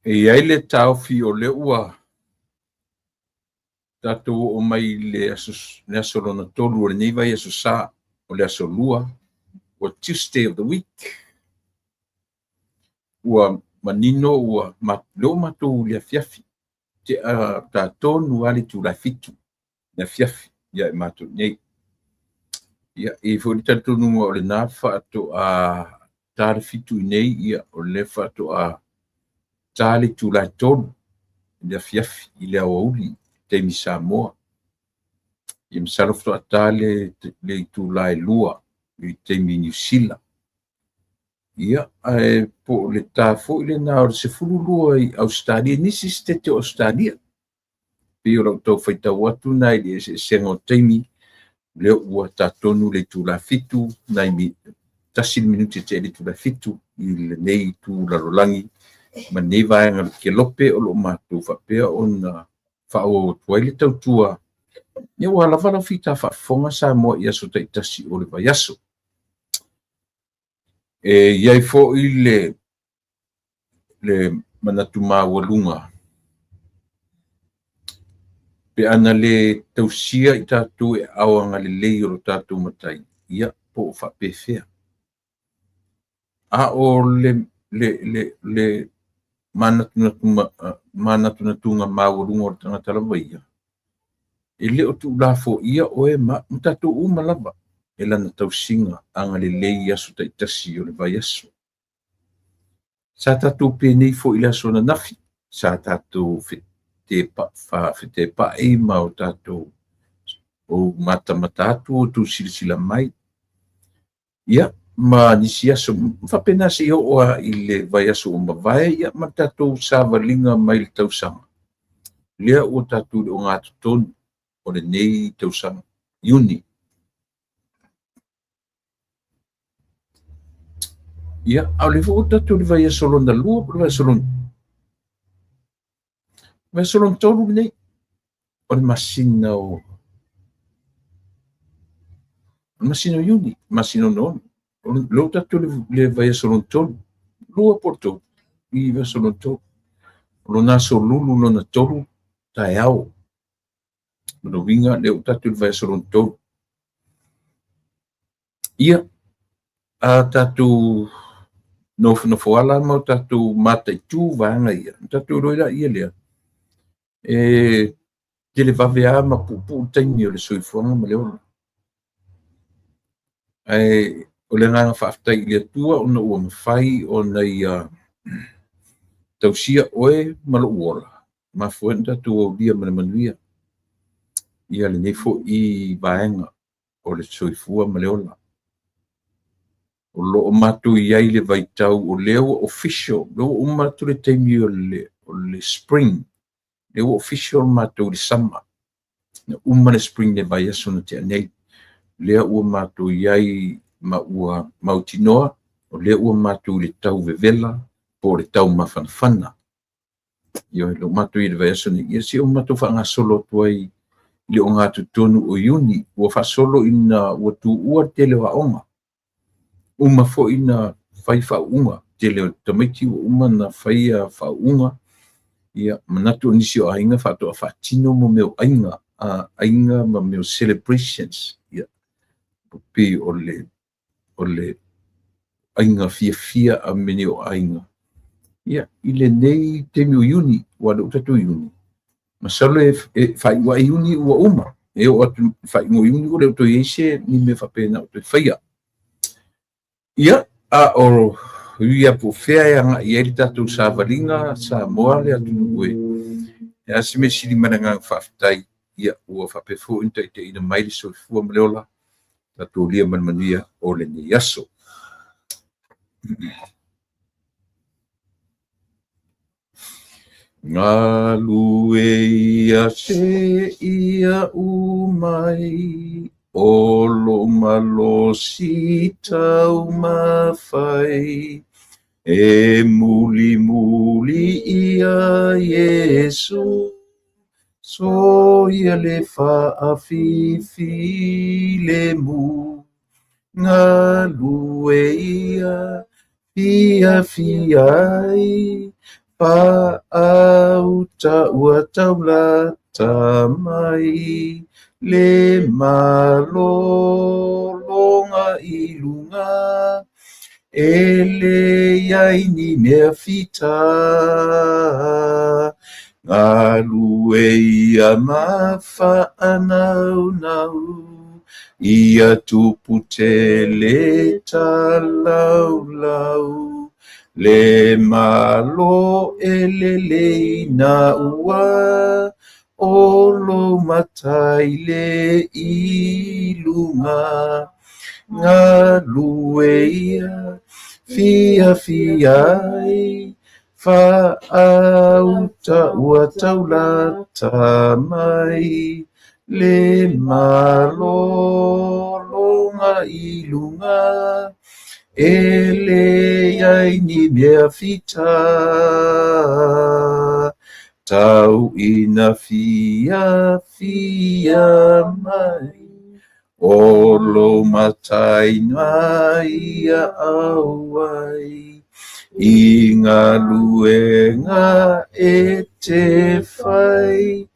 E i ai le taofi o lea ua tatou oo mai i le aso lona tolu o lenei vaiaso sa, o le aso Lua, ua Tuesday of the week. Ua manino ua lea ua matou i le afiafi, tea ta tonu lava le itula e 7 i le afiafi ia i matou nei. Ia, e i ai foi le talitonuga o lena faatoa ta le 7 i inei, ia o lea faatoa ta le itula e 3 i le afiafi i le aoauli i taimi Samoa. Ia masalo faatoa ta le itula e 2 i le taimi Niu Sila. Ia, ae po o le ta foi lena o le 12 i Ausetalia, nisi setete o Ausetalia. Pei o lau tau faitau atu lena i le eseesega o taimi, lea ua ta tonu le itula 7, nai 1 minute tea i le itula e 7 i lenei itu lalolagi ma lenei vaega o le kelope o lo o matou faapea ona faaauau atu ai le tautua, ia ua lava lau fita faafofoga Samoa i aso taitasi o le vaiaso. E i ai foi le manatu maualuga pe ana le tausia i tatou e aao agalelei o lo tatou Matai, ia po o faapefea. A o le manatunatuga maualuga o le tagata lava ia, e le o tuulafoaia oe ma tatou uma lava e lana tausiga agalelei i aso taitasi o le vaiaso. Sa tatou penei foi i le aso ananafi, sa tatou fetepai ma o tatou ou matamata atu, outou silasila mai, ia ma nisi aso faapena se i oo lava i le vaiaso ua mavae, ia ma le tatou savaliga mai le tausaga. Lea ua tatou i le ogatotonu o lenei tausaga, Iuni. Ia, a o lea foi ua tatou i le vaiaso lona lua po o le vaiaso lona tolu lenei o le masina o Iuni, masina ogaoga. O lea ua tatou i le vaiaso lona tolu, lua po o le tolu, i vaiaso lona tolu. O lona aso lulu lona tolu taeao. O lona uiga lea ua tatou i le vaiaso lona tolu. Ia, a tatou nofonofo ala ma o tatou mataitu vaega ia, ona tatou iloa lea lea, e televave lava ma puupuu le taimi o le soifuaga ma le ola. Ae o le agaga faafetai i le Atua ona ua mafai ona ia tausia oe ma lou ola, mafua ai ona tatou aulia ma le manuia ia lenei foi vaega o le soifua ma le ola. O lo o matou i ai i le vaitau o lea ua official, lea ua uma atu le taimi o le spring, lea ua official matou i le summer. Na uma le spring i le vaiaso na tea nei. Lea ua matou i ai ma ua mautinoa, o lea ua matou i le tau vevela po o le tau mafanafana. Ioe, lea ua matou i le vaiaso nei, ia se i o matou faagasolo atu ai i le ogatotonu o Iuni, ua faasolo ina ua tuua le tele o aoga. Uma foi na fai faauuga, tele o tamaiti ua uma na faia faauuga. Ia, manatu o nisi o aiga faatoa faatino mo mea o aiga, aiga ma mea o celebrations. Ia, pei o le aiga fiafia a mea o aiga. Ia, i lenei taimi o Iuni, ua lea ua tatou Iuni, masalo e faaiu ai Iuni ua uma. E oo atu i faaiuga o Iuni ua le o toe i ai se ni mea faapena o toe faia. Ia, a o ia po o fea e agai ai le tatou savaliga Samoa le atunuu e a se mea sili ma le agaga faafetai, ia ua faapea foi ona taitaiina mai le soifua ma le ola, tatou aulia ma le manuia o lenei aso. Galue ia seia umai, o lou malosi taumafai, e mulimuli ia Iesu, soia le faafifilemu. Galue ia fiafia ai, Faauta ua taulata mai le malologa i luga, e leai ni mea fita. Galue ia ma faanaunau, ia tupu tele talaulau. Le Malo e lelei ina ua o lou matai le i luga. Galue ia fiafia ai, faauta ua taulata mai le malologa i luga. E leai ni mea fita, tau ina fiafia mai, o lou matai na ia auai, i galuega e te fai,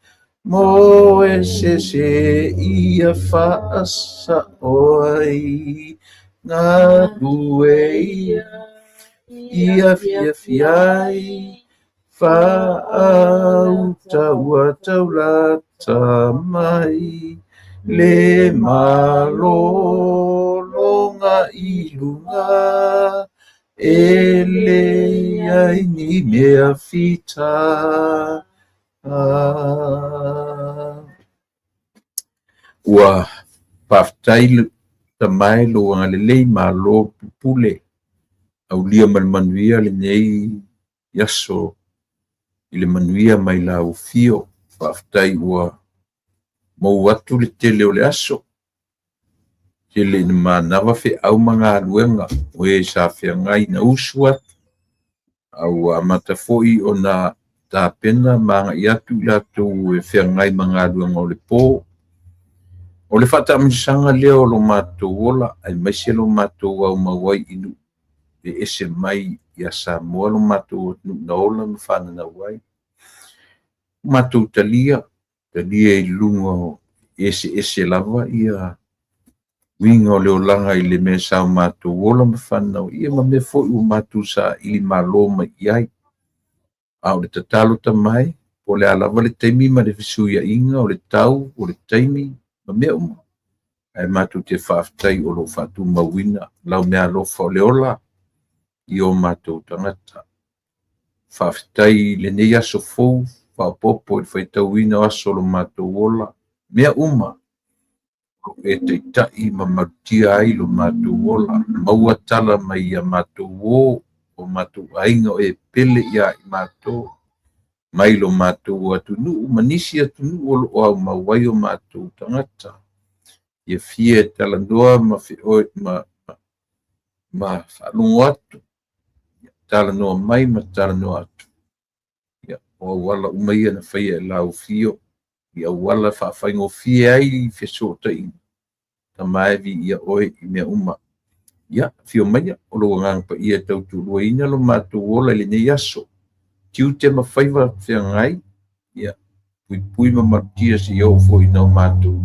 mo e sese ia faasao ai. Galue ia ia fiafia ai, faauta ua taulata mai, le malologa i luga, e leai ni mea fita. Ua faafetai le Tama e lou agalelei, malo pupule, aulia ma le manuia lenei aso i le manuia mai lau afio. Faafetai ua mou atu le tele o le aso, tele ina manava feau ma galuega o e sa feagai na usu atu, a ua amata foi ona tapena ma agai atu i latou e feagai ma galuega o le po. O le faataamilosaga lea o lo matou ola, aemaise lo matou aumau ai i nuu e ese mai ia Samoa lo matou atunuu na ola ma fananau ai. Matou talia, talia i luga o eseese lava ia uiga o le olaga i le mea sa o matou ola ma fananau ia ma mea foi ua matou saili malo mai i ai. A o le tatalo Tama e, po o le a lava le taimi ma le fesuiaiga o le tau, o le taimi ma mea uma, ae matou te faafetai o lo o faatumauina lau meaalofa o le ola i o matou tagata. Faafetai i lenei aso fou faaopoopo i le faitauina o aso o lo matou ola, mea uma o lo o e taitai ma malutia ai lo matou ola. Maua tala mai ia matou uō, o matou aiga o e pele ia i matou, mai lo matou atunuu ma nisi atunuu o lo o aumau ai o matou tagata. Fiafia e talanoa ma feoi ma faalogo atu, talanoa mai ma talanoa atu. Ia, o auala uma ia na faia e lau afio, i auala faafaigofie ai fesootaiga. Tama e, viia oe i mea uma. Ia, afio maia o lou Agaga Paia e tautualuaina lo matou ola i lenei aso. Tiute ma faiva feagai, ia, puipui ma malutia seia oo foi ina o matou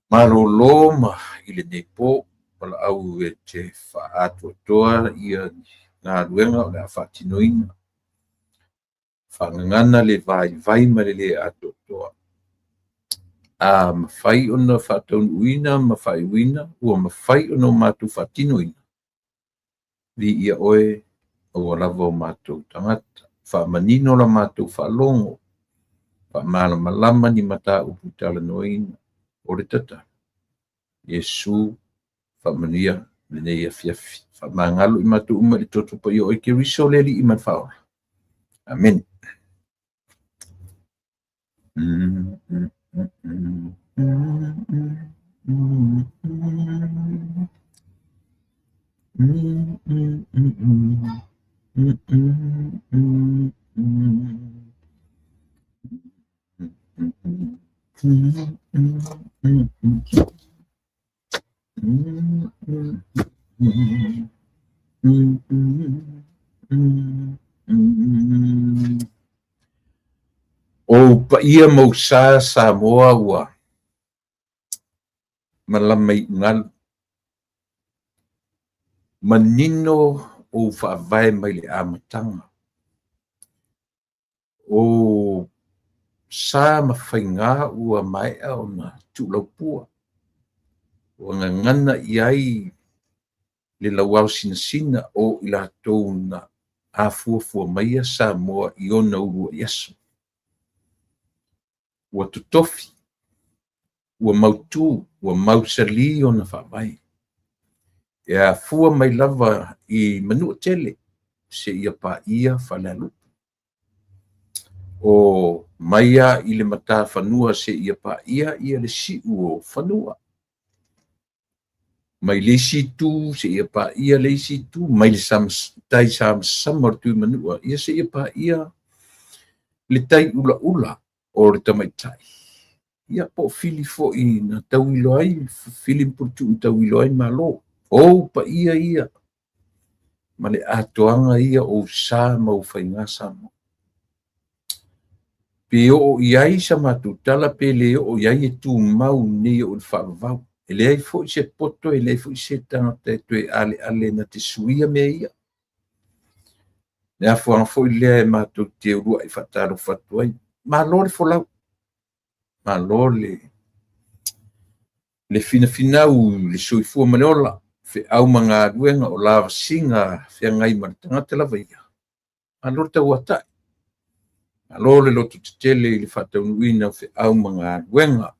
malolo ma i lenei po, valaau e te faaatoatoa ia galuega o le a faatinoina. Faagagana le vaivai ma le le atoatoa. A mafai ona faataunuuina ma faaiuina, ua mafai ona o matou faatinoina, viia oe, aua lava o matou tagata. Faamanino la matou faalogo, faamalamalama ni mataupu talanoaina. O le tatalo, Iesu, faamanuia lenei afiafi. Faamagalo i matou uma i le toto paia o oe Keriso le Alii ma le Faaola. Amene. paia ma ou sa Samoa ua malama i ugalu, manino ou faavae mai le amataga. O sa ma faiga ua maea ona tuulaupua, ua gagana i ai le lauaosinasina o i latou na afuafua maia Samoa i ona uluai aso. Ua totofi, ua mautu, ua mausali ona faavae. E afua mai lava i Manuatele seia paia Falealupo. O mai lava i le matafanua seia paia le siu o fanua. Mai le isi itu seia paia le isi itu, mai le tai samasama o le Tuimanua ia seia paia le tai ulaula o le tamaitai. Ia po o fili foi na tauilo ai, fili ma puletuu na tauilo ai Malo. O ou paia ia ma le atoaga ia o ou sa ma ou faiga Samoa. Pe oo i ai sa matou tala pe le oo i ai, e tumau nei oo i le faavavau. E leai foi se poto, e leai foi se tagata e toe aleale na te suia mea ia. Le afuaga foi lea e matou te uluai faatalofa atu ai. Malo le folau, malo le finafinau i le soifua ma le ola, feau ma galuega o lavasiga feagai ma le tagata lava ia. Malo le tauatai, malo le lototetele i le faataunuuina o feau ma galuega.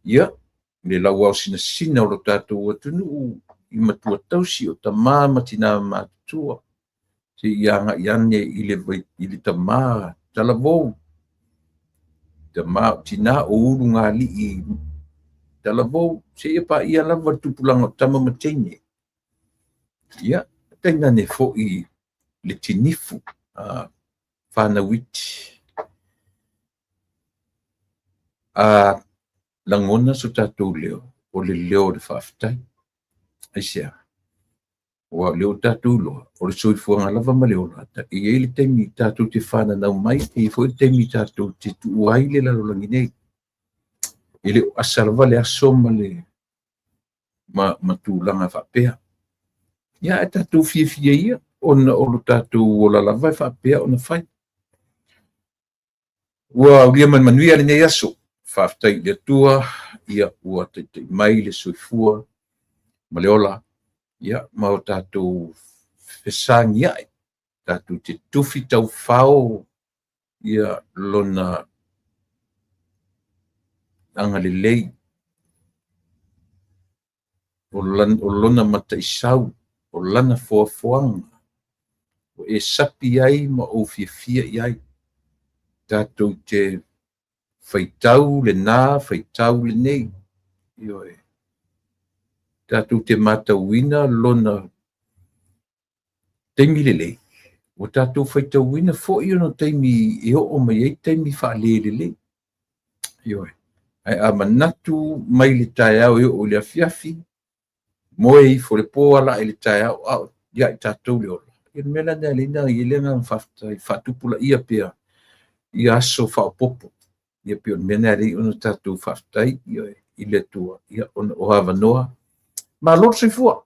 Ia, le lauaosinasina o lo tatou atunuu i matua tausi o tama ma tina matutua, se i agai ane i le tama talavou, tama o tina o ulugalii talavou, seia paia lava le tupulaga o tama ma teine. Ia, tainane foi le tinifu fanau iti. A lagona so tatou leo, o le leo o le faafetai. Aisea? Aua o lea ua tatou iloa, o le soifuaga lava ma le ola, e i ai le taimi tatou te fananau mai, e i ai foi le taimi tatou te tuua ai le lalolagi nei. E le o asa lava le aso ma le ma tulaga faapea. Ia, ae tatou fiafia ia, ona o lo tatou ola lava e faapea ona fai. Ua aulia ma le manuia lenei aso. Faafetai i le Atua, ia ua taitai mai le soifua ma le ola, ia ma o tatou fesagiai, tatou te tufi taufao ia lona agalelei, o lona mataisau, o lana foafoaga, ua e sapi ai ma ou fiafia i ai. Tatou te faitau lena, faitau lenei. Ioe. Tatou te matauina lona taimi lelei, ua tatou faitauina foi ona taimi e oo mai ai taimi faalelelei. Ioe. Ae a manatu mai le taeao e oo i le afiafi, moe ifo le po ala i le taeao, a o ia i tatou le ola. Ia le mea la lena e ala ai ona i ai le agaga faafetai, faatupulaia pea ia aso faaopoopo. Ia pei o le mea lena e ala ai ona tatou faafetai i le Atua, ia ona o avanoa. Malo le soifua,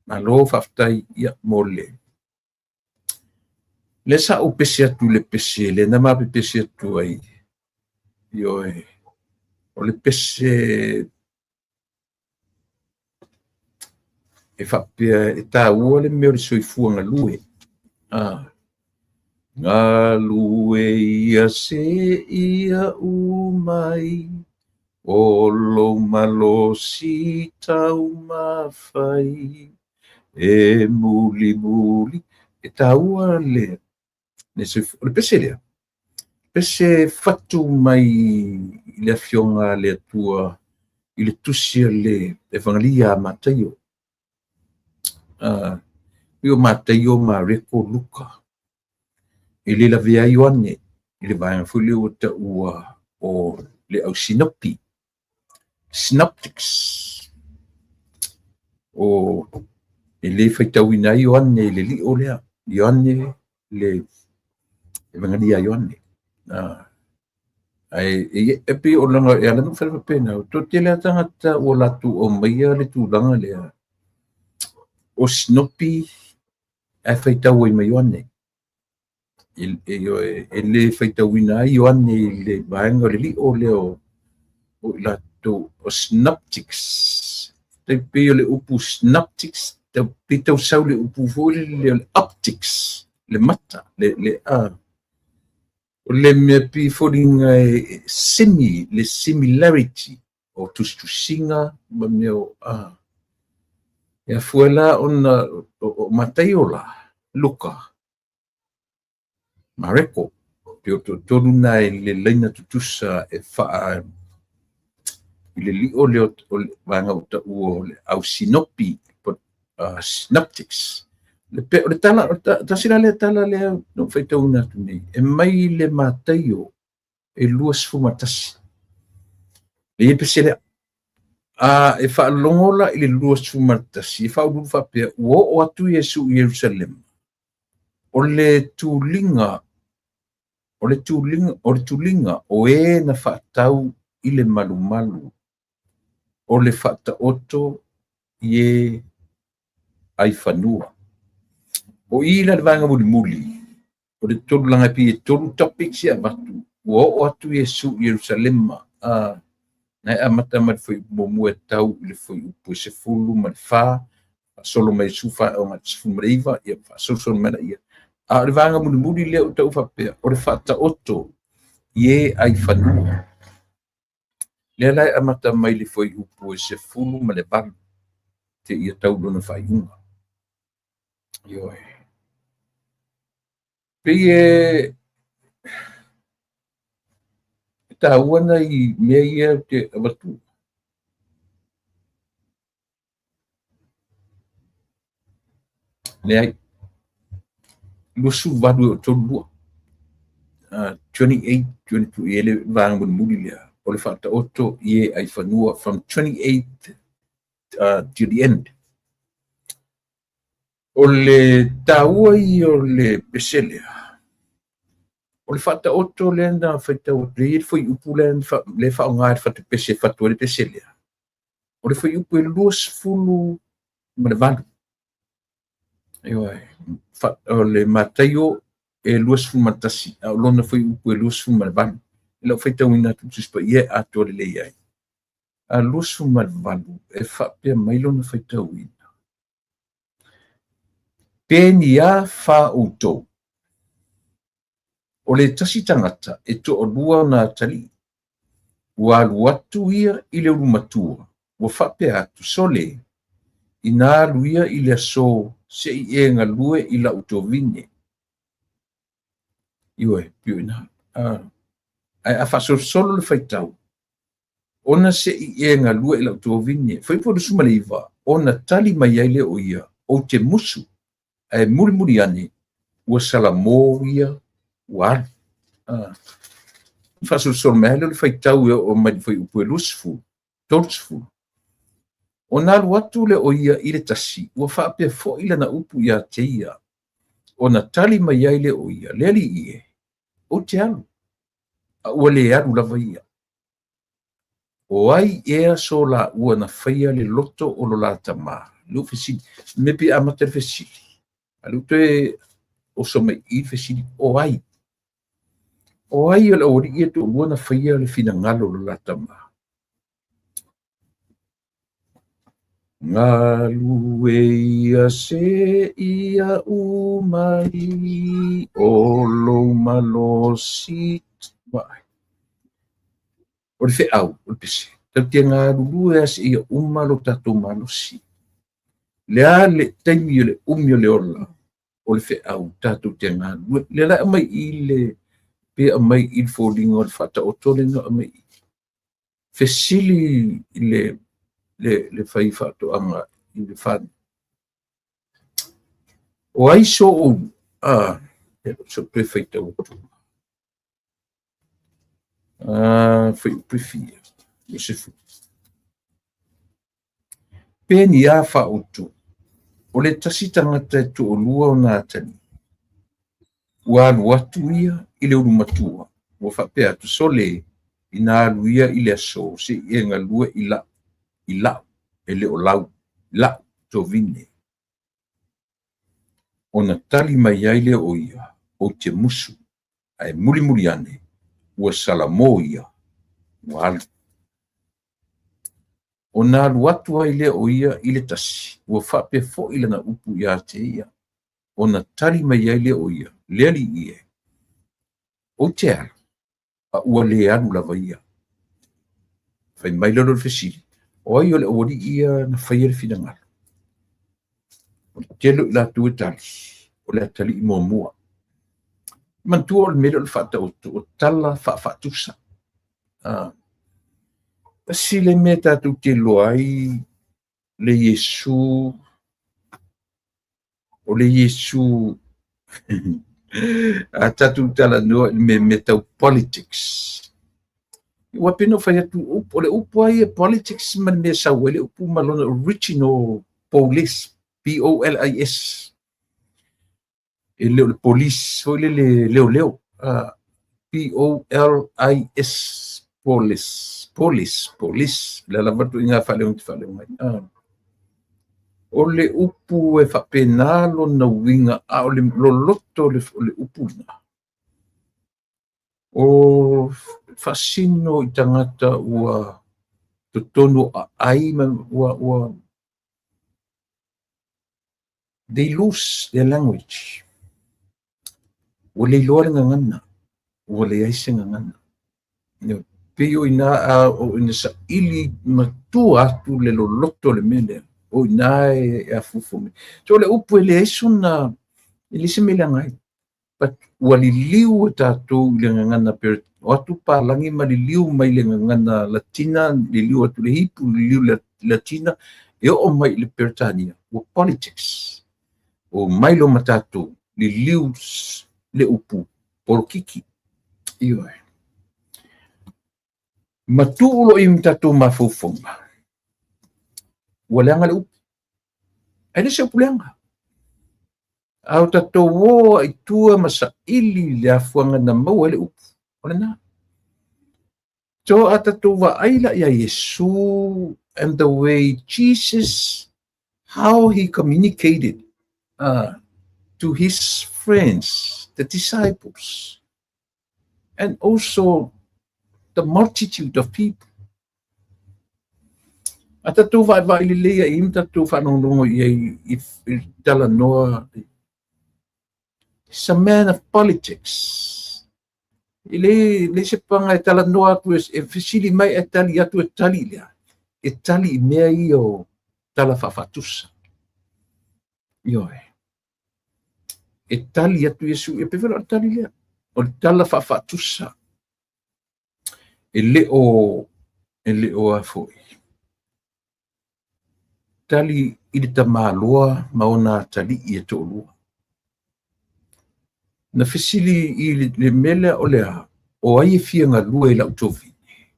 malo faafetai ia mo le lea sa ou pese atu i le pese lea na ma pepese atu ai. Ioe, o le pese e faapea e taua le mea o le soifua galue. Galue ia se ia umai, o lou malosi taumafai, e mulimuli. E taua le soifua. O le pese lea, pese fatu mai i le Afioga a le Atua i le tusi a le Evangelia a Mataio. Pei o Mataio, Mareko, Luka. E le lavea ai Ioane i le vaega foi lea ua taua o le au sinopi, synoptics. O e le faitauina ai Ioane i le lio lea, Ioane le Evangelia a Ioane. Ae e pei o laga e ala ona ou fai atu faapena, o le toatele lava tagata ua latou aumaia le tulaga lea o Sinopi ae faitau ai ma Ioane. E le faitauina ai Ioane i le vaega o le lio lea o i latou o Synoptics. E pei o le upu Synoptics, pei tau sau le upu foi lele o le optics, le mata, le a. O le mea pei e foliga e simi, le similarity o tusitusiga ma mea o a. E afua la ona o Mataio la, Luka, Mareko, pei o toatolu na i le laina tutusa e faa i le lio lea o le vaega ua taua o le au sinopi, synoptics. O le tala, tasi la lea tala lea na ou faitauina atu nei, e mai le Mataio e 21. E i ai pese lea. A e faalogo la i le 21, e faauluulu faapea, ua oo atu Iesu i Ierusalema, o le tuliga, o le tuliga, o le tuliga o e na faatau i le malumalu o le faataoto i e ai fanua. O i la le vaega mulimuli, o le tolu laga e pei e tolu topics ia avatu, ua oo atu Iesu i Ierusalema, na e amata mai le fuaiupu muamua e tau i le fuaiupu e 14, faasolo mai le 14 e oo mai i le 19, ia faasolosolo mai laia. A o le vaega mulimuli lea ua tau faapea, o le faataoto i e ai fanua. Lea la e amata mai le fuaiupu e 18 seia tau lona faaiuga. Ioe. Pei e taua nai mea ia ou te avatu. Leai, 28 e oo 32. 28, 22, e le vaega mulimuli lea, o le faataoto i e ai fanua from 28 to the end. O le taua ia o le pese lea, o le faataoto lea na faitau atu, lea e i ai le fuaiupu lea e faaaoga e le fatupese e fatu ai le pese lea. O le fuaiupu e 28. Ioe, o le Mataio e 21, a o lona fuaiupu e 28. I lau faitauina atu i le Tusi Paia e atoa lelei ai. A 28 e faapea mai lona faitauina. Pe ni a fa outou, o le tasi tagata e toalua ona atalii, ua alu atu ia i le ulumatua, ua faapea atu, sole, ina alu ia i le aso se i e galue i lau tovine. Ioe, pei o ina. Ae a faasolosolo le faitau, ona se i e galue i lau tovine, fuaiupu 29, ona tali mai ai lea o ia, ou te musu, ae mulimuli ane, ua salamo ia, ua alu. Faasolosolo mai ai lea o le faitau e oo mai le fuaiupu e 20, 30. Ona alu atu lea o ia i le tasi, ua faapea foi lana upu ia te ia, ona tali mai ai lea o ia, le alii e, ou te alu, a ua le alu lava ia. O ai ea so laua na faia le loto o lo la tama? Le fesili, me pei amata le fesili. A le toe oso mai i le fesili, o ai? O ai o le aualii e toalua na faia le finagalo o lo la tama? Galue ia se ia umai o lou malosi. O le feau, o le pese, tatou te galulue lava seia uma lo tatou malosi. Le a le taimi o le umi o le ola, o le feau tatou te galulue. Le la e aumai i le, pe aumai i le foliga o le faataoto lea na aumai i. Fesili i le fai faatoaga i le fanau. O ai so ou, so toe faitau atu. Fuaiupu e fia, 20. Pe ni a fa outou, o le tasi tagata e toalua ona atalii, ua alu atu ia i le ulumatua, ua faapea atu, sole, Ina alu ia i le aso se i e galue i la'u, i la'u, e le o lau, la'u tovine. Ona tali mai ai lea o ia, Ou te musu, ae mulimuli ane ua salamo ia, ua alu. Ona alu atu ai lea o ia i le tasi, ua faapea foi lana upu ia te ia. Ona tali mai ai lea o ia, Le Alii e, ou te alu, a ua le alu lava ia. Fai mai lea o le fesili, O ai o le aualii ia na faia le finagalo? O le tele o i latou e tali, o le atalii muamua. Manatua o le mea lea o le faataoto, o tala faafaatusa. Tasi le mea tatou te iloa ai le Iesu, o le Iesu a tatou talanoa i mea tau politics. Ua pei ona ou fai atu, o le upu lava ia politics ma le mea e sau ai le upu ma lona original polis, P-O-L-I-S. E le o le police foi lele leoleo. P-O-L-I-S, polis, polis, polis. Le ala lava ituaiga faaleoga te faaleoga ai. O le upu e faapena lona uiga, a o le loloto o le upu lena. O faasino i tagata ua totonu o aai ma ua they lose their language. Ua le iloa le gagana, ua leai se gagana. Pei o ina a o ina saili matua atu le loloto o le mea lea, o ina e afuafua mai. So o le upu e leai sona, e leai se mea e leaga ai. But ua liliu e tatou i le gagana o atu palagi ma liliu mai le gagana Latina, liliu atu le Hipu, liliu le Latina, e oo mai i le Peretania, ua politics. O mai lo ma tatou, liliu le upu polokiki. Ioe. Ma tuu loa i tatou mafaufauga, ua leaga le upu. Ae le se upu leaga. A o tatou o ai i tua ma saili le afuaga na maua ai le upu, o lena. So a tatou vaai la ia Iesu and the way Jesus, how he communicated to his friends, the disciples, and also the multitude of people. A tatou vaavaai lelei ai ma tatou faalogologo i ai i talanoa. He's a man of politics. E le se paga e talanoa atu e fesili mai e tali atu e tali lea. E tali i mea ia o tala faafaatusa. Ioe. E tali atu Iesu, e pei foi la o le tali lea. O le tala faafaatusa. E le o a foi. Tali i le tamaloa ma ona atalii e toalua. Na fesili i le mea lea o le a, o ai e fia galue i lau tovine?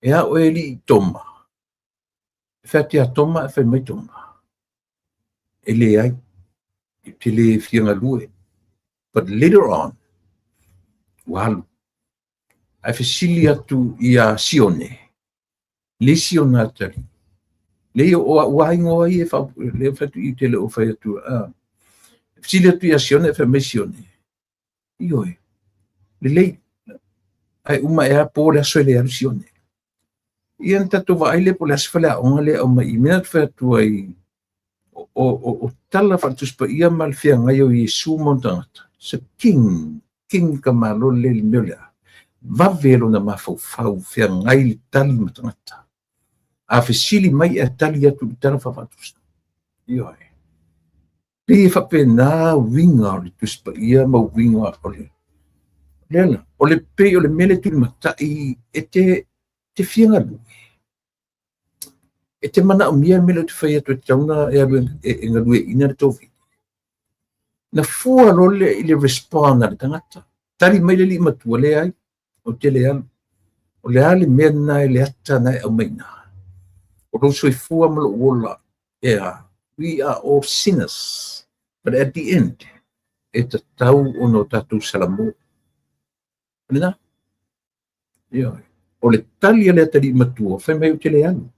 E a oe alii Toma? E fai atu ia Toma, e fai mai Toma. E leai, e te le fia galue. But later on, ua alu. Ae fesili atu ia Sione, le isi ona atalii. Le o ua ingoa ai e le fai atu i te le o fai atu. Fesili atu ia Sione, e fai mai Sione. Ioe, lelei. Ae uma e a po le aso e le alu Sione. Ia na tatou vaai le po le aso faleaoga le au mai i mea atu fai atu ai o tala faale-Tusi Paia ma le feagai o Iesu ma ona tagata. Se king, king ka malo le le mea o le a. Vave lona mafaufau feagai le tali ma tagata. A fesili mai e tali atu i tala faafaatusa. Ioe. Pei e faapena uiga o le Tusi Paia ma uiga o le lea. O le pei o le mea le tulimatai e te fia galue. E te manaomia le mea lea ou te fai atu e tatau ona e alu e galueaiina le tovine. Na fua loa le i le respond a le tagata. Tali mai le alii matua, leai, ou te le alu. O le a le mea lena e le ata na e aumai i ina. O lou soifua ma lou ola, e a, we are all sinners. But at the end, e tatau ona o tatou salamo. O lena. Ioe. O le tali a le atalii matua, fai mai ou te le alu.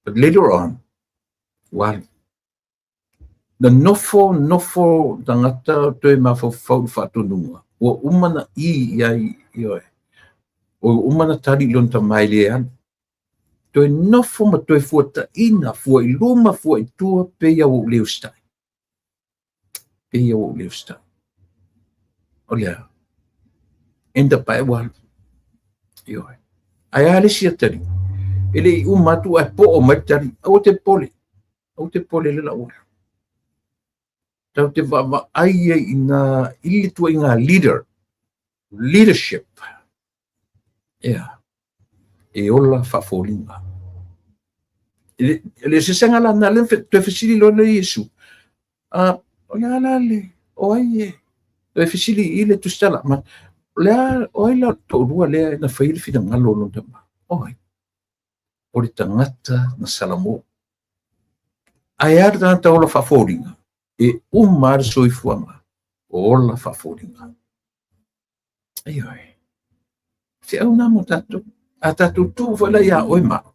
But later on, ua alu. Na nofo, nofo tagata toe mafaufau i le faatonuga, ua uma na ʻī i ai, ioe, ua uma na tali i lona tama e le alu. Toe nofo ma toe fuataina, fua i luma, fua i tua, pei lava ua ou le usitai. Pei lava ua ou le usitai. O le a? End up ae ua alu. Ioe. Ae a le isi atalii? E le i uma atu ae poo mai le tali, aua te popole, aua te popole le lau alu. Tatou te vaavaai ai i nā i le tuaiga leader, leadership. Ea, e ola faafoliga. Le sesega la na le toe fesili loa le Iesu. A, o le a la le, o ai e, toe fesili i le tusitala, ma, o le a, o ai la toalua lea na faia le finagalo o lona tama? O ai? O le tagata na salamo. Ae a le tagata ola faafoliga? E uma lava le soifuaga o ola faafoliga. Ioe. Feau na mo tatou. A tatou tuu foi la ia oe ma au,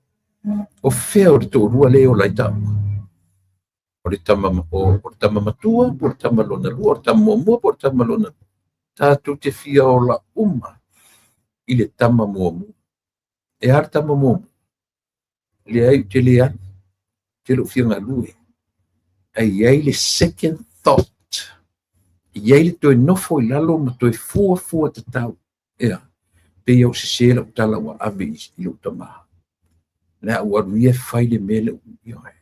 o fea o le toalua lea e ola ai taua? O le tama, o, o le tama matua, po o le tama lona lua, o le tama muamua, po o le tama lona lua. Tatou te fia ola uma i le tama muamua. E a le tama muamua? Leai, ou te le alu, ou te le o fia galue. Ae i ai le second thought, e i ai le toe nofo i lalo ma toe fuafua tatau. Ea, pei ua sese lau tala ua ave i lou tama. O le a ou alu ia e fai le mea lea. Ioe.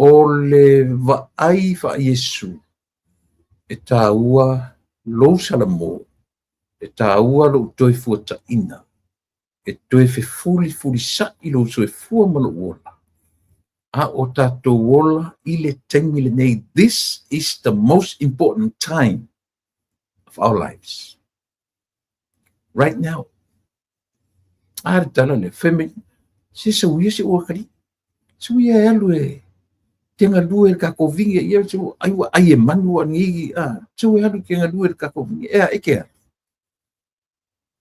O le vaai faa-Iesu, e taua lou salamo, e taua lou toe fuataina, e toe fefulifulisa'i lou soifua ma lou ola, a o tatou ola i le taimi lenei. This is the most important time of our lives. Right now. A le tala lea, fai mai, se sau ia se ua kali. Sau ia e alu e te galue le kakovingi, ia sau ai ua ai e manu a ni, a, sau e alu te galue le kakovingi, ea e ke alu.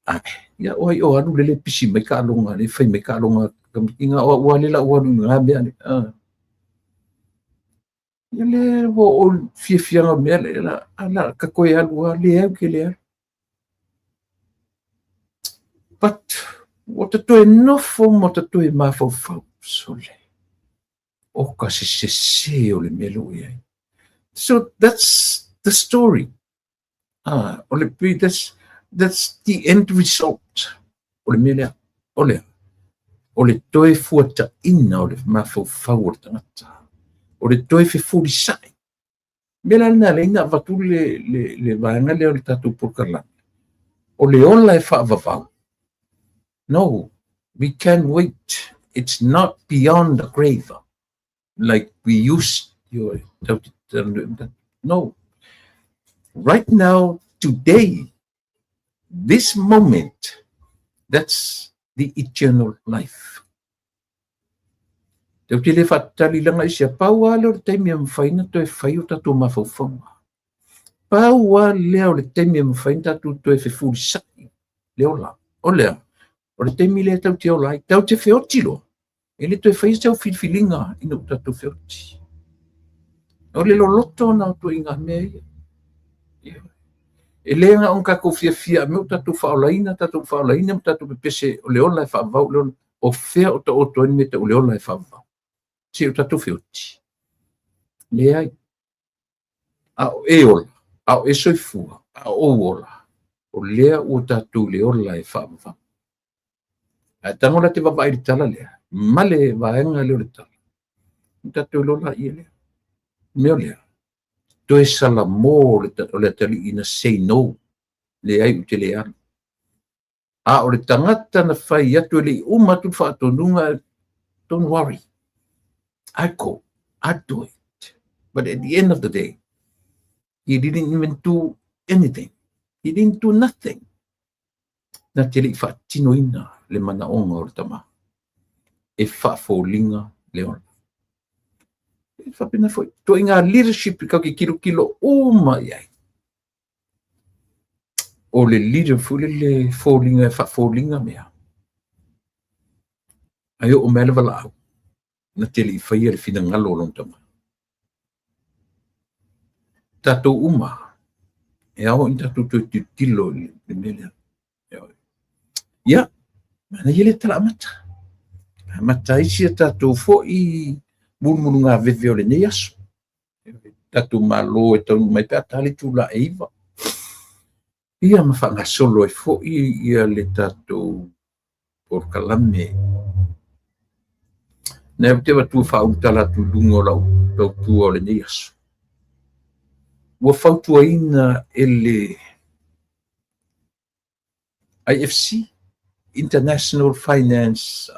Ae, ia o ai o alu lele pisi mai taaloga, le fai mai taaloga tamaiti o au lava lea o le a ou alu i na mea. Ia le ua ou fiafiaga o mea lea, a la ka toe alu lava, leai ou te le alu. But ua ta toe nofo ma ta toe mafaufau, sole, o ka se sese o le mea lea ua i ai. So that's the story. Ah, o le pei, that's the end result. O le mea lea, o lea, o le toe fuataina o le mafaufau o le tagata. O le toe fefulisai. Mea la lena lea ina avatu le vaega lea o le tatou polokalame. O le ola e faavavau. No, we can wait. It's not beyond the grave like we used. No. Right now, today, this moment, that's the eternal life. Tatou te le faatali leaga i se pau lava lea o le taimi e mafai ona toe fai o tatou mafaufauga. Pau lava lea o le taimi e mafai ona tatou toe fefulisai le ola. O lea, o le taimi lea tatou te ola ai, tatou te feoti loa. E le toe faia sau filifiliga ina ua tatou feoti. O le loloto na o ituaiga mea ia. E le na ona tatou fiafia mea ua tatou faaolaina, tatou faaolaina ma tatou pepese o le ola e faavavau le ola. O fea o taoto ai le mea tau le ola e faavavau? Se o tatou feoti. Leai. A o e ola, a o e soifua, a o ou ola, o lea ua tatou le ola e faavavau. Ae tago la te vaavaai i le tala lea, ma le vaega lea o le tala, o tatou iloa laia lea. Mea o lea, toe salamo o le atalii na say no, leai ou te le alu. A o le tagata na fai atu e le i uma atu le faatonuga, don't worry, I go, I do it. But at the end of the day, he didn't even do anything. He didn't do nothing. Na te le i faatinoina le manaoga o le tama. E faafoliga le ola. E faapena foi, ituaiga leadership tatou te tilotilo uma i ai. O le leader foi lele e foliga e faafoliga mea. Ae oo mai le valaau, na te le i faia le finagalo o lona tama. Tatou uma, e ao ina tatou toe tilotilo i le mea lea. Ia, manaia le tala amata. Amata ai si a tatou foi mulumulugaveve o lenei aso. Tatou malo e taunuu mai pe a ta le itula e 9. Ia ma faagasolo ai foi ia le tatou polokalame. Na ou te avatua faaulutala atu i luga o lau tautua o lenei aso. Ua fautuaina e le IFC, International Finance,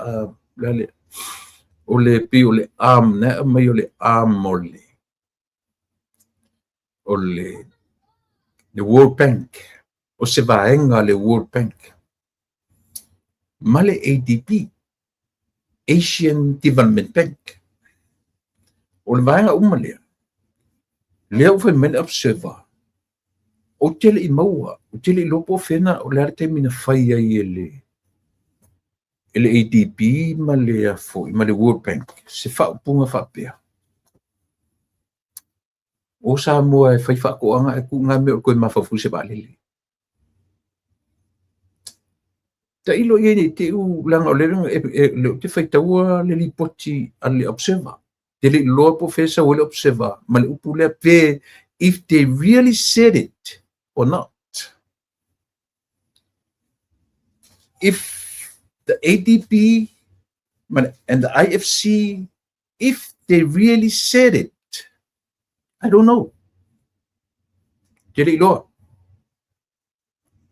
o le pei o le arm, na e aumai o le arm o le o le le World Bank, o se vaega a le World Bank ma le ADB, Asian Development Bank. O le vaega uma lea, lea ua fai mai le Observer, ou te le i maua, ou te le i iloa po o fea na, o le a le taimi na fai ai e le e le ADB ma le, foi, ma le World Bank se faaupuga faapea. O Samoa e fai faatoaga ae tuu na mea o toe mafaufau i se vaalele. Tailo i ai nei te i leaga o lea ou te faitaua le lipoti a le Observer. Te le i iloa po o fea e sau ai le Observer ma le upu lea pe if they really said it or not. If the ADB and the IFC, if they really said it, I don't know. Te le i loa.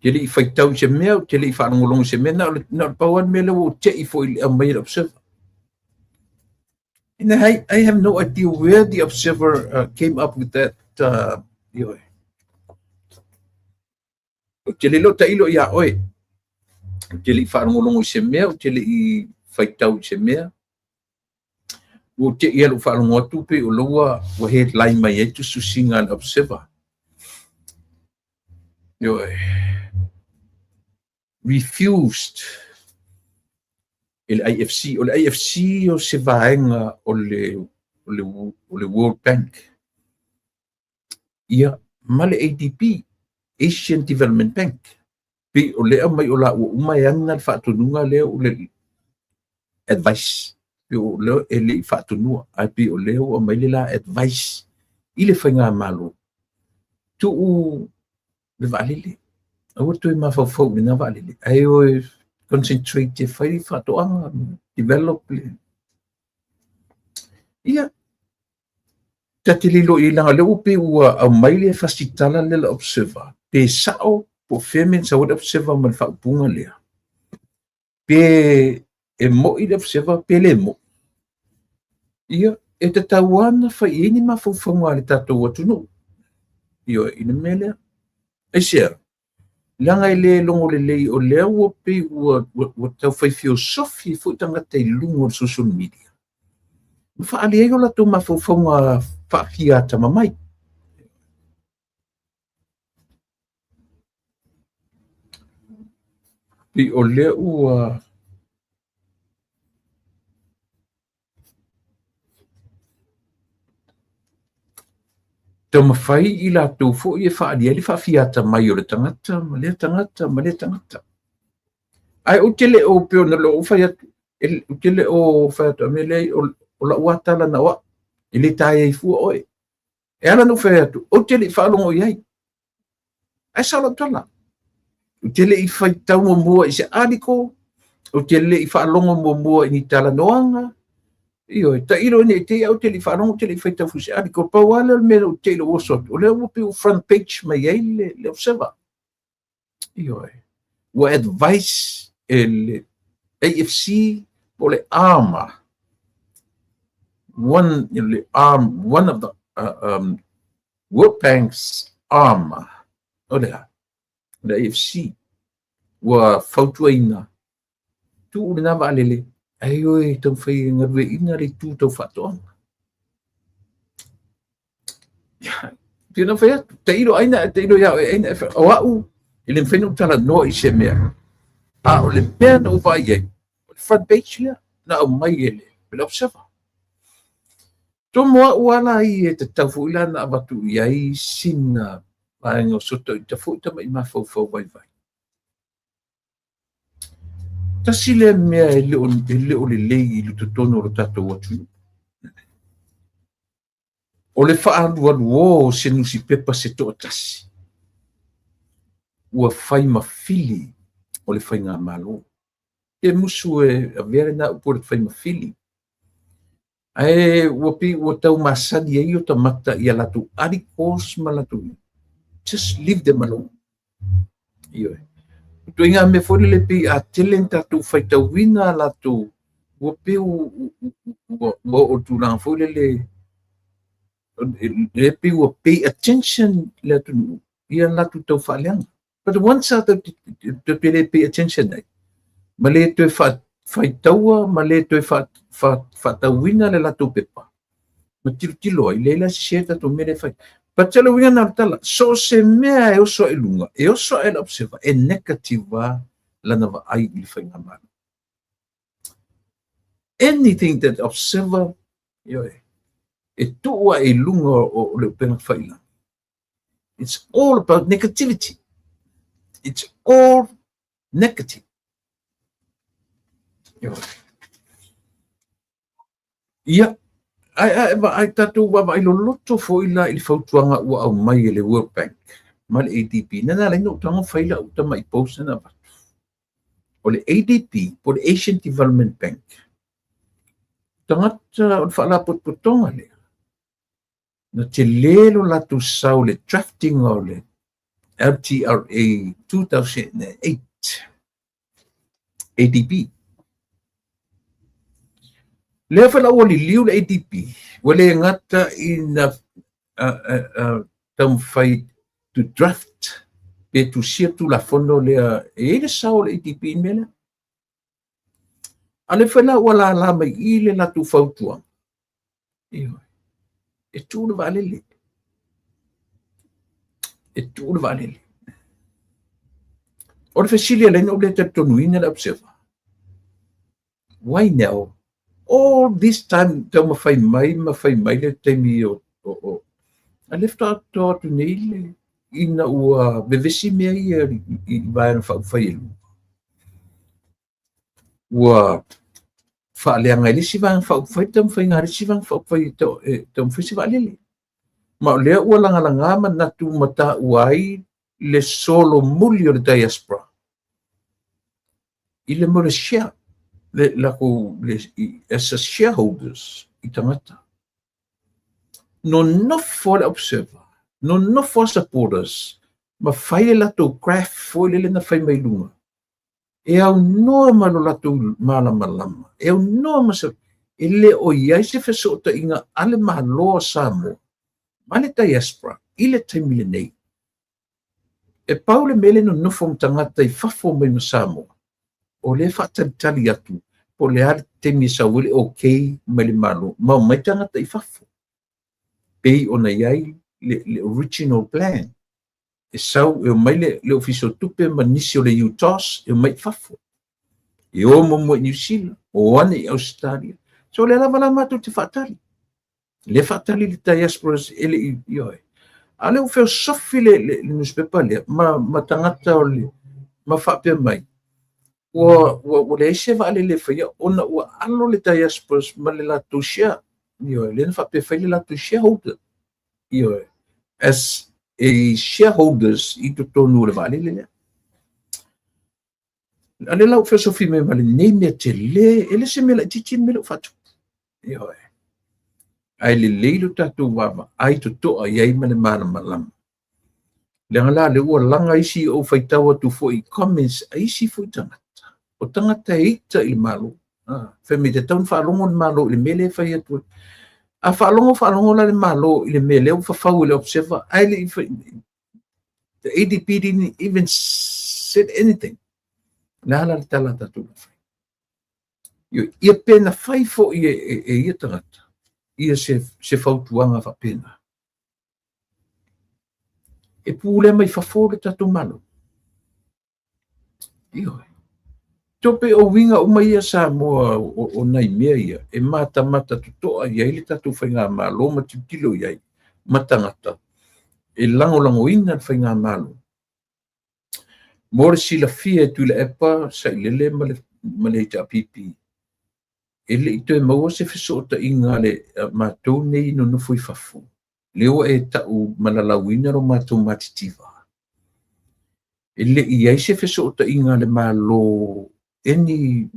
Te le i faitau i se mea, te le i faalogologo i se mea, na o le, na o le pau lava le mea lea ua ou te i foi i le aumai e le Observer. And I have no idea where the Observer came up with that. Ioe. Ou te le iloa tailo ia oe. Ou te le i faalogologo i se mea, ou te le i faitau i se mea. Ua ou te i lou faalogo atu pe o loua ua headline mai ai tusitusiga a le Observer. Ioe. Refused e le IFC. O le IFC o se vaega o le, o le, o le World Bank. Ia, ma le ADB, Asian Development Bank. Pe o le aumai o la ua uma e ana le faatonuga lea o le advice. Pe o lea e le i faatonua, ae pe o lea ua aumai le la advice i le faigamalo. Tuu le vaalele. Aua toe mafaufau i lena vaalele. Ae o e concentrate e fai faatoaga, develop le. Ia, ta te le iloa i ai leaga o lea ua pei ua aumai le fasitala lea le Observer, pe sao po o fea mea na sau ai le Observer ma le faaupuga lea. Pe e moi le Observer pe le moi. Ia, e tatau lava ona fai i ai ni mafaufauga a le tatou atunuu. Ioe, i le mea lea. Aisea? Leaga e le logo lelei o lea ua pei ua, ua, ua tau fai feosofi foi tagata i luga o le social media. Ma faaali ai o latou mafaufauga faafia atamamai. Pei o lea ua taumafai i latou foi e faaali ai le faafia atamai o le tagata ma lea tagata ma lea tagata. Ae ou te le o pei ona ou fai atu, ou te le o fai atu, a mea leai, o lau lava tala na o au, e le taea ai fua oe. E ala ona ou fai atu, ou te le i faalogo i ai. Ae sao lau tala. Ou te le i faitau muamua i se article, ou te le i faalogo muamua i ni talanoaga. Ioe, tailo ina i te i au te le i faalogo, te le i faitau foi i se article. Pau lava lea o le mea na ou te i lou oso atu, o lea ua pei ua front page mai ai le, le Observer. Ioe. Ua advice e le AFC po o le arm, one, le arm, one of the World Bank's arm, o le a? Le AFC, ua fautuaina, tuu lena vaalele, ae o e taumafai e galueaiina le itu tau faatoaga. Pei ona fai atu, tailo aina, tailo ia oe aina, o au, E le mafai ona ou talanoa i se mea, a o le mea na ou vaai ai, o le front page lea na aumai e le Observer. Tomo au lava la ia e tatau foi la ona avatu i ai sina vaega o soto ita foi tama'i mafaufau vaivai. Tasi lea mea e le o lelei i totonu o lo tatou atunuu. O le faaalualuō o se nusipepa se toatasi, ua fai ma fili o le faigamalo. Pe musu e avea lena upu o le fai ma fili. Ae ua pei ua tau masani ai o tamata i a latou articles ma latou, just leave them alone. Ioe. O ituaiga mea foi lele pei a tele ni tatou faitauina a latou, ua pei ua oo i le tulaga foi lele, lea pei ua pay attention le atunuu i a latou tau faaleaga. But once a tatou te le pay attention ai, ma le toe faitaua ma le toe faatauina le latou pepa, ma tilotilo ai, leai la se sese tatou mea lea e fai. But o le uiga lena o le tala, so o se mea e oso ai i luga, e oso ae le Observer, e negative lava lana vaai i le faigamalo. Anything that Observer, ioe, e tuu ae i luga o le upega tafailagi, it's all about negativity. It's all negative. Ioe. Ia, ae ae vaai tatou vaavaai loloto foi la i le fautuaga ua aumai e le World Bank ma le ADB. Na ala ai ona ou tago fai lau tamai post na avatu. O le ADB, po o le Asian Development Bank, tagata o le faalapotopotoga lea, na tele lo latou sao i le drafting o le LTRA 2008, ADB. Lea foi la ua liliu le ADB, ua le gata ina taumafai to draft pe tusia Tulafono lea, e i ai le sao o le ADB i le mea lea. A lea foi la ua lala mai i le latou fautuaga, ioe, e tuu le vaalele. E tuu le vaalele. O le fesili e ala ai ona ou le talitonuina le Observer. Why now? All this time taumafai mai ma fai mai le taimi o a lea faatoa atu nei le ina ua vevesi mea ia i vaega faaupufai e lua. Ua faaleaga e le isi vaega faaupufai le taumafaiga a le isi vaega faaupufai e taumafai se vaalele. Ma o lea ua lagalaga manatu ma taua ai le solomuli o le diaspora i le mea o le share, le latou le, as a shareholders i tagata. Nonofo le Observer, nonofo a supporters, ma fai le latou graph foi lele na fai mai luga. E aunoa ma lo latou malamalama, e aunoa ma se, e le o i ai se fesootaiga a le Malo o Samoa ma le diaspora i le taimi lenei. E pau le mea le nonofo ma tagata i fafo mai ma Samoa, o lea faatalitali atu po o le a le taimi e sau ai le okay mai le Malo, ma omai tagata i fafo. Pei ona i ai le original plan. E sau e omai le Ofisa o Tupe ma nisi o le UTOS e omai i fafo. E o muamua i Niu Sila, o ane i Ausetalia. So o lea lava la matou te faatali. Lea faatali le diasporas e le i ioe. A lea ua feosofi le newspaper lea ma tagata o le ma faapea mai, ua leai se vaalele e faia ona ua alo le diasporas ma le latou share. Ioe, lea na faapea fai le latou shareholder. Ioe, as a shareholders i totonu o le vaalele lea. A lea la ua feosofi mai ma lenei mea tele, e le se mea laitiiti le mea lea ua faatupu. Ioe. Ae lelei lo tatou vaavaai totoa i ai ma le malamalama. Leaga la lea ua laga isi ou faitau atu foi i comments a isi foi tagata. O tagata e ita i le Malo. Fai mai tatau ona faalogo le Malo i le mea lea e fai atu ai. A faalogo faalogo la le Malo i le mea lea ua fafau e le Observer, ae le i fai, the ADB didn't even said anything. Le a la le tala a tatou na fai? Ia pe na fai foi e ia tagata ia se fautuaga faapena. E pulea mai fafo le tatou Malo. Ioe. Tupe o uiga uma ia Samoa o nai mea ia e matamata totoa i ai le tatou faigamalo ma tilotilo i ai ma tagata e lagolagoina le faigamalo. Mo le silafia e Tuilaepa, Sailele ma le HRPP, e le i toe maua se fesootaiga a le matou nei nonofo i fafo, lea ua e tau malalauina lo matou matitiva. E le i ai se fesootaiga a le Malo any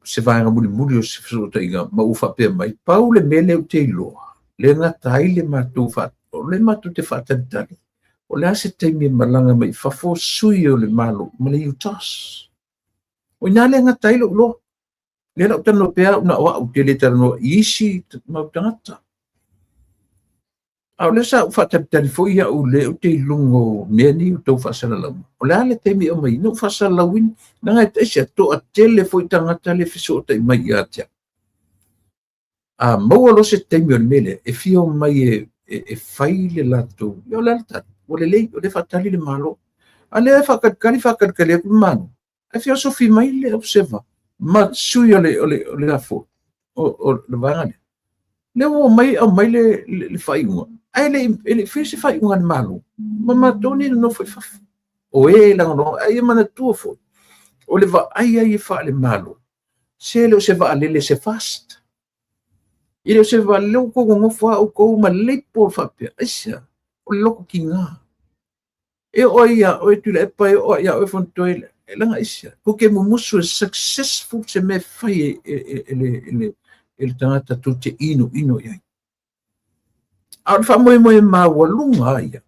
se vaega mulimuli o se fesootaiga ma ua faapea mai, pau le mea lea ou te iloa, le gata ai le matou o le matou te faatalitali, o le a se taimi e malaga mai i fafo sui o le Malo ma le UTOS. O i ina le gata ai lou iloa. Lea la ou talanoa pea au na o au, te le talanoa i isi mau tagata. A o lea sa ou faatalitali foi au lea ou te i luga o mea nei o tou faasalalauga. O le a le taimi e aumai na ou faasalalauina. Leaga e aisea, toatele foi tagata le fesootai mai ia te au. A maua loa se taimi o le mea lea, e fia omai e fai le latou, ia o le a le tali, ua lelei, o lea e faatali le Malo. A lea e faatalitali faatalitali atu le Malo, ae feosofi mai le observer ma sui o le o le o le afo o le vaega lea. Lea ua omai aumai le faaiuga, ae e le i faia se faaiuga a le Malo, ma matou nei nonofo i fafo. O e lagolago, ae ia manatua foi, o le vaai ai e faale-Malo, se le o se vaalele se fast. E le o se vaalele ua outou nonofo lava outou ma label faapea, aisea? O le loto tiga. E oo ai ia oe Tuilaepa, e oo ai ia oe Fonotoe, e leaga aisea? Tou te mumusu e successful se mea e fai e le tagata tou te inoino i ai. A o le faamoemoe maualuga lava ia,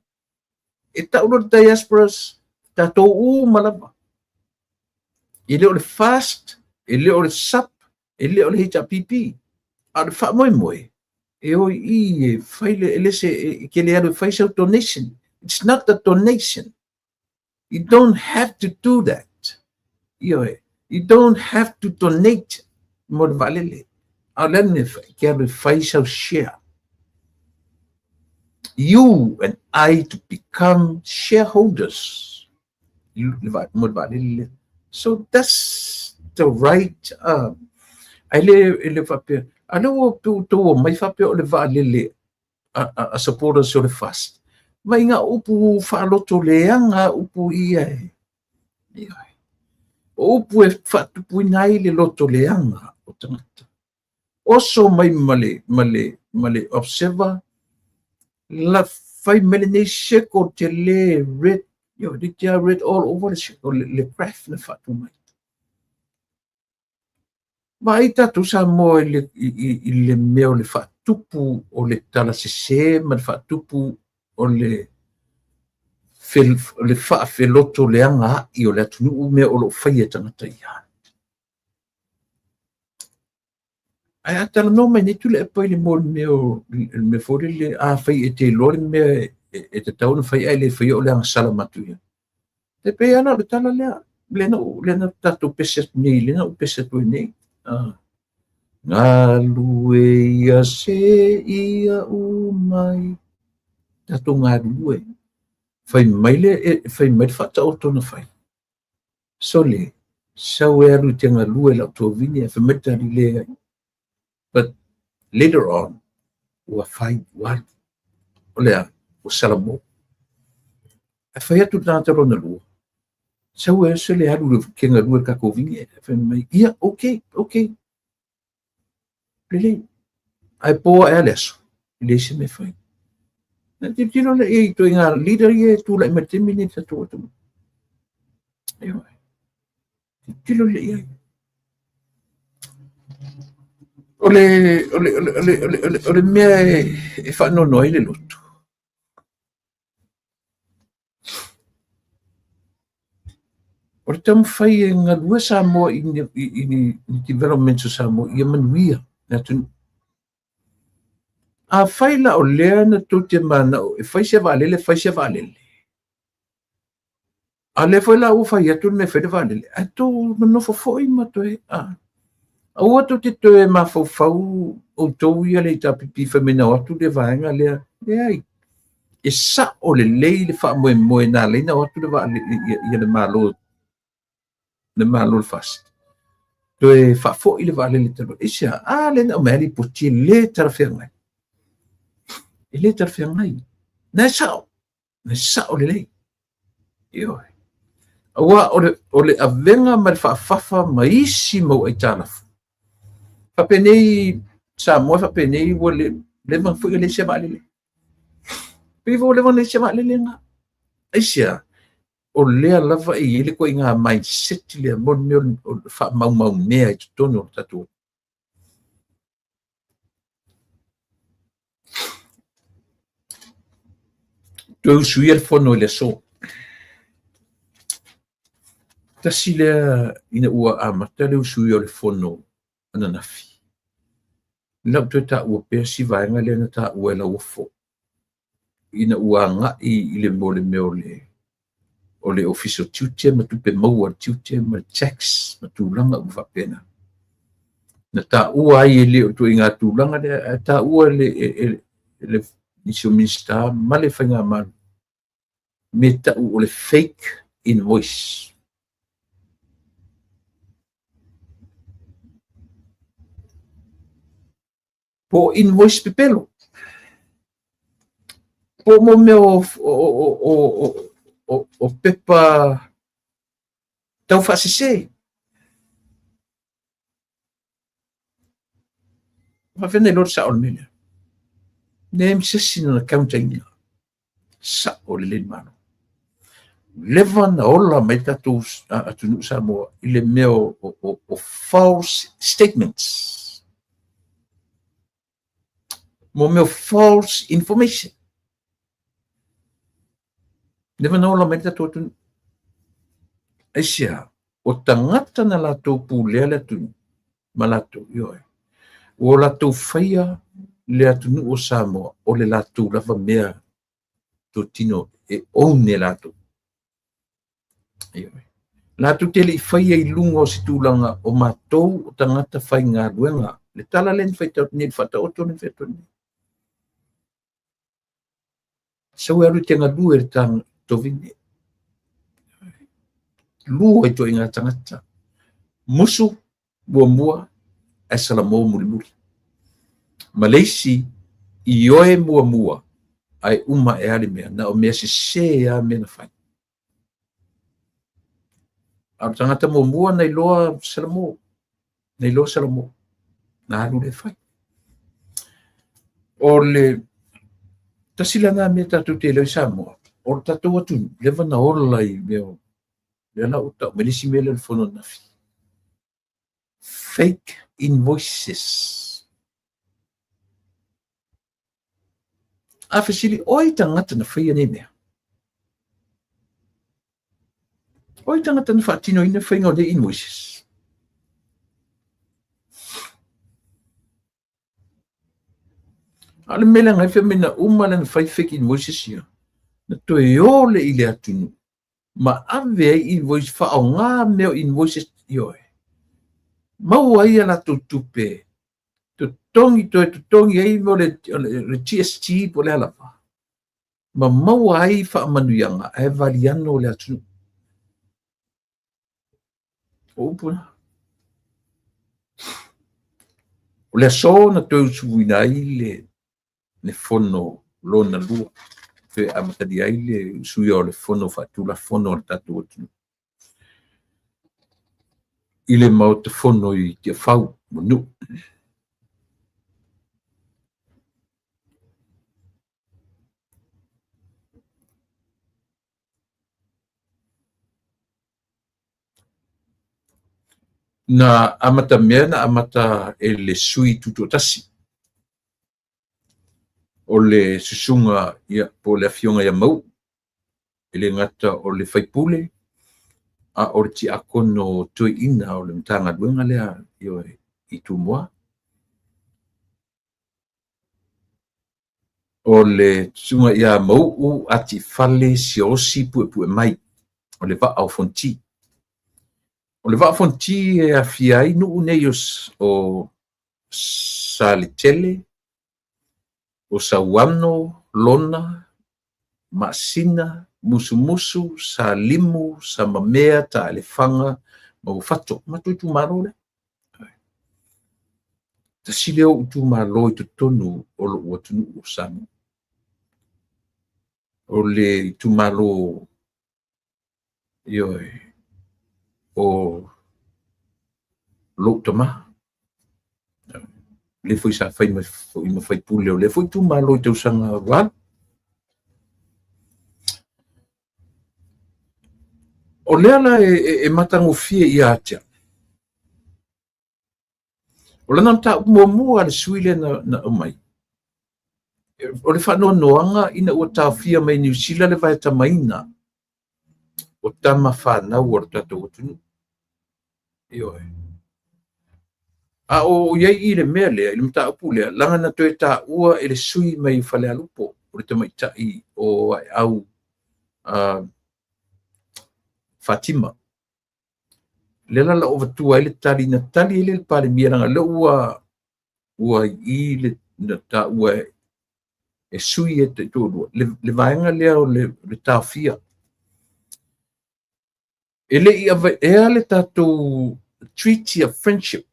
e tau loa le diasporas, tatou uma lava. E le o le FAST, e le o le SUP, e le o le HRPP. A o le faamoemoe, e o i i e fai le, e le se, e te le alu e fai sau donation. It's not the donation. You don't have to do that. Ioe. You don't have to donate mo le vaalele. A o le a le mea e fai? Ke alu e fai sau share. You and I to become shareholders mo le vaalele lea. So that's the right ae le e le faapea a lea ua outou omai faapea o le vaalele a supporters o le FAST. Mai ngā upu faaloto leaga upu ia e. Ioe. O upu e faatupuina ai le loto leaga o tagata. Oso mai ma le observer la fai mai lenei circle tele red, ioe, le tia red all over le circle, le graph na faatu mai. Vaai tatou Samoa i le mea o le faatupu o le tala sese ma le faatupu o le faafeloto leaga ai o le atunuu mea o lo o faia e tagata ia. Ae a talanoa mai nei Tuilaepa i le mea o le mea foi lele, afai e te iloa le mea e tatau ona fai ae le faia o le agasala ma atu ia. E pei lava la o le tala lea, lea na tatou pese atu nei, lea na ou pese atu ai nei. Galue ia se ia umai. Tatou galulue. Fai mai le, fai mai le faataoto na fai. Sole, sau e alu i te galue lau tuavine, fai mai le tali leai. But later on, ua fai, ua alu. O le a, ua salamo. Ae fai atu le tagata lona lua, sau e se le alu ke galue le tatou vine. Fai mai, ia, okay, okay. Lelei. Ae po ae a le aso, e leai se mea fai. Na tilotilo lea i ituaiga leader ia e tulai mai le taimi lenei i le tatou atunuu. Ioe. Tilotilo lea i ai. O le mea e faanoanoa ai le loto, o le taumafai e galue Samoa i ni development o Samoa ia manuia le atunuu. Afai la o lea na tou te manao e fai se vaalele, fai se vaalele. A lea foi la ua fai atu le mea e fai le vaalele, ae tou nonofo foi ma toe aua tou te toe mafaufau outou ia le HRPP fai mai na o atu le vaega lea. Leai. E sa'o lelei le faamoemoe na ala ai ona o atu le vaalele ia le Malo le Malo o le FAST toe faafoi le vaalele talu ai. Aisea? A lea na aumai lava lipoti e le talafeagai. E le talafeagai. Na e sa'o, na e sa'o lelei. Ioe. Aua o le avega ma le faafafa ma isi mau aitalafu. Faapenei Samoa faapenei ua leva foi ona leai se vaalele. Pei foi ua leva ona leai se vaalele lena. Aisea? O lea lava e i ai le ituaiga mindset lea mo le mea o le faamaumau mea i totonu o le tatou Toe usuia le fono i le aso. Tasi lea ina ua amata le usuia o le fono ananafi. Na ou toe taua pea si vaega lea na taua e Lauofo ina ua agai i le mo le mea o le Ofisa o Tiute ma tupe maua a le tiute ma le tax ma tulaga uma faapena. Na taua ai e le o le ituaiga tulaga lea, ae taua e le nisi o Minisita ma le Faigamalo mea tau o le fake invoice. Po o invoice pepelo. Po o mo mea o pepa tau faasese. Faafefea ona iloa le sao o le mea lea? Leai ma se isi na counter ina. Sao lelei le Malo. Leva na ola mai le tatou atunuu Samoa i le mea o false statements. Mo mea o false information. Leva na ola mai le tatou atunuu. Aisea? O tagata na latou pulea le atunuu ma latou, ioe, ua latou faia le atunuu o Samoa o le latou lava mea totino e own e latou. Ioe. Latou te le i faia i luga o se tulaga o matou o tagata faigaluega. Le tala lea na fai nei, le faataoto lea na fai atu nei. Sau e alu e te galue i le tovine. Lua ituaiga tagata. Musu muamua ae salamo mulimuli. Ma le isi, ioe muamua ae uma ae a le mea. Na o mea sese lava mea na fai. A o le tagata muamua na iloa salamo, na iloa salamo, na alu lea fai. O le tasi lena mea tatou te iloa i Samoa, o le tatou atunuu, leva na ola i mea o, lea la ua tau mai le isi mea lea o le fono ananafi. Fake invoices. A fesili, o ai tagata na faia nei mea? O ai tagata na faatinoina faiga o nei invoices? A o le mea leaga ai fai mai na uma lea na fai fake invoices ia, na toe o lea i le atunuu ma ave ai invoice, faaaoga mea o invoices, ioe, maua ai a latou tupe, totogi, toe totogi ai mo le GST po o le a lava, ma maua ai faamanuiaga ae valiano le atunuu. O upu na. O le aso na toe usuina ai le fono lona lua, toe amatalia ai le usuia o le fono faatulafono a le tatou atunuu i le Maota Fono i Tiafau ma Nuu. Na amatamea na amata e le sui tutoatasi o le susuga ia, po o le afioga ia Mauu, e le gata o le faipule, a o le tiakono toeaina o le Matagaluega lea i Tumua. O le susuga ia Mauu Atifale Siaosi Puepuemai, o le Vaa o Fonoti. O le Vaa o Fonoti e aafia ai nuu nei o Saletele, o Sauano, Lona, Maasina, Musumusu, Salimu, Samamea, Taelefaga ma Uafato. Matou itumalo lea. Tasi lea o ou itumalo i totonu o lou atunuu o Samoa. O le itumalo, ioe, o lou tama. Lea foi sa fai ma faipule o lea foi itumalo i tausaga ua alu. O lea la e matagofie ia te au. O lana mataupu muamua a le sui lea na aumai, o le faanoanoaga ina ua taofia mai Niu Sila le vaetamaina o tama fanau a lo tatou atunuu. Ioe. A o i ai i le mea lea, i le mataupu lea, leaga na toe taua e le sui mai Falealupo, o le tamaitai o Aeau Fatima. Lea la la avatua ai le tali, na tali ai le Palemia, leaga lea ua i le na taua e sui e taitoalua le vaega lea o le taofia. E le i aveea le tatou Treaty of Friendship,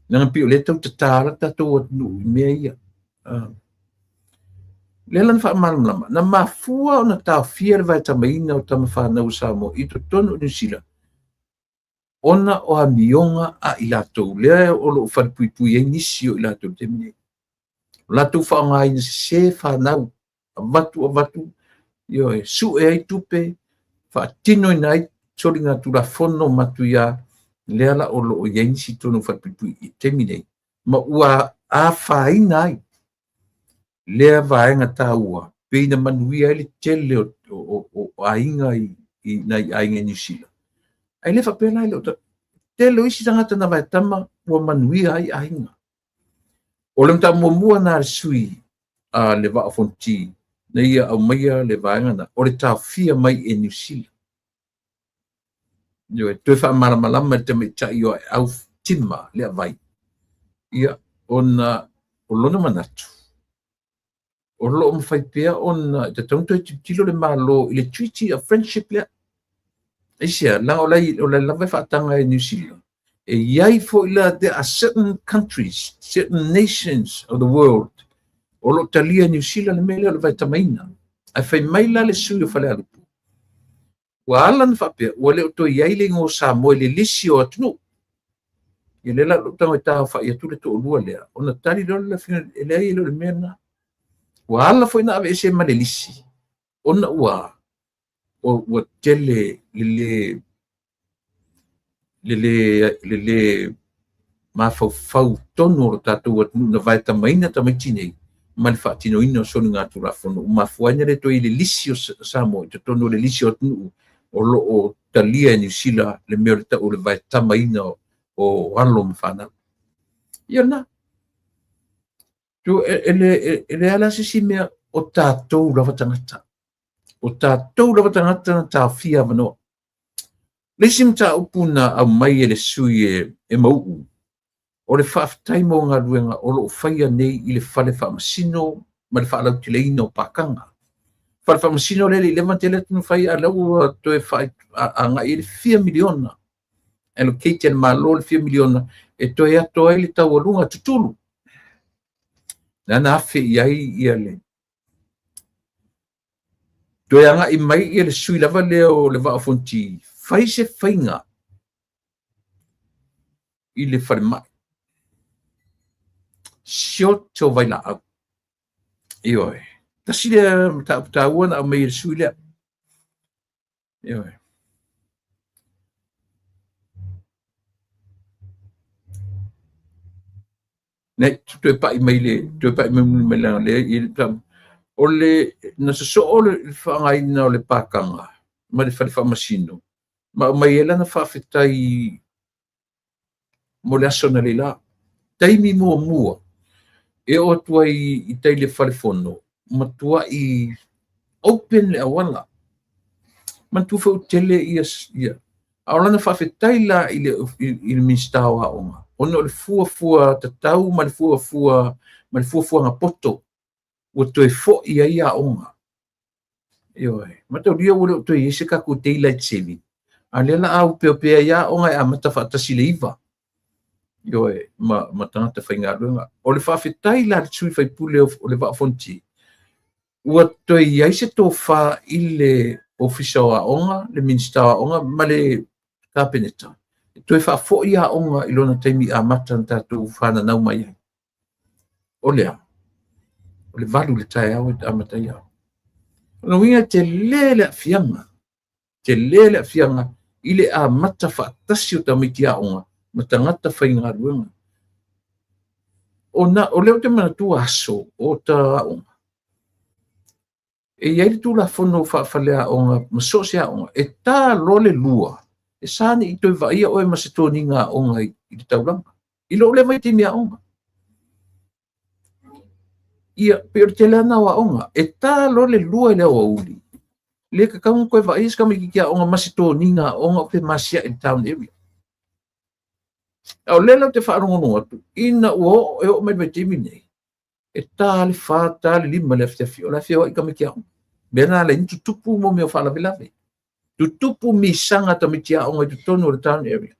leaga pei o lea tau tatala tatou atunuu i mea ia. Lea la na faamalamalama, na mafua ona taofia le vaetamaina o tama fanau o Samoa i totonu o Niu Sila, ona o amioga a i latou, lea o lo o falepuipui ai nisi o i latou i le taimi nei. O latou faaaogaina sese fanau, avatu, ioe, sue ai tupe, faatinoina ai soliga tulafono matuia, lea la o lo o i ai nisi tonu falepuipui i taimi nei, ma ua afaina ai lea vaega taua, pei na manuia ai le tele o aiga i nai aiga i Niu Sila. Ae le faapea la e le o tele o isi tagata na vaetama ua manuia ai aiga. O le mataupu muamua na le sui a le Vaa o Fonoti na ia aumaia le vaega na, o le taofia mai e Niu Sila. Ioe, toe faamalamalama e le tamaitai o Aeau Tima le avai. Ia, ona o lona manatu, o lo o mafai pea ona tatau ona toe tilotilo le Malo i le Treaty of Friendship lea. Aisea, leaga o la lava e faataga e Niu Sila. E i ai foi la, there are certain countries, certain nations of the world o lo o talia e Niu Sila le mea lea o le vaetamaina. Ae fai mai la le sui o Falealupo, ua ala na faapea, ua le o toe i ai le igoa o Samoa i le lisi o atunuu. Ia lea la lou tago e taofai atu le toalua lea, ona tali loa le afioga, e leai e le o le mea lena. Ua ala foi na aveese ma le lisi, ona ua tele le mafaufau tonu o lo tatou atunuu na vaetamaina tamaiti nei ma le faatinoina o soliga tulafono. Ua mafua ai na le toe i le lisi o Samoa i totonu o le lisi o atunuu o lo o talia e Niu Sila le mea o le tau o le vaetamaina o alo ma fanau. Ia na. E leai la se isi mea o tatou lava tagata. O tatou lava tagata na taofia avanoa. Le isi mataupu na aumai e le sui e Mauu, o le faafetai mo galuega o lo o faia nei i le fale faamasino ma le faalauteleina o pakaga. Fale faamasino lea le i leva tele atu na fai, a lea ua toe agai i le fia miliona. Allocate e le Malo le fia miliona e toe ato ai le taualuga tutulu. Lea na afe i ai ia le toe agai mai ia le sui lava lea o le Vaa o Fonoti, fai se faiga i le falemai. Siot o vailaau. Ioe. Tasi lea mataupu taua na aumai e le sui lea. Ioe. Nei, toe pai mai le, toe pai mai muli mai lea, lea i le tau. O le, na sosoo le faaaogaina o le pakaga ma le fale faamasino, ma aumai ai lana faafetai mo le aso analeila. Taimi muamua e oo atu ai i tai le fale fono, matuai open le auala. Manatua foi ua tele ia. A o lana faafetai la i le Minisita o Aoga, ona o le fuafua tatau ma le fuafuaga poto ua toe foi ai aoga. Ioe, mataulia ua le o toe i ai se tatou daylight saving, a o lea o le a opeopea ai aoga e amata faatasi i le 9. Ioe, ma tagata faigaluega. O le faafetai la a le sui usufono o le Vaa o Fonoti, ua toe i ai se tofa i le Ofisa o Aoga, le Minisita o Aoga ma le Kapeneta, e toe faafoi aoga i lona taimi amata na tatou fananau mai ai. O le a? O le 8 i le taeao e amata ai aoga. O lona uiga e tele le aafiaga, tele le aafiaga i le amata faatasi o tamaiti aoga ma tagata faigaluega. Ona o lea ou te manatua aso o ta aoga, e i ai le Tulafono faafaleaoga ma so o se aoga, e ta loa le 2, e sa ne i toe vaaia oe ma se toniga aoga i le taulaga. I lou lea vaitaimi aoga. Ia, pei o le tele lava o aoga, e ta loa le 2 i le aoauli, le tatau ona toe vaaia se tamaitiiti aoga ma se toniga aoga pe masiai i le town area. A o lea la ou te faalogologo atu, ina ua oo e oo mai i le vaitaimi lenei, e ta le 4, ta le 5 i le afiafi, o la e feoai tamaiti aoga. Mea na ala ai ona tutupu mea o faalavelave. Tutupu misaga a tamaiti aoga i totonu o le town area.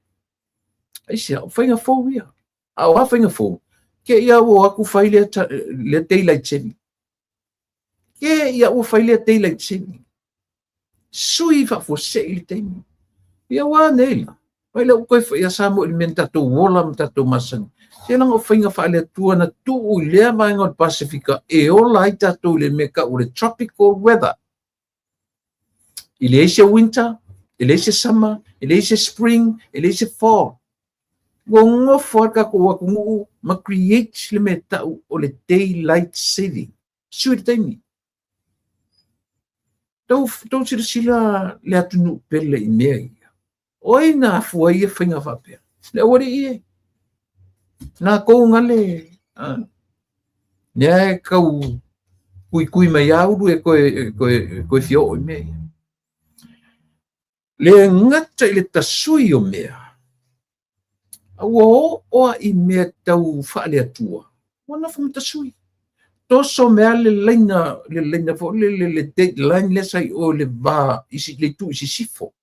Aisea? O faiga fou ia. A o a faiga fou? Te i lava ua o atu fai lea daylight saving. Te i lava ua fai lea daylight saving. Sui faafuasei le taimi. Ia ua a nei la? Mai lea ua toe foi ia Samoa i le mea na tatou ola ma tatou masani. Se leaga o faiga faale-Atua na tuu i lea vaega o le Pasefika e ola ai tatou i le mea e tau o le tropical weather. E leai se winter, e leai se summer, e leai se spring, e leai se fall. Ua nofo lava le tatou atunuu ma create le mea e tau o le daylight saving. Sui le taimi. Tou silasila le atunuu pele i mea ia. O ai na afua ai ia faiga faapea? Le aualii e. Na tou na le... Lea e tau tuitui mai lava Ulu e toe fia oo i mea ia. Le gata i le tasui o mea, a ua oo lava i mea tau faale-Atua, ua nofo ma tasui. Toso mai lava le laina, le laina foi le, le date line lea sa i o i le va, i le itu i sisifo.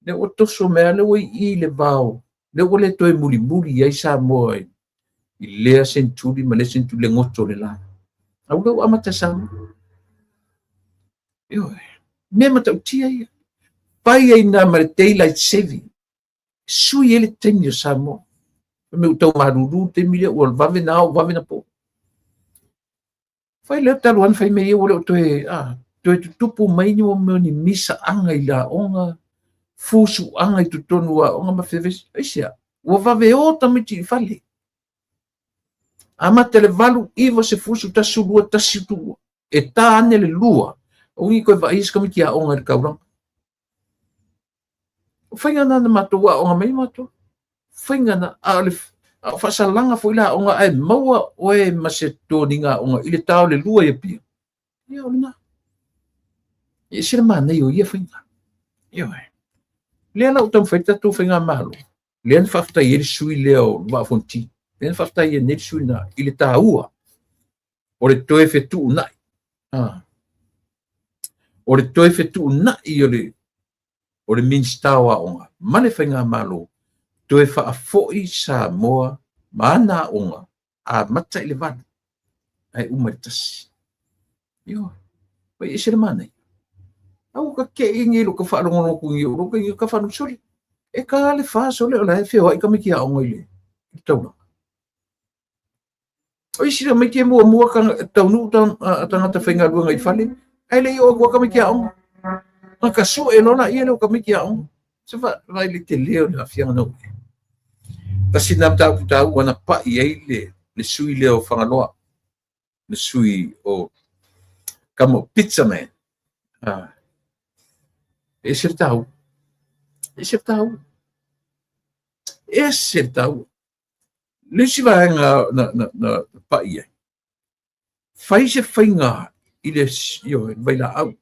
Lea ua toso mai lava, lea ua i i le vao, lea ua le toe mulimuli ai Samoa i lea seneturi ma lea seneturi, le goto o le la. A ua lea ua amata e Samoa. Ioe, mea matautia ia. Fai ai na ma le daylight saving. Sui ai le taimi o Samoa. Fai mai ua tau malulu le taimi lea, ua vave na ao, vave na po. Fai lea talu ana fai mea ia ua le o toe, toe tutupu mai ni mea ni misaaga i le aoga, fusuaga i totonu o aoga ma fevesi. Aisea? Ua vave o tamaiti i fale. Amata le 8, 9, 10, 11, 12, 1, 2. E ta ane le 2, aua ne i toe vaaia se tamaiti aoga i le taulaga. O faiga na na matou aoga mai matou. Faiga na, a o le a o faasalaga foi le aoga ae maua oe ma se toniga aoga i le ta o le 2 i Apia. Ia o lena. E ese le manaia o ia faiga. Ioe. Lea la ua taumafai le tatou faigamalo, lea na faafetai ai le sui lea o Vaa o Fonoti, lea na faafetai ai nei le sui lena i le taua o le toe fetuunai. O le toe fetuunai o le Minisita o Aoga ma le Faigamalo, toe faafoi Samoa ma ana aoga amata i le 8 ae uma i le 1. Ioe, ua ese le manaia. Aua ka te i nei lo ka faalogologo atu i lou taimi ka faalogo sole. E ta le 4 sole o la e feoai tamaiti aoga i le taulaga. O isi tamaiti e muamua taunuu tagata faigaluega i fale, ae le i oo atu lava tamaiti aoga. Na ta sue loa laia lea o tamaiti aoga. Se vaai le tele o le aafiaga na oo i ai. Tasi lena mataupu taua na pai ai le sui lea o Fagaloa, le sui o Kamo Pizza Man. E ese le taua. Ese le taua. Ese le taua. Le isi vaega na pai ai, fai se faiga i le vailaau,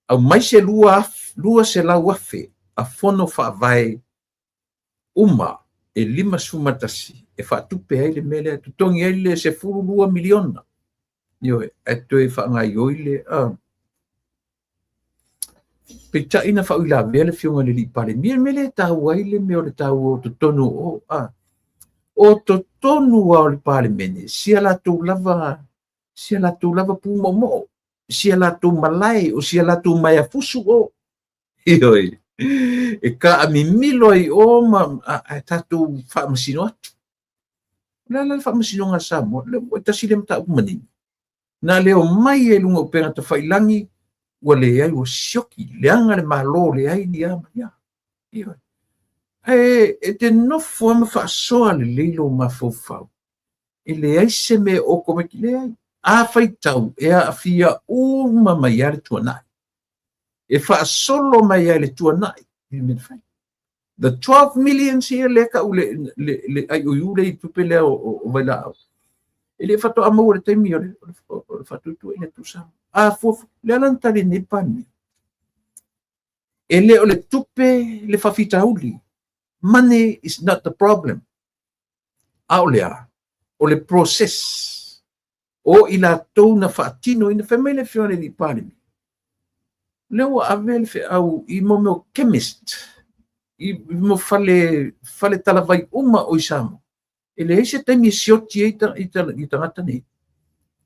aumai se 200,000 a fono faavae uma e 51 e faatupe ai le mea lea, totogi ai le 12 miliona. Ioe, ae toe faagaioi le... Peitai na faauilavea le Afioga i le alii Palemia, le mea lea e taua ai le mea o le taua o totonu o o, o totonu lava o le Palemene, si a latou lava, si a latou lava pumoomoo, si a latou malae, o si a latou maeafusu o. Ioe. E taamimilo ai o ma ae tatou faamasino atu. O le a la le faamasinoga a Samoa? Le ua tasi lea mataupu manino. Na le omai ai i luga o upega tafailagi, ua leai, ua sioki, leaga le Malo, leai ni a ma ni a. Ioe. Ae e te nofo lava ma faasoa lelei lou mafaufau, e leai se mea e okomeki, leai. A faitau, e aafia uma mai lava le tuanai. E faasolo mai lava i le tuanai i le mea na fai. The 12 millions here lea tau le, le, le IOU le i tupe lea o, o vailaau. E le faatoa maua le taimi o le, o le faatuatua i le tusa. A fuafua, le ala na tali nei Palemia. E le o le tupe le faafitauli. Money is not the problem. A o le a? O le process. O i latou na faatinoina. Fai mai le Afioga i le Palemia, lea ua ave le feau i mo mea o chemist, i mo fale, fale talavai uma o i Samoa. E leai se taimi e sioti ai i, i tagata nei.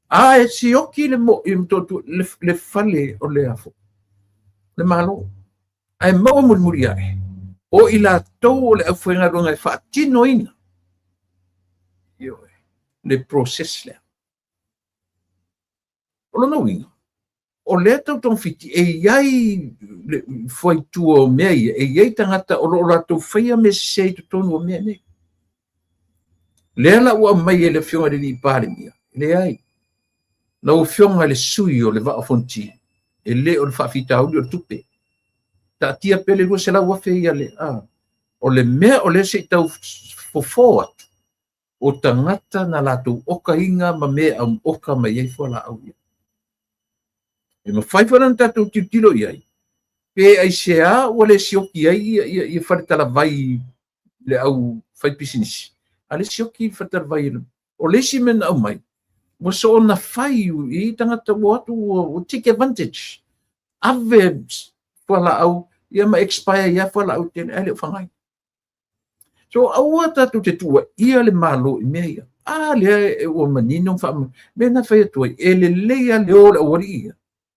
A e sioki le, mo, i le, le fale o le afo, le Malo. Ae maua mulimuli ae, o i latou o le aufaigaluega e faatinoina ioe, le process lea. O lona uiga, o lea tau togafiti e i ai le fuaitua o mea ia, e i ai tagata o lo o latou faia mea sese i totonu o mea nei. Lea la ua aumai e le Afioga i le alii Palemia, leai. Lau Afioga i le sui o le Vaa o Fonoti, e le o le faafitauli o le tupe. Taatia pea le 200,000 ia le, a. O le mea o lea se i tau fofo atu, o tagata na latou okaina ma mea e oka mai ai fualaau ia. E mafai foi la ona tatou tilotilo i ai, pe aisea ua le sioki ai ia, ia, ia faletalavai le au faipisinisi, a le sioki le faletalavai. O le isi mea na aumai, ua soona fai i tagata ua atu ua take advantage, ave fualaau ia ma expire ia fualaau tele ae le o faga. So aua tatou te tuuaia le Malo i mea ia. A lea e ua manino ma faama mea na fai atu ai, e lelei lava le o o le aualii ia.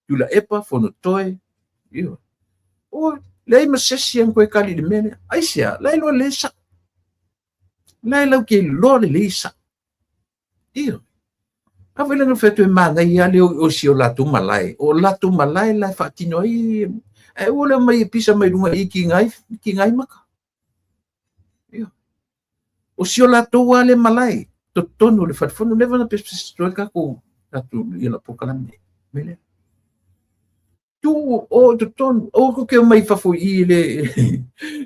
Tuilaepa, Fonotoe, ioe. Ua leai ma se isi e toe tali i le mea lea. Aisea? La e iloa lelei e sao. La e lau te iloa lelei e sao. Ioe. A foi la na fai atu e manaia lava le o i si o latou malae. O latou malae la e faatino ai, ae aua le omai e pisa mai luga i kiga ai, kiga ai maka. Ioe. O si o latou lava le malae, totonu o le falefono, leva na pesepese atu ai le tatou, tatou ia lau polokalame nei. Mea lea. Tuu o i totonu, aua tou te omai i fafo i i le,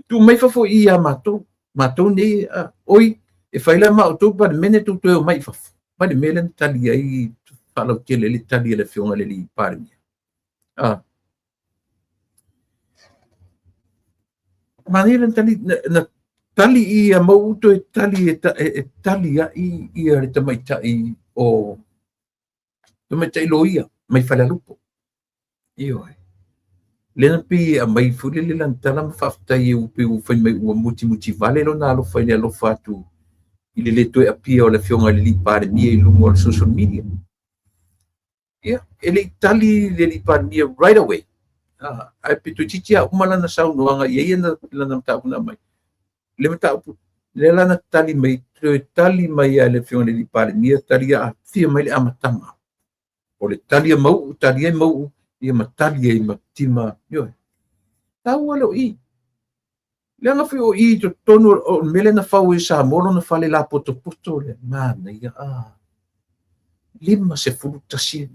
tuu mai fafo i i ia matou, matou nei, a, oi, e fai la ma outou Palemene tou toe omai i fafo. Mai le mea lea na tali ai, faalautele ai le tali a le Afioga i le alii Palemia. A. Manaia le tali, na, na tali ia Mauu toe tali e, e, e tali ai ia le tamaitai o tamaitai loia mai Falealupo. Ioe. Lea na pei e aumai foi lele lana tala ma faafetai e pei ua fai mai ua mutimuti vale lona alofa i le alofa atu i le le toe apia o le Afioga i le alii Palemia i luga o le social media. Ia, e le i tali le alii Palemia right away. Ah, ae pe toeitiiti lava uma lana saunoaga i ai lana mataupu na aumai. Le mataupu, lea la na tali mai, toe tali mai lava e le Afioga i le alii Palemia, tali aafia mai le amataga. O le tali a Mauu, tali ai Mauu, ia ma tali ai ma Tima, ioe. Taua le o i. Leaga foi o i i totonu o le mea lea na fau e Samoa lona fale lapotopoto lea, manaia, a, 51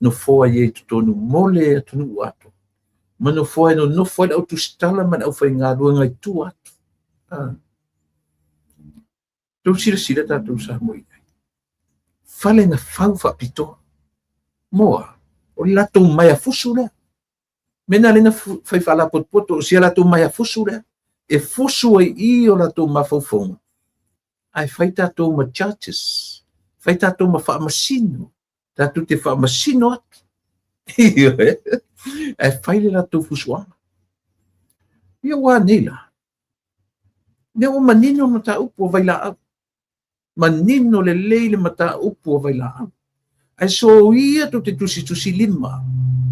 nofoa i ai i totonu mo le atunuu atoa, ma nofoa e nonofo ai le au tusitala ma le aufaigaluega i tua atu. A. Tou silasila tatou Samoa i ai. Fale na fau faapitoa. Moa, o le latou maeafusu lea. Mea na lea na fai faalapotopoto, o si a latou maeafusu lea. E fusu ai i o latou mafaufauga. Ae fai tatou ma judges, fai tatou ma faamasino, tatou te faamasino atu. Ioe. Ae fai le latou fusuaga. Ia ua a nei la? Lea ua manino le mataupu o vailaau. Manino lelei le mataupu o vailaau. Ae soia tou te tusitusilima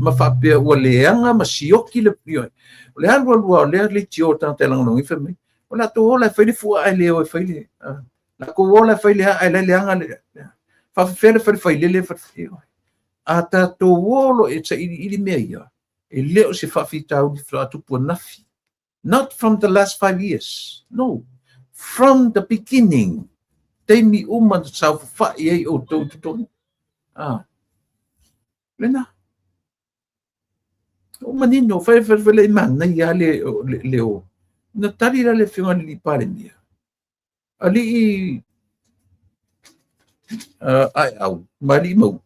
ma faapea ua leaga ma sioki le ioe. O le alu alu lava o lea leitio o le tagata e lagolagoina fai mai, o le a tou o la e fai le fua ae le o e fai le... O le a tou o la e fai le aa ae la e leaga le... Faapefea le fai le failele ioe. A tatou o loa e sailiili mea ia, e le o se faafitauli faatoa tupu ananafi. Not from the last 5 years. No. From the beginning. Taimi uma na saofafai ai outou i totonu. Ah. Lena. O manino, fai fai fai le manaia le le o. Na tali la le afioga i le Palemia. Alii Aeau ma alii Mauu.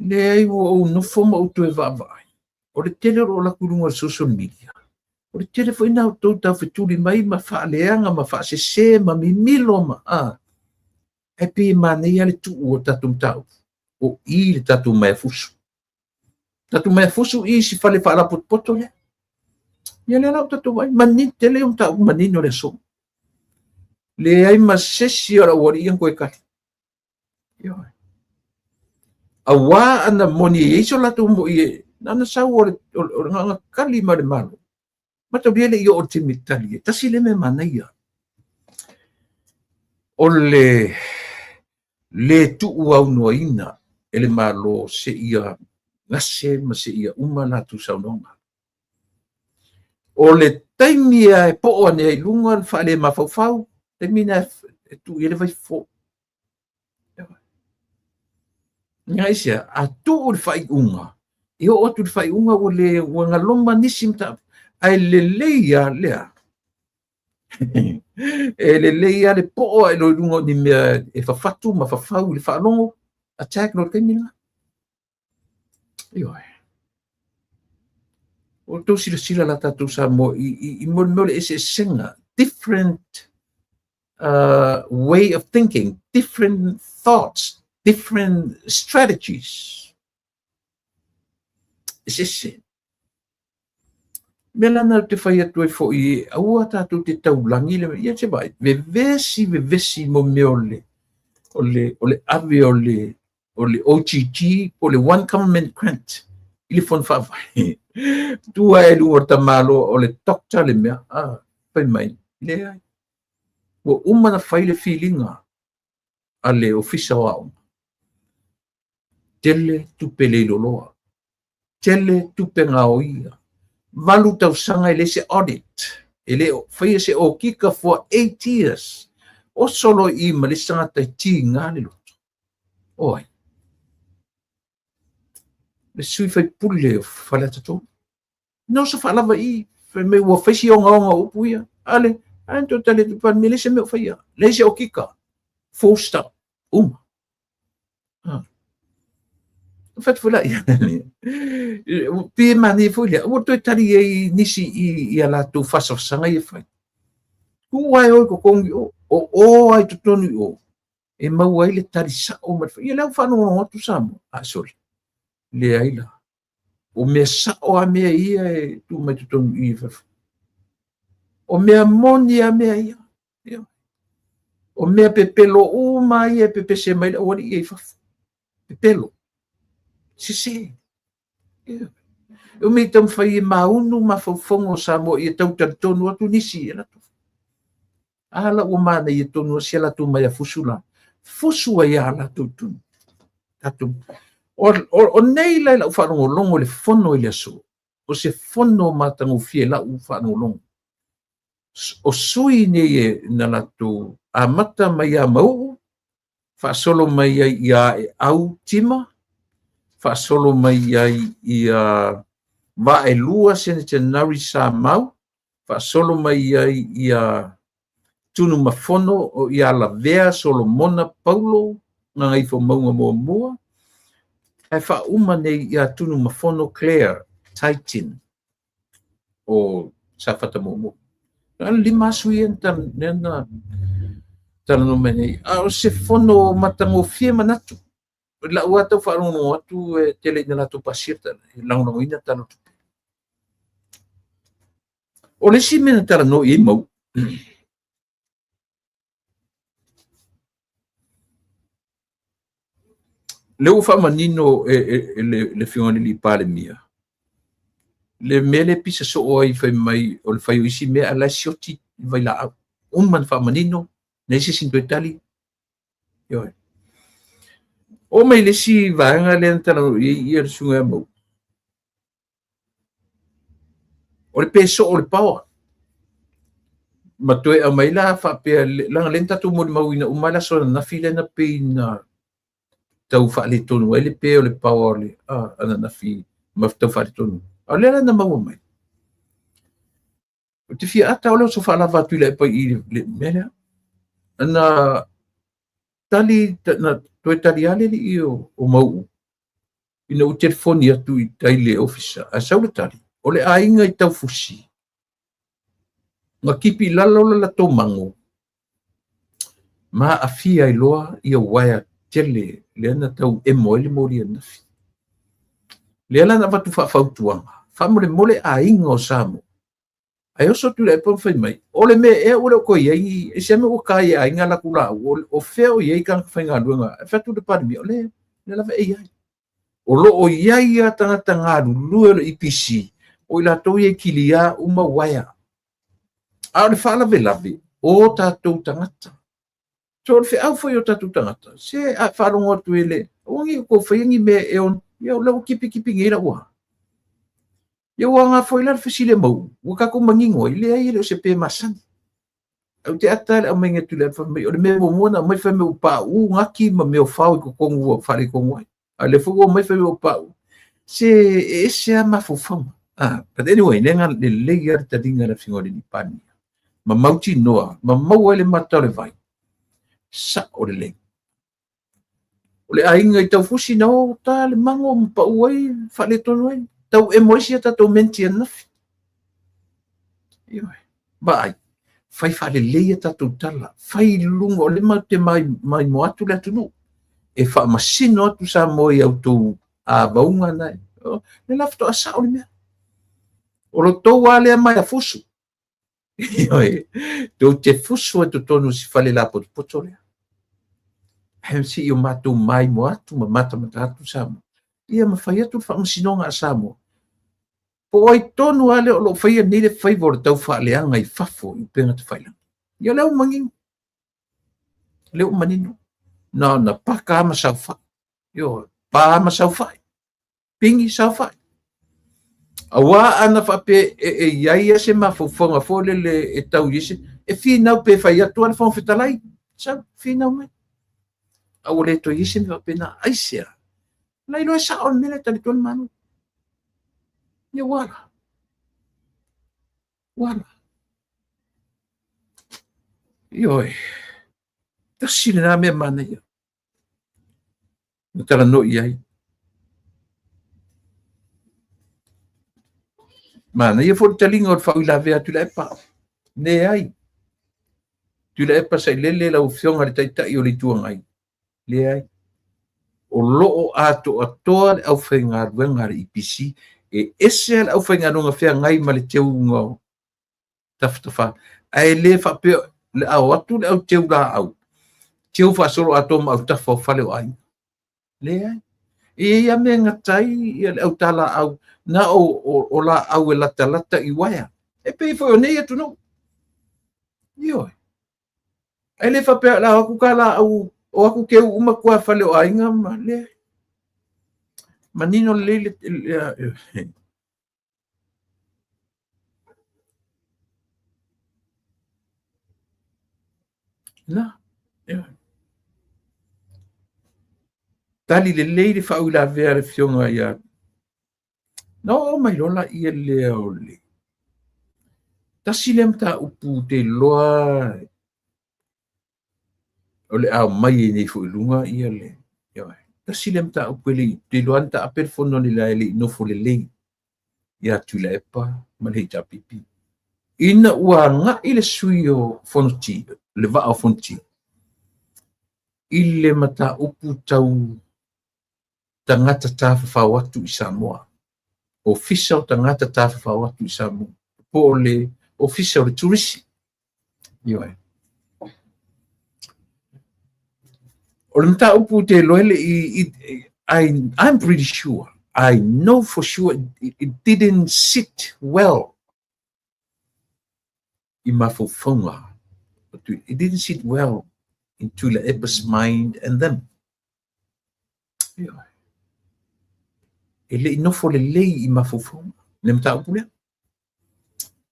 Leai, ua ou nofo ma ou toe vaavaai. O le tele o lo o alu atu i luga o le social media. O le tele foi na outou taufetuli mai ma faaleaga ma faasese ma mimilo ma a. Ae pei e manaia le tuu o tatou mataupu. O i le tatou maea fusu. Tatou maea fusu i si fale faalapotopoto lea. Ia lea la o tatou vaai. Manino tele o mataupu manino le aso. Leai ma se isi o le aualii ia na toe tali. Auā ana moni e i ai so latou mo'i e na ona sau o le na ona tali mai le Malo. Mataulia e le i oo i le taimi e tali ai. Tasi lea mea manaia. O le le tuuaunoaina e le Malo seia gase ma seia uma latou saunoaga. O le taimi lava e poo ane ai i luga le faalemafaufau, taimi lena e tuu i ai le vaifofo. Aisea? A tuu le faaiuga, e oo atu i le faaiuga ua le ua galoma nisi mataupu. Ae lelei lava lea. E lelei lava le poo ae loa i luga o ni mea e fafatu ma fafau i le faalogo, attack loa i le taimi lena. Ioe. Ua outou silasila la tatou Samoa i mo le mea o le eseesega, different way of thinking, different thoughts, different strategies. Eseese. Mea la na te fai atu ai foi, aua tatou te taulagi le, ia se vaai, vevesi vevesi mo mea o le, o le, o le ave o le, o le OGG po o le One Government Grant i le Fono Faavae. Tu ae i luga o le tamaloa o le doctor le mea, a, fai mai, leai. Ua uma na fai le filiga a le Ofisa o Aoga. Tele tupe leiloloa. Tele tupe gaoia. 8 tausaga e leai se audit. E le o faia se okika for 8 years. Oso loa i i ma le isi tagata e tiga le loto. O ai? Le sui faipule o Faleata 3. Na oso faalava i i, fai mai ua fai si ogaoga o upu ia. Ale, ae na toe tali atu le Palemia, leai se mea o faia. Leai se okika. Full stop. Uma. Ah. Fai atu foi la ia. Pei e manaia foi lea. Ua toe tali ai nisi i a latou fasafasaga ia fai. Tuu lava e o i totonu i o. O o lava i totonu i o. E maua ai le tali sao ma le fai. Ia lea ua faalogologo atu Samoa. Ah, sorry. Leai la. O mea sao a mea ia e tuu mai totonu i i fafo. O mea moni a mea ia. Ia. O mea pepelo uma ia e pepese mai le aualii ia i fafo. Pepelo. Sese. Ia. E umi i taumafai e maunu mafaufauga o Samoa ia tau talitonu atu nisi i latou. A la ua manaia tonu a si a latou maea fusu la. Fusu ai a latou tonu. Tatou. O nei la i lau faalogologo i le fono i le aso, o se fono matagofie i lau faalogologo. O sui nei e na latou amata mai ia Mauu, faasolo mai ai ia Aeau Tima, faasolo mai ai ia Vaaelua Senator Samau, faasolo mai ai ia Tunumafono o ia Lavea Solomona Paulo Gagaifomauga muamua, ae faauma nei ia Tunumafono Claire Taitin o Safata muamua. Na le 5 aso ia na talanoa mai nei, a o se fono matagofie manatu. Lau lava tau faalogologo atu e tele ina latou pasia e lagolagoina le Tala o le Tupe. O le isi mea na talanoa i ai Mauu, lea ua faamanino e le Afioga i le Palemia le mea lea e pisa soo ai fai mai o le fai o isi mea ae la e sioti le vailaau. Uma ona faamanino, leai se isi na toe tali. Ioe. Oo mai le isi vaega lea na talanoa i ai le Susuga ia Mauu, o le pe soo o le power. Ma toe aumai la faapea, leaga lea na tatou molimauina uma le aso ananafi lea na pei na tau faaletonu ai le pe o le power o le ananafi ma tau faaletonu. A o lea la na maua mai. Ou te fia ata o le oso faalava a Tuilaepa i le mea lea. Na tali, na toe tali lava le alii o Mauu ina ua telefoni atu i tai i le ofisa, ae sau le tali, o le aiga i Taufusi, na kipi i lalo le latou mago, ma aafia ai loa ia uaea tele lea na tau emo ai le moli ananafi. Lea la na avatu faafautuaga, faamolemole aiga o Samoa, ae oso atu Tuilaepa ma fai mai, o le mea ea ua le o toe i ai, e se mea ua ta i aiga latou laau, o fea o i ai tagata faigaluega? Ae fai atu le Palemia, o lea lava e i ai. O lo o i ai lava tagata galulue o le EPC, o i latou ia e kilia uma uaea. A o le faalavelave, o tatou tagata. So o le feau foi o tatou tagata, se a faalogo atu e le, aua ne i outou faia ni mea e on, ia o lea ua kipikipiki nei lau a. Ia ua aoga foi la le fesili a Mauu, ua tatou manino ai, leai e le o se pe masani. Ae ou te ata le aumaiga e Tuilaepa fai mai, o le mea muamua na aumai fai mai ua pauu nati ma mea o fao i totonu ua faaletonu ai. A o lea foi ua aumai fai mai ua pauu. Se e ese lava mafaufauga. But anyway, lea na lelei lava le taliga a le Afioga i le Palemia. Ma mautinoa, ma maua ai le mata o le vai. Sao lelei. O le aiga i Taufusi na o ta le mago ma pau ai, faaletonu ai, tau emo ai si a tatou menti ananafi. Ioe, vaai, fai faalelei a tatou tala, fai i luga o le matou te maimoa atu le atunuu, e faamasino atu Samoa i a outou avauga na, le la faatoa sao le mea. O lo tou lava lea maea fusu. Ioe, tou te fusu ai totonu o si fale lapotopoto lea. Ae se i o matou maimoa atu ma matamata atu Samoa. Ia ma fai atu le faamasinoga a Samoa. Po o ai tonu lava lea o lo o faia nei le faiva o le taufaaleaga i fafo i upega tafailagi. Ia o lea ua manino. O lea ua manino. Na ona paka lava ma saofai. Ioe, pa ma saofai. Pigi saofai. Aua ana faapea e i ai ia se mafaufauga foi lele e tau i se, e finau pe fai atu lava le Fofoga Fetalai, sau, finau mai. A ua le toe i ai se mea faapena, aisea? La iloa e sao le mea lea e tali atu ai le Malo. Ia ua ala. Ua ala. Ioe. Tasi lena mea manaia. Na talanoa i ai. Manaia foi le taliga o le faauilavea a Tuilaepa. Leai. Tuilaepa Sailele lau Afioga i le Taitai o le Itu Agai. Leai. O lo o atoatoa le aufaigaluega a le EPC. E ese le aufaigaluega feagai ma le teuga o tafatafa. Ae le faapea le a o atu le au teu laau, teu faasoloatoa ma autafa o fale o aiga. Leai. E i ai lava mea e gata ai le au talaau, na o laau e latalata i uaea. E pei foi o nei atunuu. Ioe. Ae le faapea o le a o atu ta laau, o atu teu uma tua fale o aiga ma leai. Manino lelei le Na, ioe. Tali lelei le faauilavea a le Afioga ia. Na oo mai loa laia lea o le tasi lea mataupu ou te iloa o le a omai ai nei foi i luga ia le, ioe, tasi lea mataupu e le i, ou te iloa na taape le fono analeila e le i nofo lelei ia Tuilaepa ma le HRPP. Ina ua agai le sui o Fonoti, le vaa o Fonoti, i le mataupu tau Tagata Tafafao atu i Samoa. Ofisa o Tagata Tafafao atu i Samoa. Po o le Ofisa o le Turisi. Ioe. O le mataupu te iloa le i, I'm pretty sure, I know for sure it didn't sit well i mafaufauga. It didn't sit well in Tuilaepa's mind and them. E le i nofo lelei i mafaufauga le mataupu lea.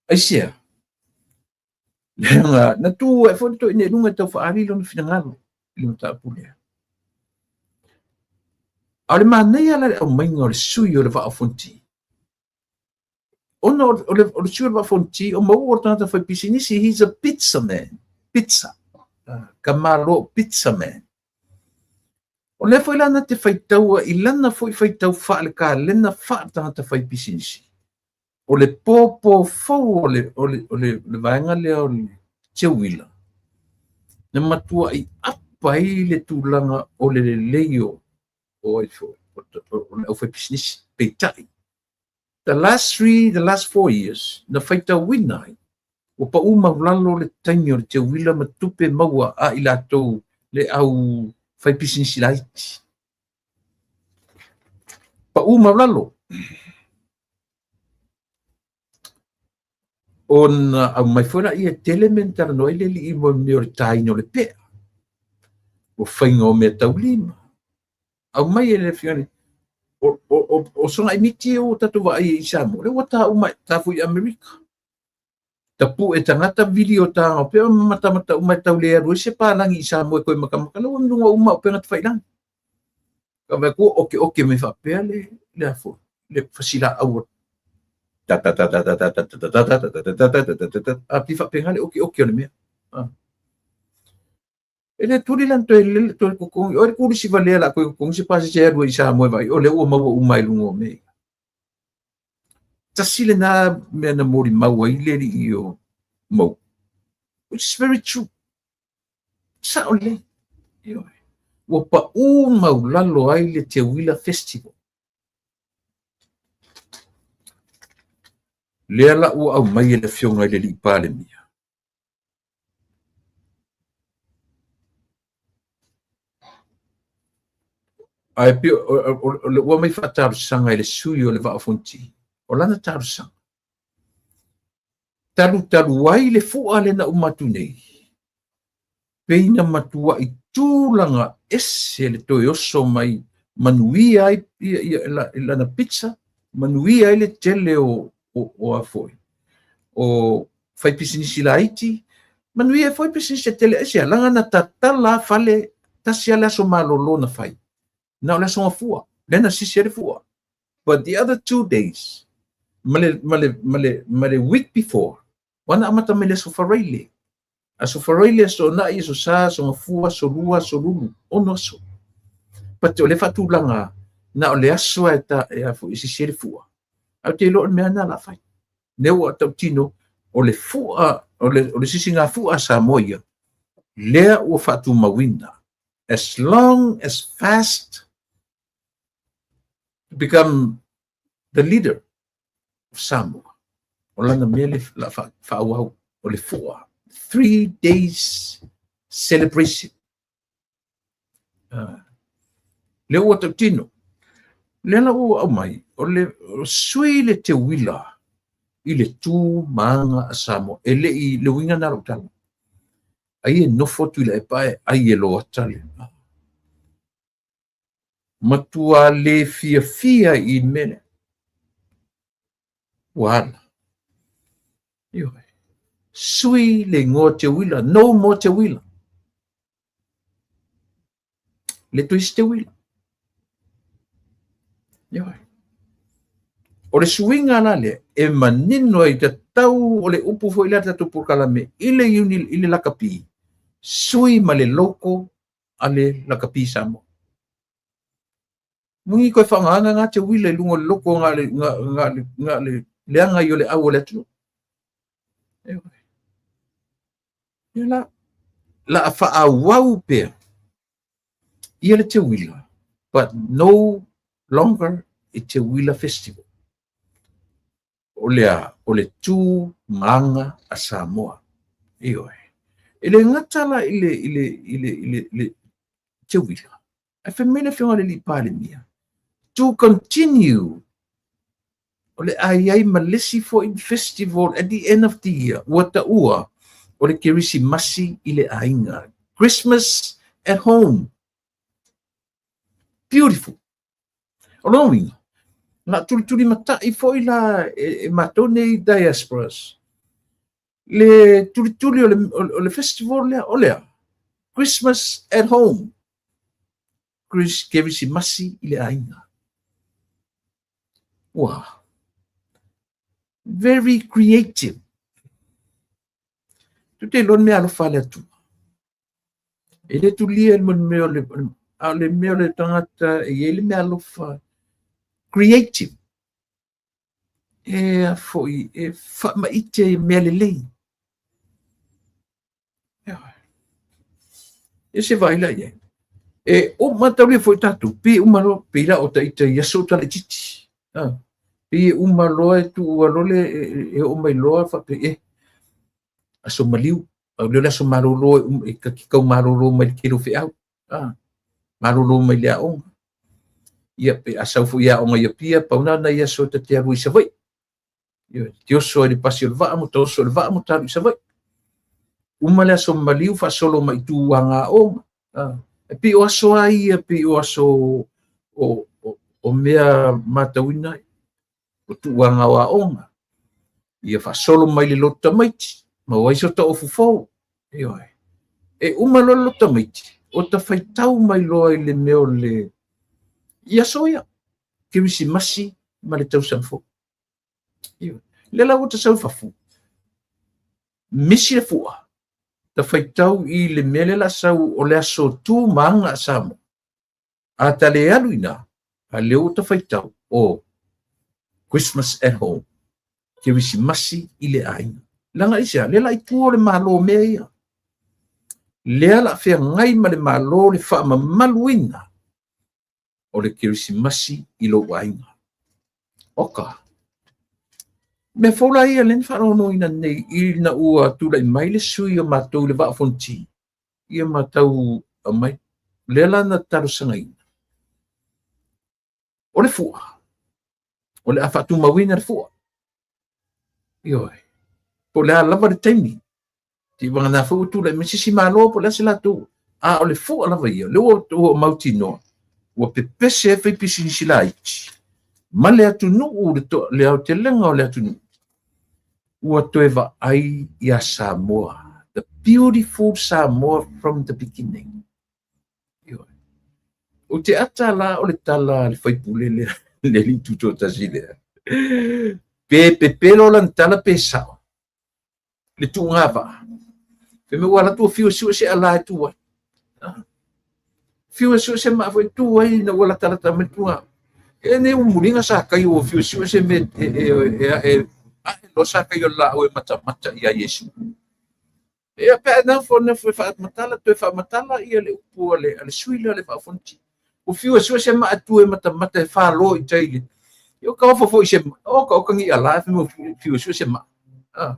Aisea? Leaga na tu ae foi le toeaina i luga e tau faaali lona finagalo i le mataupu lea. A o le manaia la le aumaiga o le sui o le Vaa o Fonoti. Ona o le sui o le Vaa o Fonoti, o Mauu o le tagata faipisinisi, he's a pizza man. Pizza. Tamaloa pizza man. O lea foi la na te faitaua i lana foi faitau faale-kalena faale-tagata faipisinisi. O le pōpō fou o le, o le, o le, le vaega lea o le teuila, na matuai apa ai le tulaga o le lelei o, o ai foi, o le aufaipisinisi. Peitai, the last three, the last 4 years, na faitauina ai, ua pau maulalo le taimi o le teuila ma tupe maua a i latou le au faipisinisi laiti. Pau maulalo. Ona aumai foi laia e tele mea na talanoa ai le alii mo le mea o le taina o le pea, o faiga o mea taulima. Aumai e le afioga o sogaimiti ia ua tatou vaai ai i Samoa, lea ua ta uma, ta foi i Amerika. Tapue tagata vili o taga o pea ma matamata uma e tau le alu ai se palagi i Samoa e toe matamata, lea ua i luga uma o upega tafailagi. Ka vaai atu ua okeoke mai faapea le le a foi le fasilaau ta ta ta ta ta ta ta ta ta ta ta ta ta ta ta ta a pei faapena le okeoke o le mea. E le tuli la na toe lele toe totogi o le kulisi valea la toe totogi se pasese e alu ai i Samoa e vaai o lea ua maua uma i luga o mea ia. Tasi lena mea na molimau ai le alii o Mauu, which is very true. Sao lelei. Ioe. Ua pau maulalo ai le Teuila Festival. Lea la ua aumai e le afioga i le alii Palemia. Ae pei o le ua aumai faatalosaga i le sui o le Vaa o Fonoti, o lana talosaga, talutalu ai le fua lea na uma atu nei, pei na matuai tulaga ese le toe oso mai manuia ai lana pizza, manuia ai le tele o o a foi o faipisinisi laiti, manuia ai foi pisinisi tetele. Aisea? Leaga na tatala fale, tasi lava le aso malolo na fai, na o le aso Gafua, lea na sisi ai le fua. But the other 2 days, ma le, ma le, ma le, ma le week before, ua na amata mai le aso Faraile. Aso Faraile, aso Toonai, aso Sa, aso Gafua, aso Lua, aso Lulu, 6 aso. But o le faatulaga, na o le aso e ta, e a foi, e sisi ai le fua. Ae ou te iloa o le mea lena o le a fai. Lea ua tautino, o le fua, o le sisiga fua a Samoa ia, lea ua faatumauina. As long as fast to become the leader of Samoa. O lana mea le la faaauau o le fua. 3 days celebration. Lea ua tautino. Lea la ua aumai, o le sui le teuila i le tu ma aga a Samoa. E le i le uiga na lou tala. Ai e nofo Tuilaepa e ai e loata le. Matua le fiafia i le mea lea. Ua ala. Ioe. Sui le igoa teuila, no more teuila. Le toe isi teuila. Ioe. O le suiga la lea, e manino ai tatau o le upu foi lea tatou polokalame i le uni, i le lakapi, sui ma le logo a le lakapi Samoa. Mungi koe whaangaanga ngā te wila i lunga o le loko ngā le, ngā, ngā le, ngā le leanga i o le au o le atunuu. Ia la, la a whaawau pea ia le teuila, but no longer a Teuila festival. O le a? O le tu ma aga a Samoa. Ioe. E le gata la i le, i le, i le, i le, le Teuila, ae fai mai le Afioga i le Alii Palemia, to continue, o le a i ai ma le isi foi festival at the end of the year, ua taua o le Kerisimasi i le aiga. Christmas at home. Beautiful. O lona uiga, na tulitulimatai foi la e, e matou nei diasporas, le tulituli o le, o le festival lea, o lea, Christmas at home, Chris Kerisimasi i le aiga. Ua, very creative. Tu te iloa le mea alofa a le Atua. E le tulia le mea o le, a o le mea o le tagata e i ai le mea alofa creative. E a foi, e faamaite i mea lelei. E se vaai la i ai. E uma taulia foi tatou, pe uma loa, pei la o ta ita i aso o ta laitiiti. Pei e uma loa e tuua loa le, e oo mai loa faapea, e, aso maliu, pau lea o le aso malolo e uma, e ta te tau malolo mai le tele o feau. Malolo mai le aoga. Ia, pe a sau foi i aoga i Apia, pau na o nai aso ta te alu ai i Savaii. Ia, te oso ai i le pasi o le vaa ma ta oso i le vaa ma ta alu i Savaii. Uma le aso maliu faasolo mai i tulaga aoga. E pei o aso lava ia, pei o aso o mea matauina ai, o tulaga o aoga. Ia faasolo mai le lotu tamaiti, maua ai so ta ofu fou. Ioe. E uma loa le lotu tamaiti, o ta faitau mai loa i le mea o le i aso ia, Kerisimasi ma le tausaga fou. Ioe. Lea la ua ta sau i fafo, misi le fua, ta faitau i le mea lea la sau o le aso tu ma aga a Samoa. A ta le alu i ina, a lea ua ta faitau, o Christmas at home, Kerisimasi i le aiga. Leaga aisea? Lea la i tua o le Malo mea ia. Lea la feagai ma le Malo le faamamaluina o le Kerisimasi i lou aiga. Oka. Mea fou la ia lea na faalogologoina nei ina ua tulai mai le sui o matou i le Vaa o Fonoti ia ma tau aumai. Lea la na talosagaina. O le fua, o le a faatumauina le fua. Ioe. Po o le a lava le taimi. Seivagana foi ua tulai mai se isi Malo po o le a se latou. A o le fua lava ia, lea ua, ua mautinoa, ua pepese ai faipisinisi laiti ma le atunuu, le, to, le aotelega o le atunuu, ua toe vaai iā Samoa, the beautiful Samoa from the beginning. Ioe. Ou te ata la o le tala a le faipule lea, le alii tutoatasi lea. Pe pepelo lana tala pe sao. Le tuuga vaa. Fai mai ua alu atu ua fiu e sue se ala e tu ai. Fiu e sue se maa foi e tu ai ina ua latalata mai le tuuga. E nei ua muliga sa kai ua fiu e sue se mea e, e, e, e, ae loa sa kai o le laau e matamata iā Iesu. Ia pe a nofo nofo e faamatala toe faamatala ia le upu a le a le sui lea o le Vaa o Fonoti. Ua fiu e sue se maa e tu e matamata e falo i tai le ia ka ofo foi se o ka o ka ngiʻa la e fiu e sue se maa. Ah.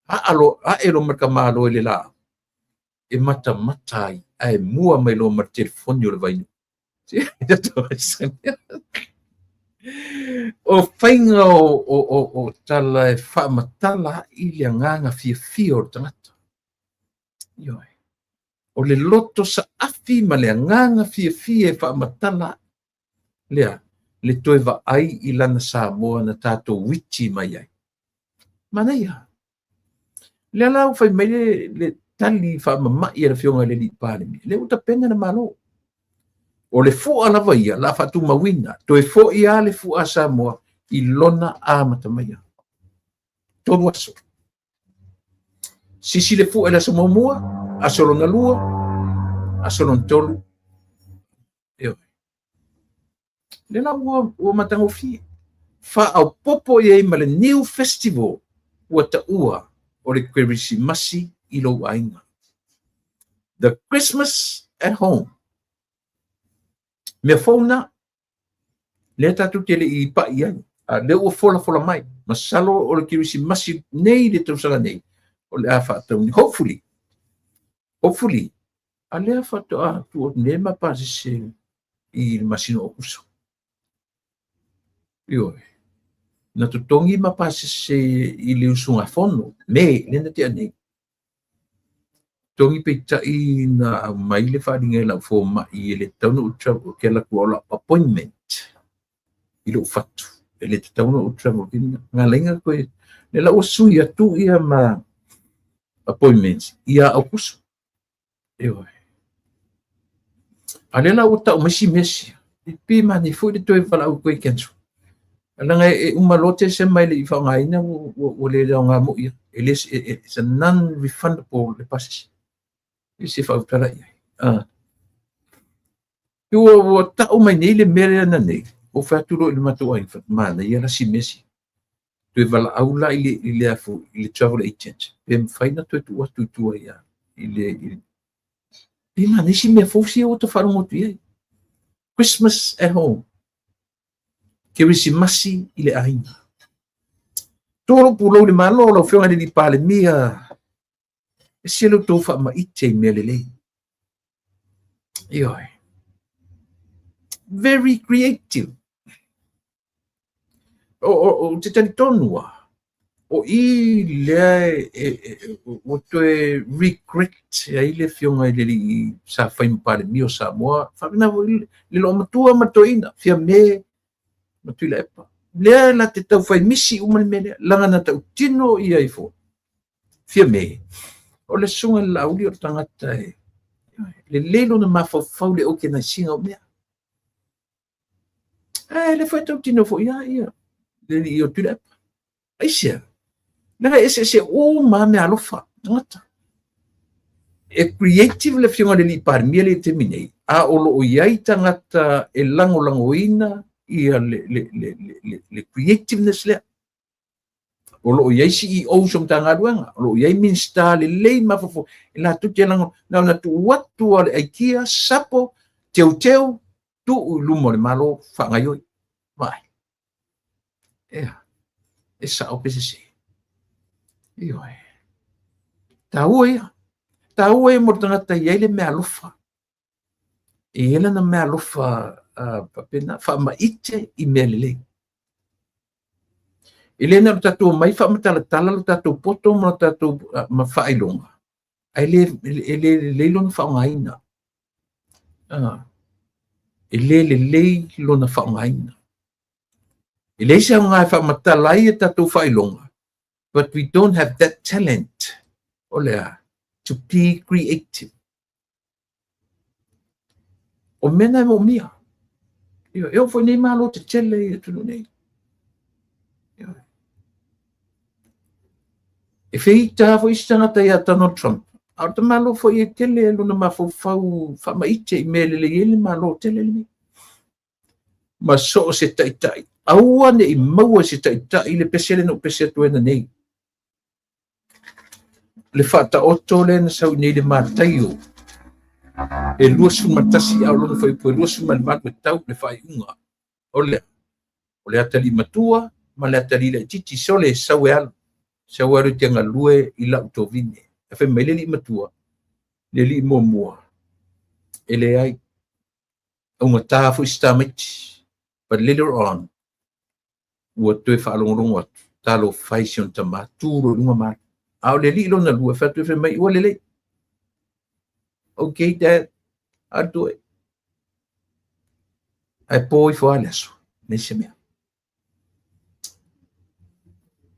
Aalo ae loa ma le tamāloa i le laau e matamata ai ae mua mai loa ma le telefoni o le Vainuu. O faiga o, o, o, o tala e faamatala ai le agaga fiafia o le tagata. Ioe. O le loto saafi ma le agaga fiafia e faamatala ai. Lea, le toe vaai i lana Samoa na tatou witi mai ai. Manaia. Lea la ua fai mai le, le tali faamama'i a le Afioga i le Alii Palemia, lea ua tapena le Malo. O le fua lava ia, la faatumauina, toe fo'i lava le fua a Samoa i lona amatamea. 3 aso. Sisi le fua i le aso muamua, aso lona lua, aso lona tolu. Ioe. Lea la ua, ua matagofie. Faaopoopo i ai ma le New Festival ua taua o le Kerisimasi i lou aiga. The Christmas at Home. Mea fou na. Lea tatou te le i pai ai, a lea ua folafola mai. Masalo o le Kerisimasi nei le tausaga nei, o le a faataunuu. Hopefully, hopefully, a lea faatoa tuu atu nei ma pasese i le masina o Akuso. Ioe. Na totogi ma pasese i le usugafono, me, lea na tea nei. Totogi peitai na aumai le faaaliga i lau fomai e le tatau ona ou travel, ou te alu atu o lau appointment i lou fatu. E le tatau ona ou travel na ala ai ona toe lea la ua sui atu ia ma appointments ia Aukuso. Ioe. A lea la ua tau mai si mea sia, e pe manaia foi le toe valaau toe cancel. Leaga e uma loa Tesema e le i faaaogaina ua le aoga mo ia. E le, it's a non-refundable le pasese. E se faautala i ai. Ah. Ua tau mai nei le mea lea na nei, ua fai atu loa i le matou aiga, manaia la si mea sia. Toe valaau la i le, i le, i le travel agent, pe mafai na toe tuu atu i tua ia, i le, i le pe manaia si mea fou sia ua ta faalogo atu i ai. Christmas at home. Kerisimasi i le aiga. Tua lou pulou i le Malo, lau Afioga i le Alii Palemia, ese lo outou faamaite i mea lelei. Ioe. Very creative. O te talitonu a, o i lea ua toe regret ai le Afioga i le Alii sa fai ma Palemia o Samoa, faapena foi le loomatua ma le toeaina, Fiame ma Tuilaepa. Lea la te tau fai misi uma le mea lea, leaga na tautino ia ifo. Fiame, o le susuga i le Laauli o le tagata e lelei lona mafaufau i le organise ina o mea. Ae lea foi e tautino foi ia ia le alii o Tuilaepa. Aisea? Leaga e eseese uma lava meaalofa tagata. E creative le Afioga i le Alii Palemia lea i le taimi nei, a o lo o i ai tagata e lagolagoina ia le, le, le, le, le creativeness lea. O lo o i ai CEOs o Matagaluega, o lo o i ai Minisita lelei mafaufau, e latou te lago, na ona tuu atu lava o le aikia, sapo, teuteu, tuu i luma o le Malo, faagaioi. Vaai. Ea, e sao pe sese. Ioe. Taua ia. Taua ia mo le tagata i ai le meaalofa. E i ai lana meaalofa faapena, faamaite i mea lelei. E le na o le tatou omai faamatalatala lo tatou poto ma lo tatou ma faailoga, ae le, e le lelei lona faaaogaina. E le lelei lona faaaogaina. E leai se aoga e faamatala ai a tatou faailoga, but we don't have that talent. O le a? To be creative. O mea na e moomia. E oo foi nei Malo tetele i atunuu nei. E feita foi isi tagata ia Donald Trump. A o le tamaloa foi e tele lona mafaufau faamaite i mea e lelei ai le Malo tele lenei. Ma so o se taitai. Aua ne i maua e se taitai le pese lea na ou pese atu ai nei. Le faataoto lea na sau nei le Mataio e 21 a o lona fuaiupu e 28 e tau le faaiuga o le o le atalii matua ma le atalii laitiiti sole sau e alu sau e alu e te galue i lau tovine. E fai mai le alii matua le alii muamua e leai augata foi si tamaiti but later on ua toe faalogologo atu, talofa e i si ona tama, tu loa i luga ma alu. A o le alii lona lua, e fai atu e fai mai, ua lelei. Okay, dad, I'll do it. Ae po ifo lava le aso, leai se mea.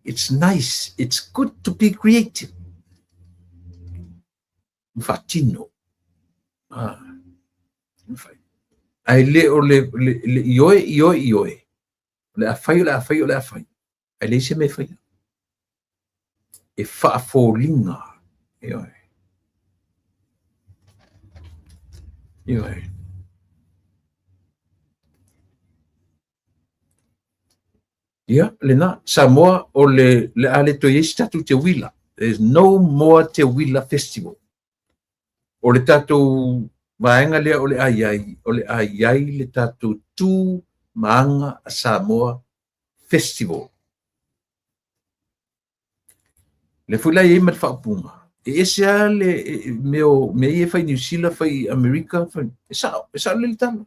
It's nice, it's good to be creative. Ma faatino. Ah. Ae le o le, le, le ioe, ioe, ioe. O le a fai, o le a fai, o le a fai. Ae leai se mea e faia. E faafoliga. Ioe. Ioe. Ia, lena, Samoa, o le, le a le toe i ai se tatou teuila. There's no more teuila festival. O le tatou vaega lea o le a i ai, o le a i ai le tatou tu ma Aga a Samoa Festival. Lea foi la e i ai ma le faaupuga, e ese lava le mea o mea ia e fai i Niu Sila, fai i Amerika, fai, e sao, e sao lelei le tala.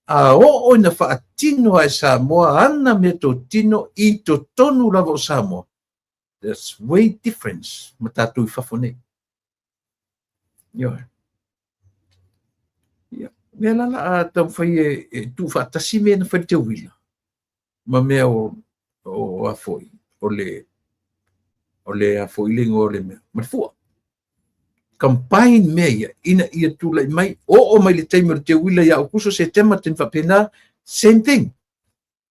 A oo ina faatino lava e Samoa ana meatotino i totonu lava o Samoa, there's way difference ma tatou i fafo nei. Ioe. Ia, mea la la a taumafai e tuufaatasi mea na fai le teuila ma mea o a foi, o le a foi le igoa o le mea, ma le fua. Combine mea ia, ina ia tulai mai, oo mai le taimi o le teuila ia Aokuso, Setema, taimi faapena, same thing.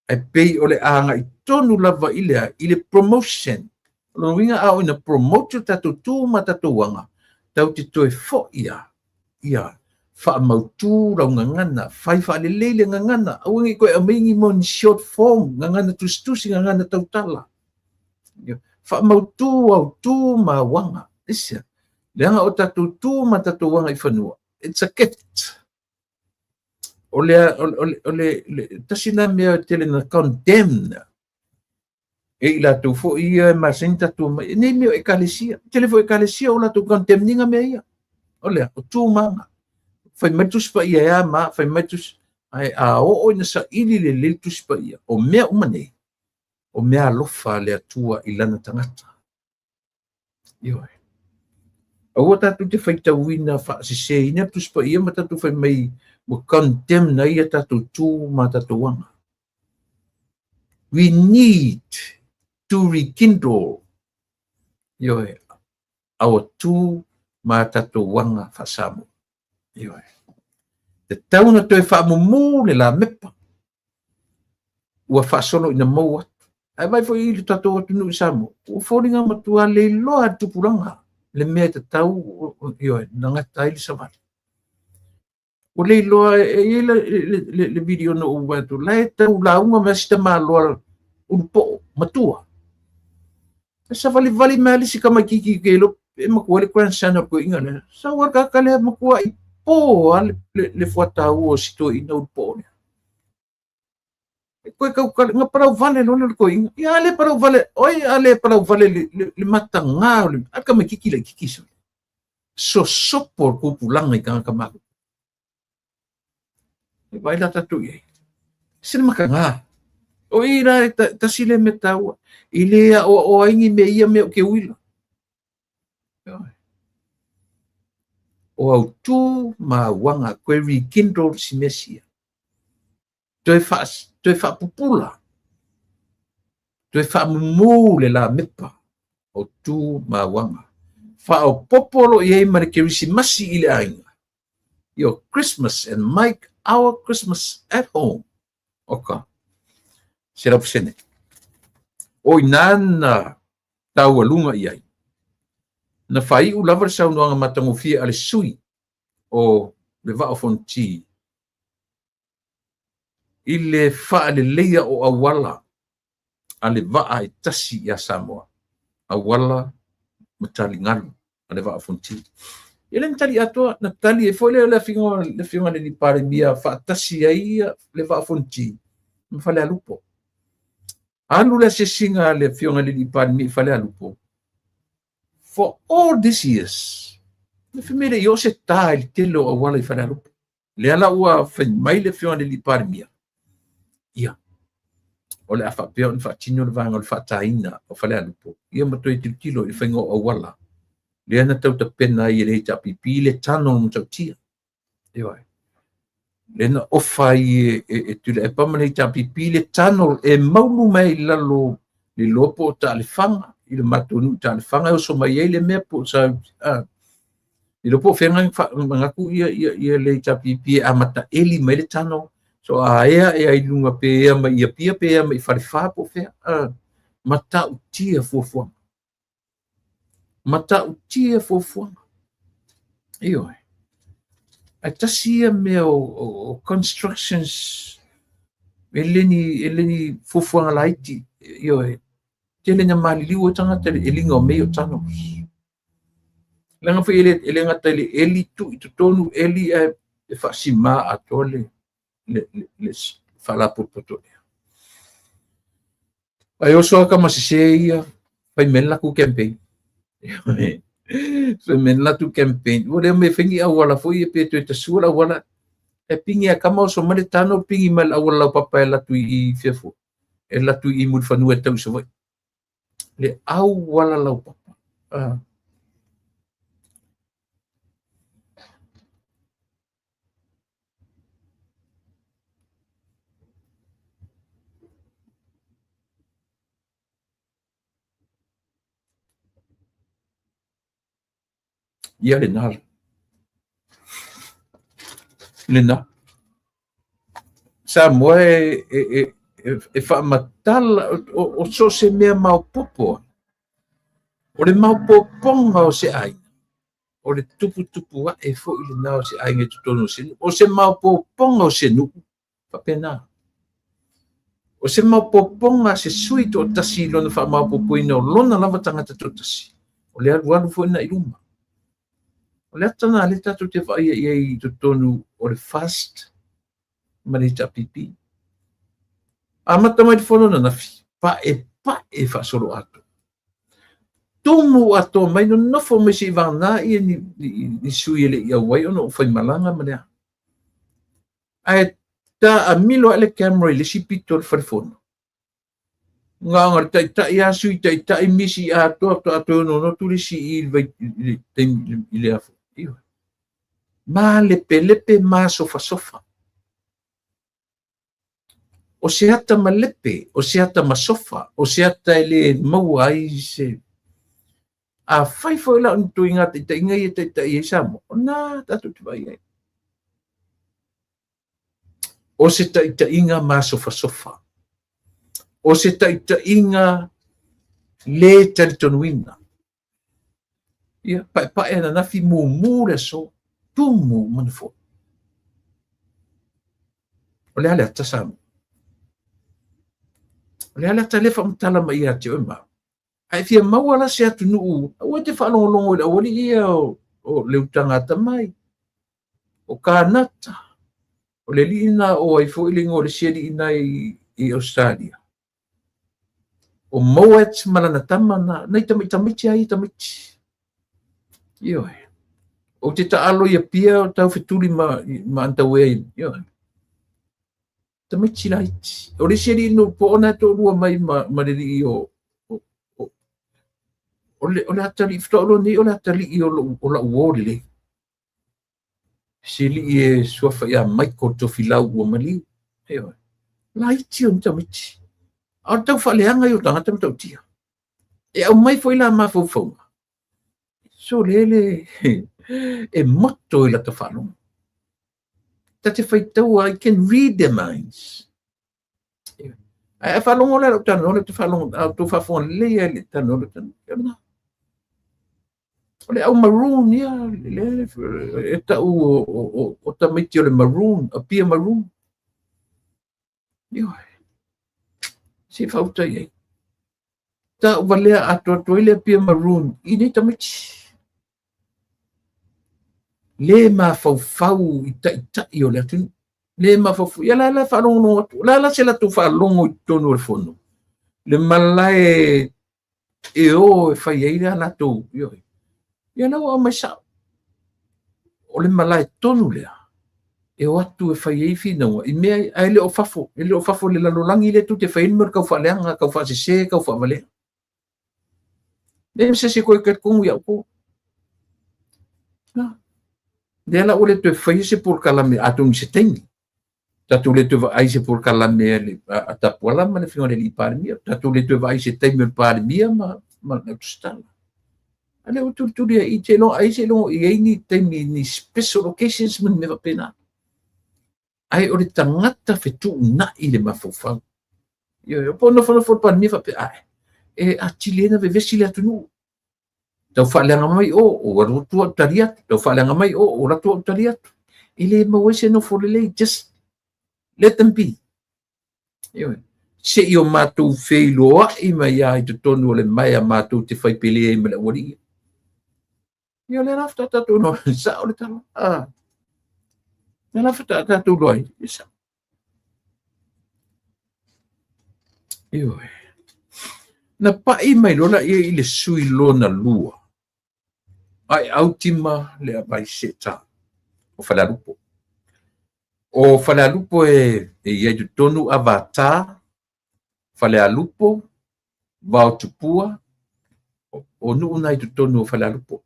Ae pei o le agai tonu lava i le a, i le promotion. O lona uiga a oo ina promote o tatou tu ma tatou aga, tatou te toe foi lava, ia faamautu lau gagana, fai faalelei le gagana, aua ne i toe aumai ni mea ni short form, gagana tusitusi, gagana tautala. Faamautu au tu ma au aga. Aisea? Leaga o tatou tu ma tatou aga i fanua, it's a gift. O le, o le, o le, le tasi lena mea e tele na condemn e i latou foi ia e masani tatou mai, e nei mea o ekalesia. Tele foi ekalesia o latou condemninga mea ia. O lea, o tu ma aga. Fai mai Tusi Paia e a ma, fai mai Tusi, ae a oo ina saili lelei le Tusi Paia, o mea uma nei, o mea alofa a le Atua i lana tagata. Ioe. Aua tatou te faitauina faaseseina le Tusi Paia ma tatou fai mai ua condemn ai a tatou tu ma tatou aga. We need to rekindle, ioe, our tu ma tatou aga faa-Samoa. Ioe. Tatau ona toe faamumu le lamepa ua faasolo ina mou atu. Ae vaai foi i le tatou atunuu i Samoa, ua foliga matua le iloa le tupulaga le mea e tatau, ioe, na gata ai le savali. Ua le iloa, e i ai le video na ou vaai atu, la e tau lauga mai si tamaloa ulupoo, matua. E savalivali mai le isi tamaitiiti ke iloa e matua le grandson o le toeaina lea. Sau a le tagata lea matua i po lava le fuataua o si toeaina ulupoo lea. E toe tautala, na palauvale loa le toeaina. Ia a le palauvale, oi a le palauvale le mataga o le, a le tamaitiiti laitiiti sole. Sosopo le tupulaga i tagata matutua. E vaai la tatou i ai. Se le mataga. O i la e tasi lea mea taua. E le aoaoa ai ni mea ia mea o ke uila. O au tu ma au aga koe rekindle si mea sia. Toe, fa, toe faapupula. Toe faamumu le lamepa o tu ma au aga. Faaopoopo lo i ai ma le Kerisimasi i le aiga. Your Christmas and make our Christmas at home. Oka. 100%. O inā na taualuga i ai. Na faaiu lava le saunoaga matagofie a le sui o le Vaa o Fonoti i le faaleleia o auala a le vaa e tasi ia Samoa, auala ma taligalu a le Vaa o Fonoti. Ia lea na tali atoa, na tali ai foi le afioga i le Palemia faatasi ai le Vaa o Fonoti ma Falealupo. Alu le asiasiga a le afioga i le Palemia i Falealupo, for all these years, le fai mai le i oo se tā i le tele o auala i Falealupo. Lea la ua fai mai le afioga i le Palemia, ia, o le a faapea ona faatino le vaega o le faataina o Falealupo, ia ma toe tilotilo i le faiga o auala, lea na tau tapena ai e le HRPP le tunnel matautia. Ioe. Lea na ofa ai e Tuilaepa ma le HRPP le tunnel e maulu mai i lalo le iloa po o Taelefaga, i le matou nuu i Taelefaga e oso mai ai le mea po o sa, le iloa po o fea manatu ia le HRPP e amata eli mai le tunnel. So a ea ea i luga pe ea mai i Apia pe ea mai i Falefa po o fea. Matautia fuafuaga. Matautia fuafuaga. Ioe. Ae tasi ia mea o constructions e le ni fuafuaga laiti. Ioe. Tele ina maliliu ai tagata i le eliga o mea ia o tunnels. Leaga foi e le gata i le eli tuu i totonu eli ae e faasima atoa le Faalapotopoto lea. Ae oso lava tama sese ia, fai mai le latou campaign. Fai mai le latou campaign, ua le omai e fai ni auala foi ia pe toe tasua le auala. E pigi a tama oso mai le tano, pigi mai le auala laupapa e alu atu i fea foi, e alu atu i Mulifanua e tau i Savaii. Le auala laupapa. Ia lena. Lena. Samoa e faamatala o so o se mea maopoopo. O le maopoopoga o se aiga, o le tuputupu ae foi lena o se aiga i totonu o se nuu. O se maopoopoga o se nuu, faapena. O se maopoopoga a se sui toatasi i lona faamaopoopoina o lona lava tagata toatasi, o le alualu foi lena i luma. O le ata lena lea tatou te vaaia i ai i totonu o le FAST ma le HRPP. Amata mai le fono ananafi, paepae faasoloatoa. Tumu atoa mai, nonofo mai seia vagana ni sui e le i auai ona o faimalaga ma le a. Ae taamilo ae le camera i le isi pito o le fale fono. Na ona taitai lava, sui taitai, misi atoa, faatoa toe onoono atu le isi i le taimi i le afa. Malepelepe, masofasofa. O se ata malepe, o se ata masofa, o se ata e le maua ai se... Afai foi la o ni ituaiga taitaiga ia e taitai ai Samoa, o lena tatou te vaai ai. O se taitaiga masofasofa. O se taitaiga le talitonuina. Ia, paepae ananafi, mumu le aso, tumu uma nofoa. O le a le ata Samoa? O le a le ata lea faamatala mai ia te oe ma au? A e fia maua la se atunuu, aua e te faalogologo i le aualii ia o le utaga atamai, o Kanata, o le alii lena o ai foi le igoa o le isi alii lena i Ausetalia. O Mowat ma lana tama na, nai tamaiti lava ia tamaiti. Ioe. Ou te taalo i Apia o tau fetuli ma Antauea, ioe. Tamaiti laiti. O le isi alii no po ona e toalua mai ma le alii o o le atalii, faatoa ou iloa nei o le atalii o lau uo lelei. Se alii e suafa ia Michael Tofilau ua maliu. Ioe. Laiti o ni tamaiti. A o le tau faaleaga ia o tagata matautia. E aumai foi la mafaufauga. So lele e moto i lata faalogo. Ta te faitaua, I can read their minds. Ae faalogo la lau talanoa, lea ou te faalogo, a outou faafofoga lelei lava i le talanoa lea ou talanoa. O le au maroon ia, lea e tau o tamaiti o le maroon, Apia maroon. Ioe. Se i faauta i ai. Tau valea atoatoa ai le Apia maroon i nei tamaiti. Le mafaufau i taitai o le atunuu. Le mafaufau. Ia la la faalogologo atu. La la se latou faalogo i totonu o le fono. Le malae e o e fai ai le latou. Ioe. Ia la ua aumai sao. O le malae tonu lea e o atu e fai ai finauga i mea ae le o fafo, e le o fafo i le lalolagi lea tou te fai ai le mea o le tau faaleaga, tau faasese, tau faavalea. Le ma se isi e toe talitonu ia outou. Na. Lea la ua le toe faia se polokalame atonu i se taimi. Tatou le toe vaai se polokalame a Tapuala ma le afioga i le alii Palemia. Tatou le toe vaai se taimi o le Palemia ma le Tusitala. A lea ua tulituli ai i te iloa ai se iloa i ai ni taimi ni special occasions ma ni mea faapena. Ae o le tagata fetuunai le mafaufau. Ioe, po o nofonofo le Palemia faapea, ae, e atili ai na vevesi le atunuu. Tau faaleaga mai o, ou alu atu au tali atu. Tau faaleaga mai o, ou alu atu au tali atu. E le maua ai se nofo lelei, just let them be. Ioe. Se i o matou feiloai mai lava i totonu o le maea matou te fai pele ai ma le aualii. Ia o lea la faatoa tatou iloa ai, sao le tala. Ah. Lea la faatoa tatou iloa ai, e sao. Ioe. Na pai mai loa lea i le sui lona lua, a e autima le Vaiseta o Falealupo. O Falealupo e i ai totonu Avatar, Falealupo, Vaotupua, o nuu na i totonu o Falealupo.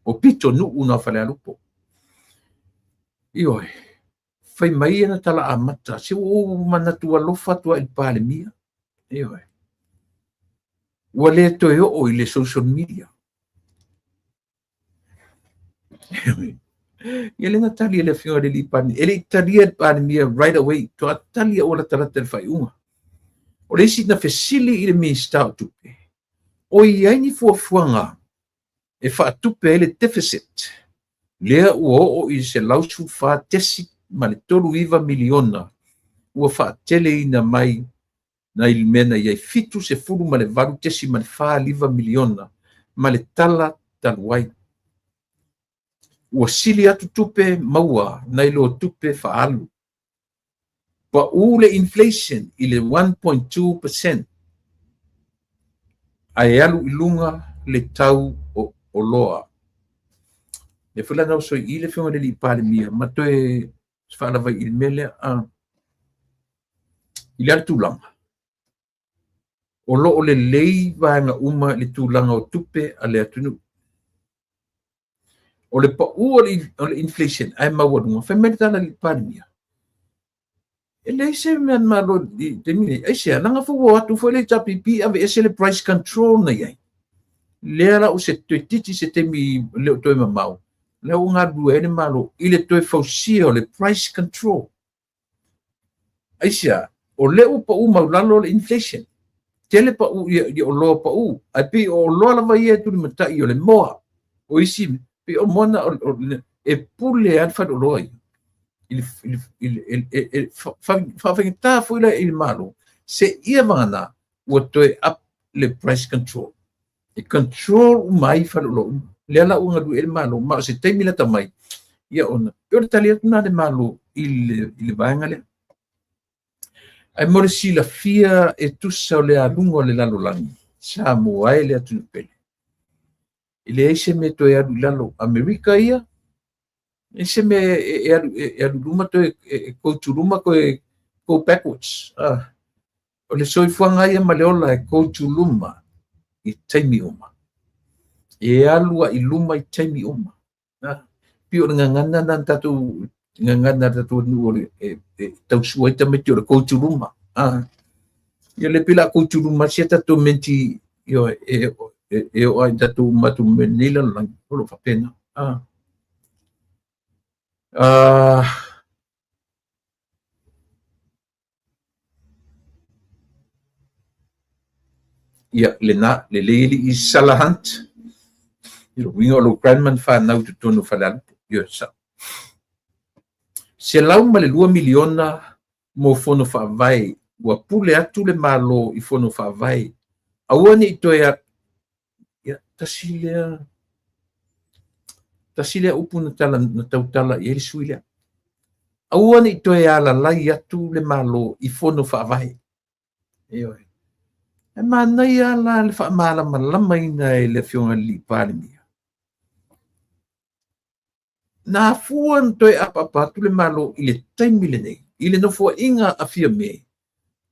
O pitonuu na o Falealupo. Ioe, fai mai ana tala amata, se ua ou manatu alofa atu lava i le Palemia. Ioe. Ua le toe oo i le social media. Ia lea na tali e le afioga i le Palemia. E le i talia e le Palemia right away, toa tali ua latalata i le faaiuga. O le isi na fesili i le Minisita o Tupe, o i ai ni fuafuaga e faatupe ai le deficit lea ua oo i le $114.39 miliona ua faateleina mai nai le mea na i ai $78.49 miliona ma le tala talu ai. Ua sili atu tupe maua nai lo tupe faaalu. Pau le inflation i le 1.2% ae alu i luga le tau o oloa. Lea foi la na oso i i le afioga i le Palemia ma toe faalava i le mea lea. I le tulaga, o lo o lelei vaega uma i le tulaga o tupe a le atunuu. O le pau o le inflation ae maualuga, fai mai le tala i le Palemia, e leai se mea na malo i taimi nei. Aisea, leaga foi ua o atu foi le HRPP aveese le price control na i ai. Lea la ua se toeitiiti se taimi le o toe mamao, lea ua galulue ai le Malo i le toe fausia o le price control. Aisea, o lea ua pau maulalo le inflation. Tele pau ia oloa pau. Ae pei o oloa lava ia e tulimatai o le moa. O isi, pei o moa na, e pule lava le faleoloa ia. I faafaigata foi la i le Malo, seia vagana ua toe up le price control. E control uma ai faleoloa uma. Lea la ua galue ai le Malo, ma o se taimi lata mai, ia ona, pei o le tali atu lena a le Malo i le vaega lea. Ae mo le silafia e tusa o le aluga o le lalolagi, Samoa e le atunuu pele. E leai se mea toe alu i lalo Amerika ia, e se mea e alu e alu luma toe e go to luma toe go backwards. O le soifuaga ia ma le ola e go to luma i taimi uma. E alu ai luma i taimi uma. Pei o le gagana na tatou gagana tatou atunuu o le e tausua ai tamaiti o le go to luma. Ia le pei la go to luma sia tatou menti ioe e o ai tatou matu me nei lalolagi o lo faapena. Ia lena lelei alii Sala Hunt. I le uiga o lou grandma na whanau i totonu o Falealupo. Ia sa. $102 miliona mo fono faavae. Ua pule atu le Malo i fono faavae. Aua ne i toe ia, tasi lea upu na tautala i ai le sui lea. Aua ne i toe alalai atu le Malo i fono faavae. Ioe. E manaia la le faamalamalamaina e le afioga i le Palemia. Na afua na toe apaapa atu le Malo i le taimi lenei, i le nofoaiga a Fiame,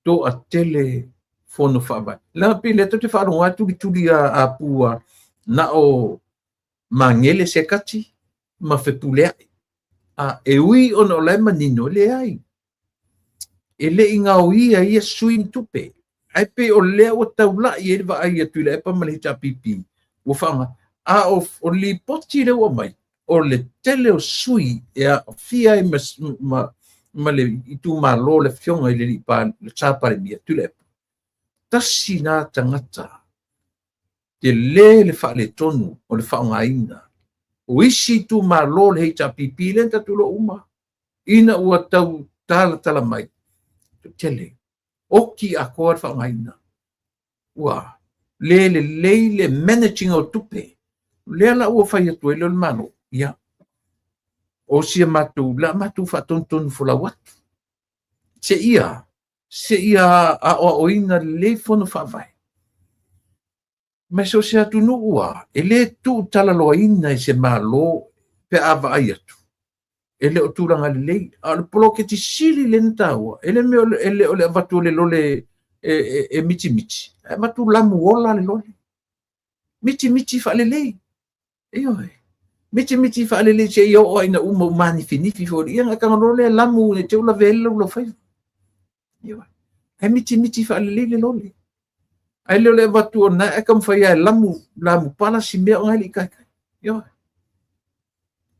toatele fono faavae. Leaga pei lea tatou te faalogo atu tulituli a pua na o Magele Sekati ma Fepuleai. A e ui ona o la e manino, leai. E le i gaoia ia sui ni tupe. Ae pei o lea ua taulai ai le vaai a Tuilaepa ma le HRPP, ua faaaoga. A o lipoti lea ua aumai, o le tele o sui e aafia ai ma le itumalo le afioga i le Sa Palemia Tuilaepa. Tasi na tagata tele le faaletonu o le faaaogaina o isi itumalo le HRPP lea na tatou iloa uma ina ua tau talatala mai tele oki atoa le faaaogaina ua le lelei le managing o tupe. Lea la ua fai atu ai le Malo, ia o sia matou la matou faatonutonu folau atu seia Seia aoaoina lelei fono faavae. Ma so o se atunuu lava, e le tuutalaloaina e se Malo pe a vaai atu, e le o tulaga lelei. A o le poloketi sili lea ona taua, e le mea e le o le avatu o le lole e mitimiti, ae avatu lamu ola le lole. Mitimiti faalelei. Ioe. Mitimiti faalelei seia oo lava ina uma ua manifinifi foi. Ia ona e tago loa lea lamu ne i te i ua lavea ai le laulaufaiva. Ioe. Ae mitimiti faalelei le lole. Ae le o le avatu o lena e taumafai lava e lamu, lamu pala si mea ona e le i taitai. Ioe.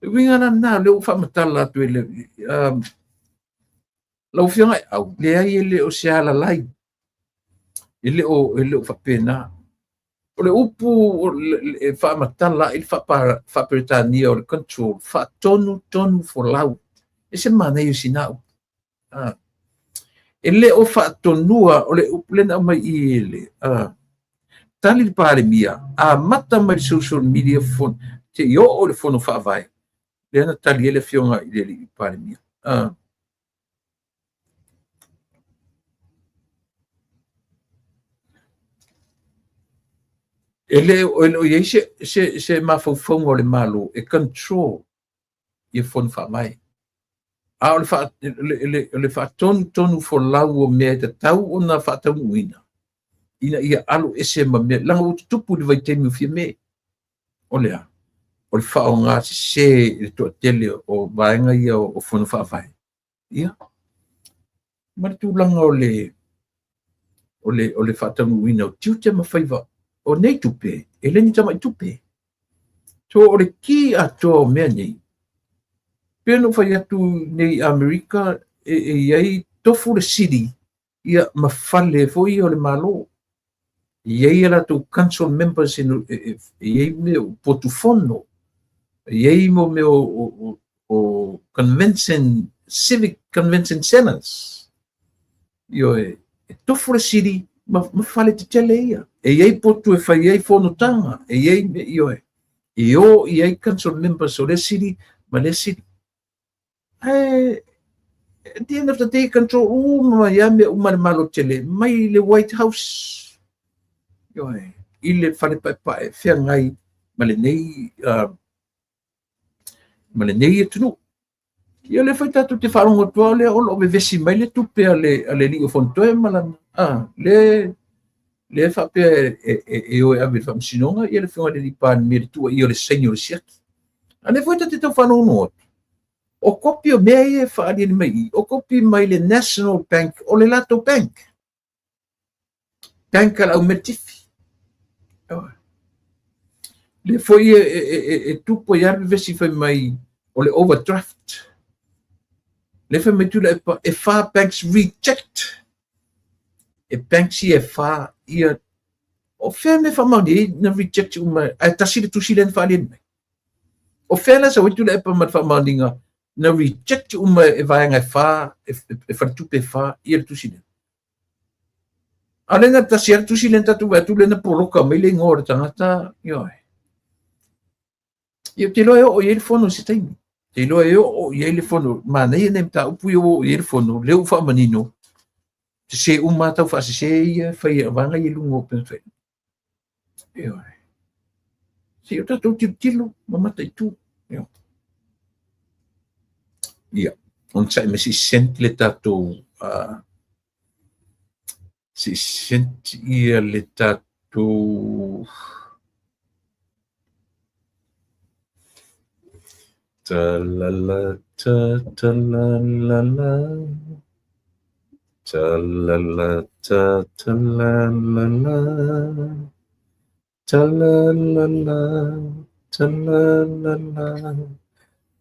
O le uiga la lena, o lea ua faamatala atu e le lau Afioga e au, leai e le o se alalai, e le o faapena. O le upu e faamatala ai le faa-Peretania o le control, faatonutonu folau. E ese le manaia o sina upu. E le o faatonua, o le upu lea na aumai i i le tali le Palemia, amata mai le social media seia oo i le fono faavae, lea na tali ai le afioga i le alii Palemia. E le o i ai se mafaufauga o le Malo e control ia fono faavae. A o le faatonutonu folau o mea e tatau ona faataunuuina ina ia alu ese ma mea, leaga ua tutupu i le vaitaimi o Fiame. O le a? O le faaaoga sese i le toatele o vaega ia o fono faavae. Ia, ma le tulaga o le faataunuuina o tiute ma faiva o nei tupe, e le ni tamai tupe. So o le ki atoa o mea nei, pei ona ou fai atu nei i Amerika, e i ai tofu le sili ia ma fale foi ia o le Malo. E i ai a latou council members, e i ai mea o potu fono, e i ai mo mea o convention, civic convention centers. Ioe, e tofu le sili ma fale tetele ia. E i ai potu e fai ai fonotaga, e i ai, ioe, e o i ai council members o le sili ma le sili. Ae, at the end of the day, control uma mai lava mea uma le Malo tele, mai le White House, ioe, i le fale paepae feagai ma lenei, ma lenei atunuu. Ia o lea foi tatou te faalogo atu lava o lea o lo o vevesi mai le tupe a le alii o Fonotoe ma lana, lea faapea e o e ave i le faamasinoga ia le afioga i le alii Palemia i le tuuaia o le saini o le siaki. A lea foi tatou te tau faalogologo atu, o kopi o mea ia e faaaliali mai i, o kopi mai le National Bank, o le latou bank. Bank a le au meletifi. Lea foi e tupu ai lava le vevesi fai mai o le overdraft. Lea fai mai Tuilaepa, e 4 banks reject. E banks ia e 4 ia. O fea mea faamaonia ai na reject uma, ae tasi le tusi lea na faaaliali mai. O fea la sau ai Tuilaepa ma le faamaoniga na reject uma e vaega e 4, e faletupe e 4 ia le tusi lea. A o lea na tasi lava le tusi lea na tatou vaai atu lea na poloka mai le igoa o le tagata, ioe. Ia, ou te iloa e oo i ai le fono i se taimi. Ou te iloa e oo i ai le fono. Manaia nai mataupu ia ua oo i ai le fono, lea ua faamanino, sese uma lava tau faasese ia e fai e vaega ia i luga o upega tafailagi. Ioe. Se i o tatou tilotilo ma mataitu. Ioe. Ia, onosai mai se i send le tatou se i send ia le tatou ta la la ta ta la la la ta la la ta ta la la la ta la la la ta la la la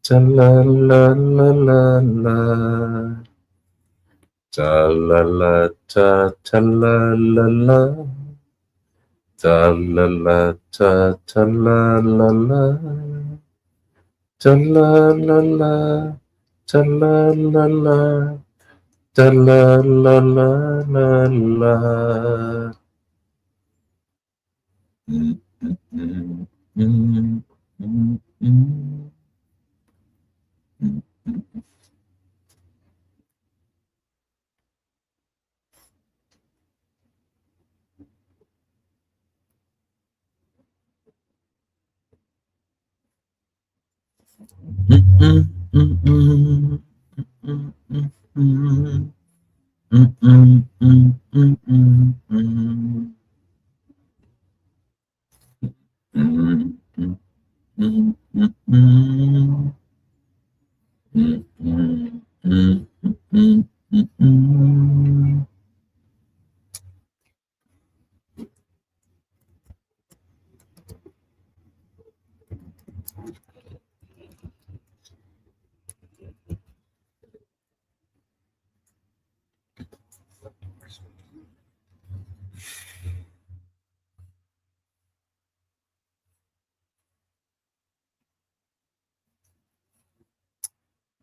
ta la la la la la ta la la ta ta la la la ta la la ta ta la la la ta la la la ta la la la ta la la la la la. Mm, mm, mm, mm, mm, mm, mm, mm. O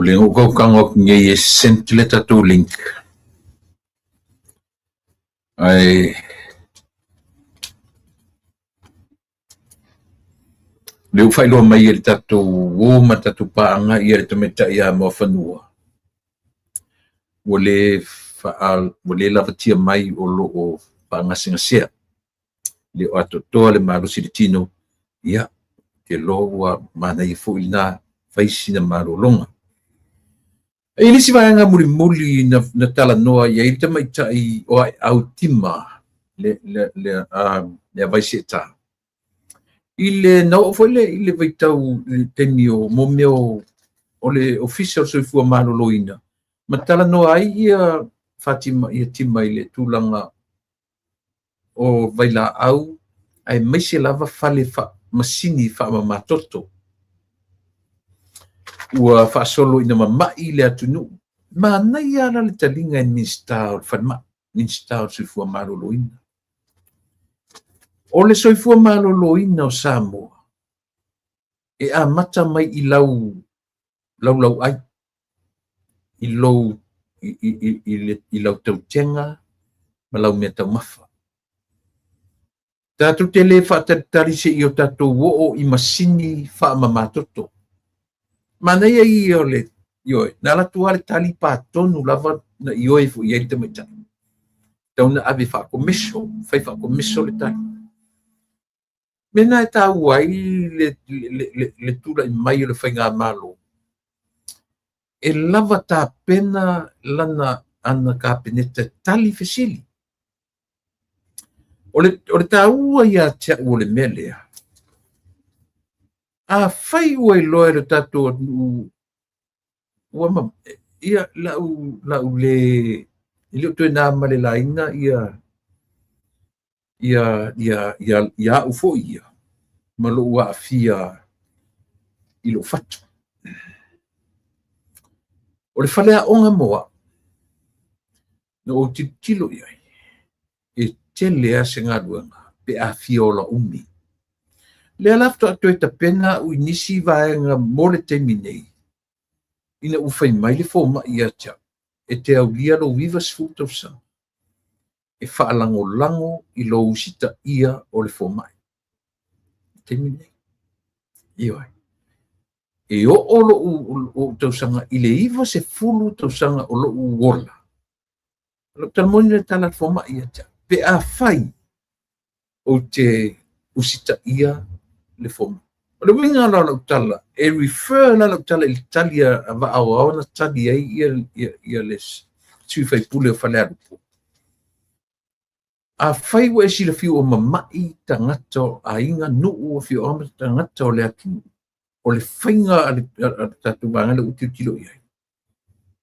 lea ua ou tago atu nei e send le tatou link ae lea ua faailoa mai e le tatou uo ma le tatou paaga ia le tamaitai ia Muafanua ua le ua le lavatia mai o lo o faagasegasea. Le o atoatoa le malosi i le tino, ia, ou te iloa ua manaia foi lena fai sina malologa. E i ai le isi vaega mulimuli na, na talanoa i ai le tamaitai o Aeau Tima, le, le, le, le Avaiseetā. I le, na oo foi le, i le vaitau i le taimi o mo mea o, o le Ofisa o le Soifua Maloloina, ma talanoa ai ia Fatima, ia Tima i le tulaga o vailaau aemaise lava fale masini faamamatoto. Ua faasolo ina mama'i le atunuu. Manaia lava la le taliga e le Minisita o le Falemai, Minisita o le Soifua Maloloina. O le soifua maloloina o Samoa, e amata mai i lau laulauai, i lou i, i, i, i, le, i lau tautega ma lau mea taumafa. Tatou te le faatalitali se i o tatou oo i masini faamamatoto. Manaia ia o le ioe, na alu atu lava le tali patonu lava na ioe foi i ai le tamaitai. Tau na ave faakomeso, fai faakomeso le tali. Mea na e taua ai le, le, le, le tulai mai o le faigamalo, e lava tapena lana ana kapeneta e tali fesili. O le, o le taua ia te au o le mea lea, afai ua iloa e le tatou atunuu ua ma, ia lau, lau le, e le o toe na ma le laina ia, ia, ia, ia, ia au foi ia ma lou aafia i lou fatu. O le faleaoga mo au, na ou tilotilo i ai, e tele lava se galuega pe a fia ola umi. Lea la faatoa toe tapena au i nisi vaega mo le taimi nei, ina ua fai mai le fomai ia te au, e te aulia lou 90 tausaga. E faalagolago i lou usitaia o le fomai. I le taimi lenei. Ioe. E oo lou, lou tausaga i le 90 tausaga o lou ola. O lou tala moni le tala a le fomai ia te au. Pe afai ou te usitaia le fomai. O le uiga la o lau tala, e refer la lau tala i le tali a Vaaoao na tali ai ia, ia, ia le sui faipule o Falealupo. Afai ua e silafia ua mama'i tagata o aiga, nuu, afioaga ma tagata o le atunuu, o le faiga a le, a le tatou vaega lea ua tilotilo i ai,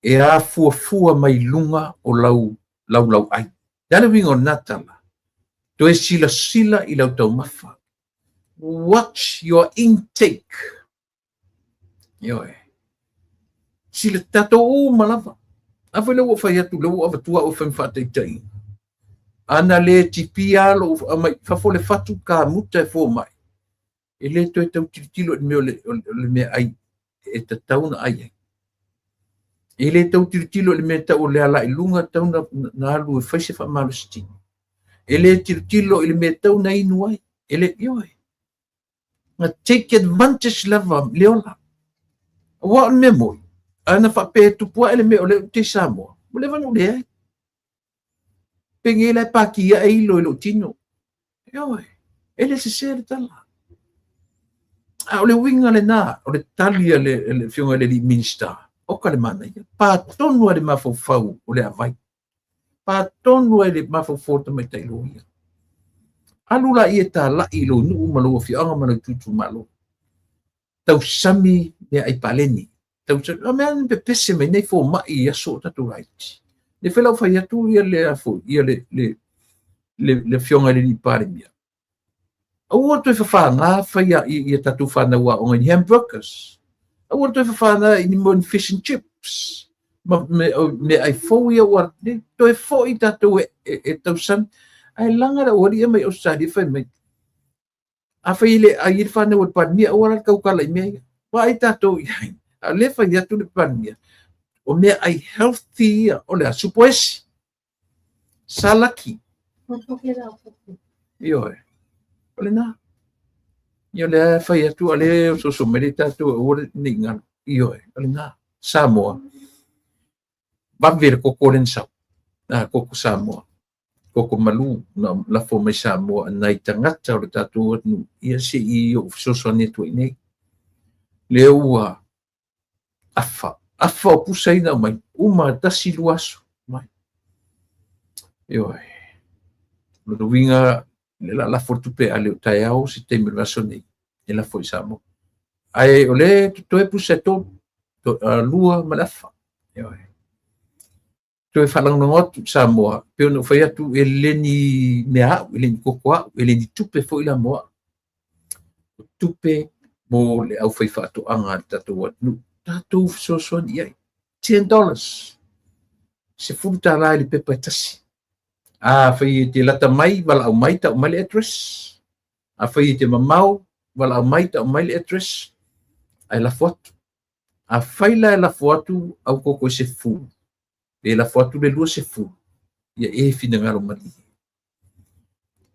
e afuafua mai luga o lau laulauai. Le a le uiga o lena tala? Toe silasila i lau taumafa. Watch your intake. Ioe. Sila tatou uma lava. A foi lea ua fai atu, lea ua avatua au e fai ma faataitaiga. Ana le tipia lou aumai fafo le fatu kamuta e fomai, e le toe tau tilotilo i le mea o le, o le meaai e tatau ona ai ai. E le tau tilotilo i le mea tau o le ala i luga tau na, na alu e fai se faamalositino. E le tilotilo i le mea tau na inu ai. E le, ioe. Na take advantage lava le ola. Aua o le mea moni, Ana faapea e tupu ae le mea o lea ou te i Samoa, ua leva ona ou leai. Penei la e paki ae ilo i lou tino. Ioe, e le sese le tala. A o le uiga lena, o le tali a le afioga i le alii Minisita, oka le manaia, pa tonu lava i le mafaufau o le avai. Pa tonu lava i le mafaufau o le tamaitai loia. Alu laia e talai i lou nuu ma lou afioaga ma lou itumalo. Tausami meaai paleni. Tausami, o mea na pepese mai nei fomai i aso o tatou laiti. Le foi la ua fai atu ia le afo, ia le le le le afioga i le alii Palemia. Aua toe fafaga fai ia tatou fanau aoga i ni hamburgers. Aua toe fafaga i ni mo ni fish and chips. Ma meaai fou ia ua toe foi tatou e tausami. Ae laga le aualii mai Ausetalia fai mai, afai e le ai le fanau a le Palemia, aua la le tautala i mea ia. Vaai tatou i ai. A o lea e fai atu le Palemia, o meaai healthy ia, o le a? Supo esi, salaki. Ioe, o lena. Ia o lea e fai atu, a o lea e ososo mai le tatou aua ne i galo. Ioe, o lena. Samoa, vave le koko lea na sau. A, koko Samoa. Koko malu na lafo mai Samoa nai tagata o le tatou atunuu, ia se i ou fesoasoani atu ai nei. Lea ua afa, afa o pusa ia na aumai, uma tasi lua aso mai. Ioe. O lona uiga, le la lafo le tupe a le o taeao se taimi o le vaiaso nei, e lafo i Samoa. Ae o lea e totoe pusa e tolu, lua ma le afa. Ioe. Toe faalagolago atu i Samoa, pei ona ou fai atu, e le ni mea au, e le ni koko au, e le ni tupe foi la mo au. O tupe mo le aufaifaatoaga a le tatou atunuu. Tatou fesoasoani i ai. $10. $10 i le pepa e tasi. Afai e te lata mai, valaau mai, tau mai le address. Afai e te mamao, valaau mai, tau mai le address. Ae lafo atu. Afai la e lafo atu au koko i se 10, pe lafo atu le 20, ia e finagalo malie.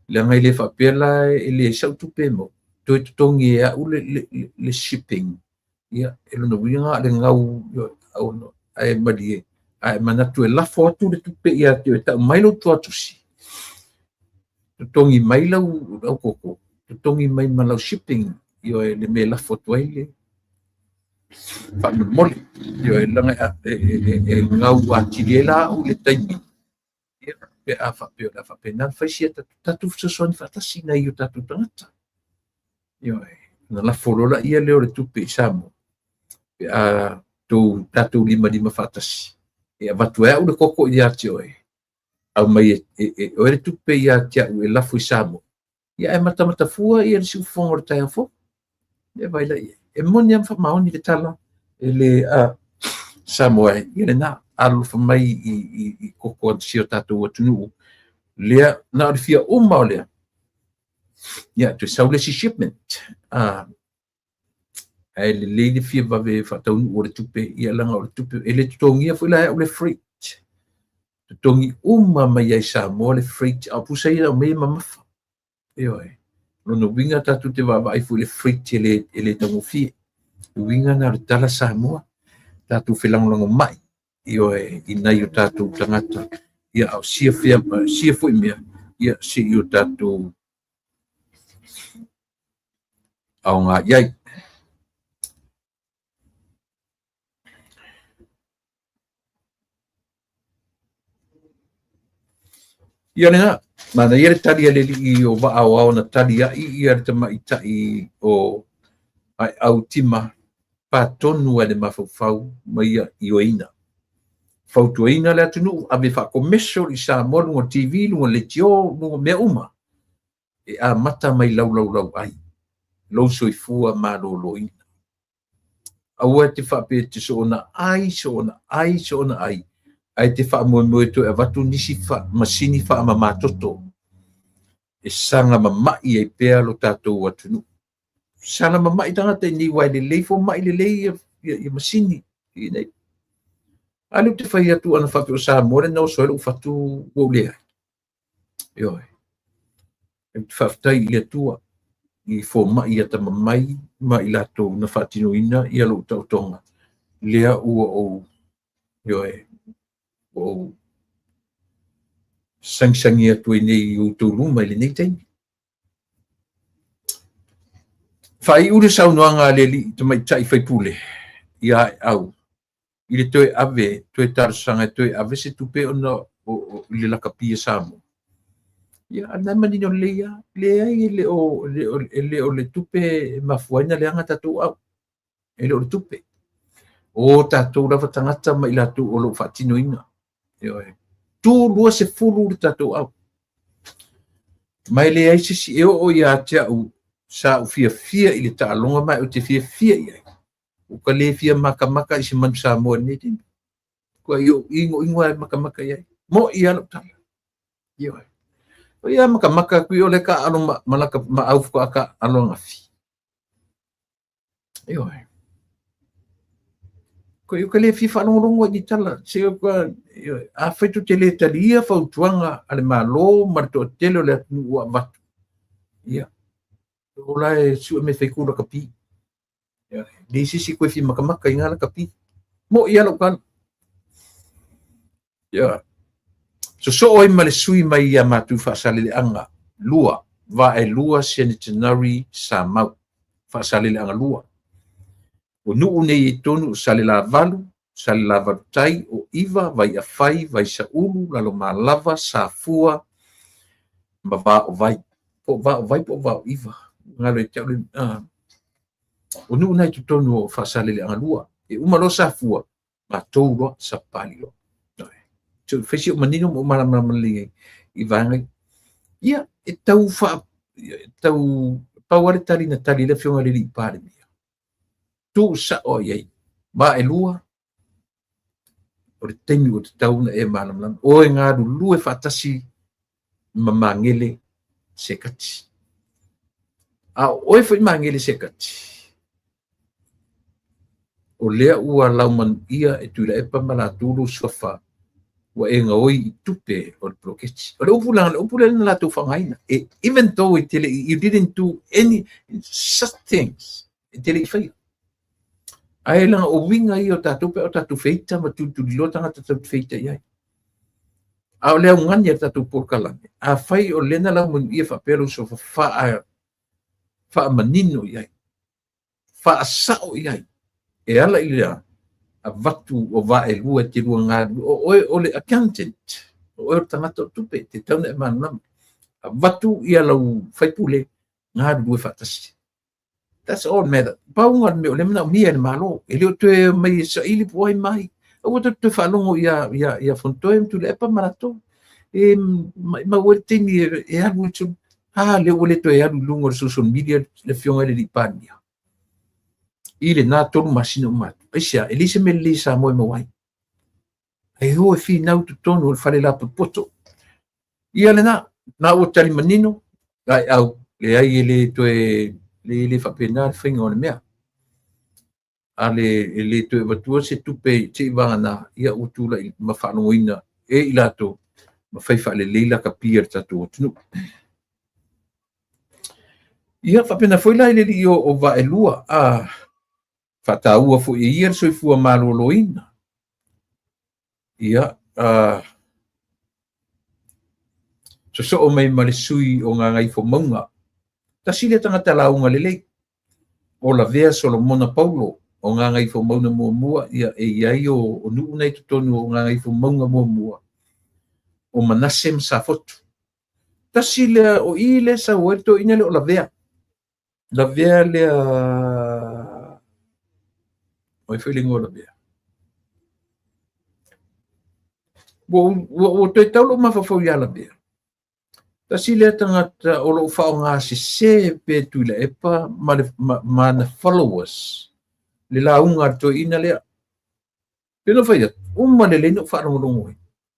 Leaga e le faapea la e leai sau tupe e maua, toe totogi e au le shipping, ia e lona uiga le gau ae malie, ae manatu e lafo atu le tupe ia te oe, tau mai lou tuatusi, totogi mai lau koko, totogi mai ma lau shipping, ioe, le mea e lafo atu ai le faamolemole, ioe, leaga e gau atili ai la au i le taimi, ia, pe a faapea o le a faapena ona fai si a tatou fesoasoani faatasi nai o tatou tagata. Ioe, ona lafo loa laia lea o le tupe i Samoa, pe a tou tatou limalima faatasi, e avatu ai au le koko ia te oe, aumai e oe le tupe ia te au e lafo i Samoa, ia ae matamata fua ia le siufofoga o le taeao fou. E vai la i ai. E moni lava ma faamaoni le tala e le Samoa e, ia lena, alolofa mai i koko a si o tatou atunuu, lea na o le fia uma o lea, ia toe sau le isi shipment. Ae lelei le fia vave faataunuu o le tupe, ia leaga o le tupe, e le totogia foi la e au le freight. Totogi uma mai ai Samoa le freight, a o pusa ia aumai e mamafa. Ioe. Lona uiga tatou te vaavaai foi i le freight e le taugofie. Le uiga na o le tala Samoa, tatou felagolagomai, ioe, i nai o tatou tagata, ia a o sia sia foi mea, ia se i o tatou aoga i ai. Ia lena, manaia le tali a le alii o Vaa Aoao na tali ai ia le tamaitai o Aeau Tima pa tonu ai le mafaufau ma ia ioeina. Fautuaina le atunuu ave faa-commercial i Samoa luga o le TV, luga o le leitio, luga o mea uma e amata mai laulaulau ai lou soifua maloloina. Aua e te faapea e te soona ai, soona ai, soona ai, ae te faamoemoe toe avatu nisi masini faamamatoto e saga mama'i ai pea lo tatou atunuu. Saga mama'i tagata i nei aua e lelei fomai lelei ia masini i nei. A lea ou te fai atu ana faapea o Samoa lea na oso ai lou fatu ua ou leai. Ioe. Ou te faafetai i le Atua i fomai atamamai ma i latou na faatinoina ia lou taotoga. Lea ua ou, ioe, ua ou sagisagi atu ai nei i outou luma i lenei taimi. Faaiu le saunoaga a le alii tamaitai faipule ia Aeau i le toe ave, toe talosaga e toe ave se tupe ona i le lakapi a Samoa. Ia, a o lena e manino lelei lava, leai e le o, e le o le tupe e mafua ai ona leaga tatou au. E le o le tupe. O tatou lava tagata ma i latou o lo o faatinoina. Ioe. Tu 20 le tatou au. Ma e leai se isi e oo ia te au sa ou fiafia i le taaloga ma ou te fiafia i ai. Ua ka le fia makamaka i se manu Samoa i lenei taimi. Kua i ou inoino e makamaka i ai. Mo'i lava lau tala. Ioe. O ia makamaka atu i o le taaalo ma, ma laka ma au faatoa taaalo ananafi. Ioe. Ko i ka le fia faalogologo i ni tala, se ioe, afai tou te le talia fautuaga a le Malo ma le toatele o le atunuu ua avatu, ia, o la e sue mea e fai tou lakapi. Ioe, leai se isi e toe fia makamaka i na lakapi. Mo'i lava lau tala. Ioe. Sosoo ai ma le sui mai ia matou Faasaleleaga 2, Vaelua Centenary Samau, Faasaleleaga 2. O nuu nei i totonu o Salelavalu, Salelavalu Tai, o Iva, Vaiafai, Vaisaulu, Lalomalava, Safua ma Vaovai. Po o Vaovai po o Vaoiva. Galo ia te au le o nuu na i totonu o Faasaleleaga 2. E uma loa Safua, matou loa sapali loa. So, fai si ou manino ma ou malamalama lelei ai i vaega ia. Ia, e tau faa, e tau, pau lava le tali na tali ai le Afioga i le Alii Palemia. Tuu sao i ai, vaelua, o le taimi ua tatau ona e malamalama. Oe galulue faatasi ma Magele Sekati. A o oe foi Magele Sekati, o lea ua laumanuia e Tuilaepa ma latou lou suafa ua e gaoi i tupe o le poloketi. O le upu la, o le upu lea na latou faaaogaina. E, even though e te le i, you didn't do any such things, e te le i faia. Ae leaga o uiga ia o tatou pe a o tatou feita ma tulituliloa tagata tatou te feita i ai. A o le augani a le tatou polokalame, afai o lea na laumanuia faapea lou suafa faamanino i ai, faasao i ai, e ala i le avatu o vaelua e te lua galulue, o oe o le accountant, o oe o le tagata o tupe, e tatau ona e malamalama. Avatu ia lau faipule, galulue faatasi. That's all matter. Pau lena o le mea o lea e manaomia e le Malo. E le o toe omai e saili po o ai ma ai. Aua tatou te toe faalogo ia, ia, ia Fonotoe ma Tuilaepa ma latou. E maumau ai le taimi e, e alu i a lea ua le toe alu i luga o le social media le Afioga i le Alii Palemia. I lena 3 masina uma atu. Aisea, e leai se mea lelei Samoa e maua ai. E o e finau i totonu o le fale lapotopoto. Ia lena, na ua tali manino, Aeau, leai e le toe, e le faapena le faiga o le mea. A le, e le toe avatua se tupe se i vagana, ia ua tulai ma faalogoina e i latou ma fai faalelei lakapi a le tatou atunuu. Ia faapena foi la i le alii o Vaelua, a faataua foi e ia le soifua maloloina. Ia, sosoo mai ma le sui o Gagaifomauga. Tasi lea tagata lauga lelei, o Lavea Solomona Paulo o Gagaifomauga muamua, ia e i ai o nuu na i totonu o Gagaifomauga muamua, o Manase ma Safotu. Tasi lea, o i lea sau ai le toeaina lea o Lavea. Lavea lea, o ai foi le igoa o Lavea? Ua toe tau lou mafaufau ia Lavea. Tasi lea tagata o lo o faaaoga sese pe Tuilaepa ma, le, ma, ma ana followers le lauga a le toeaina lea. Pei ona fai atu, uma lelei na ou faalogologo ai.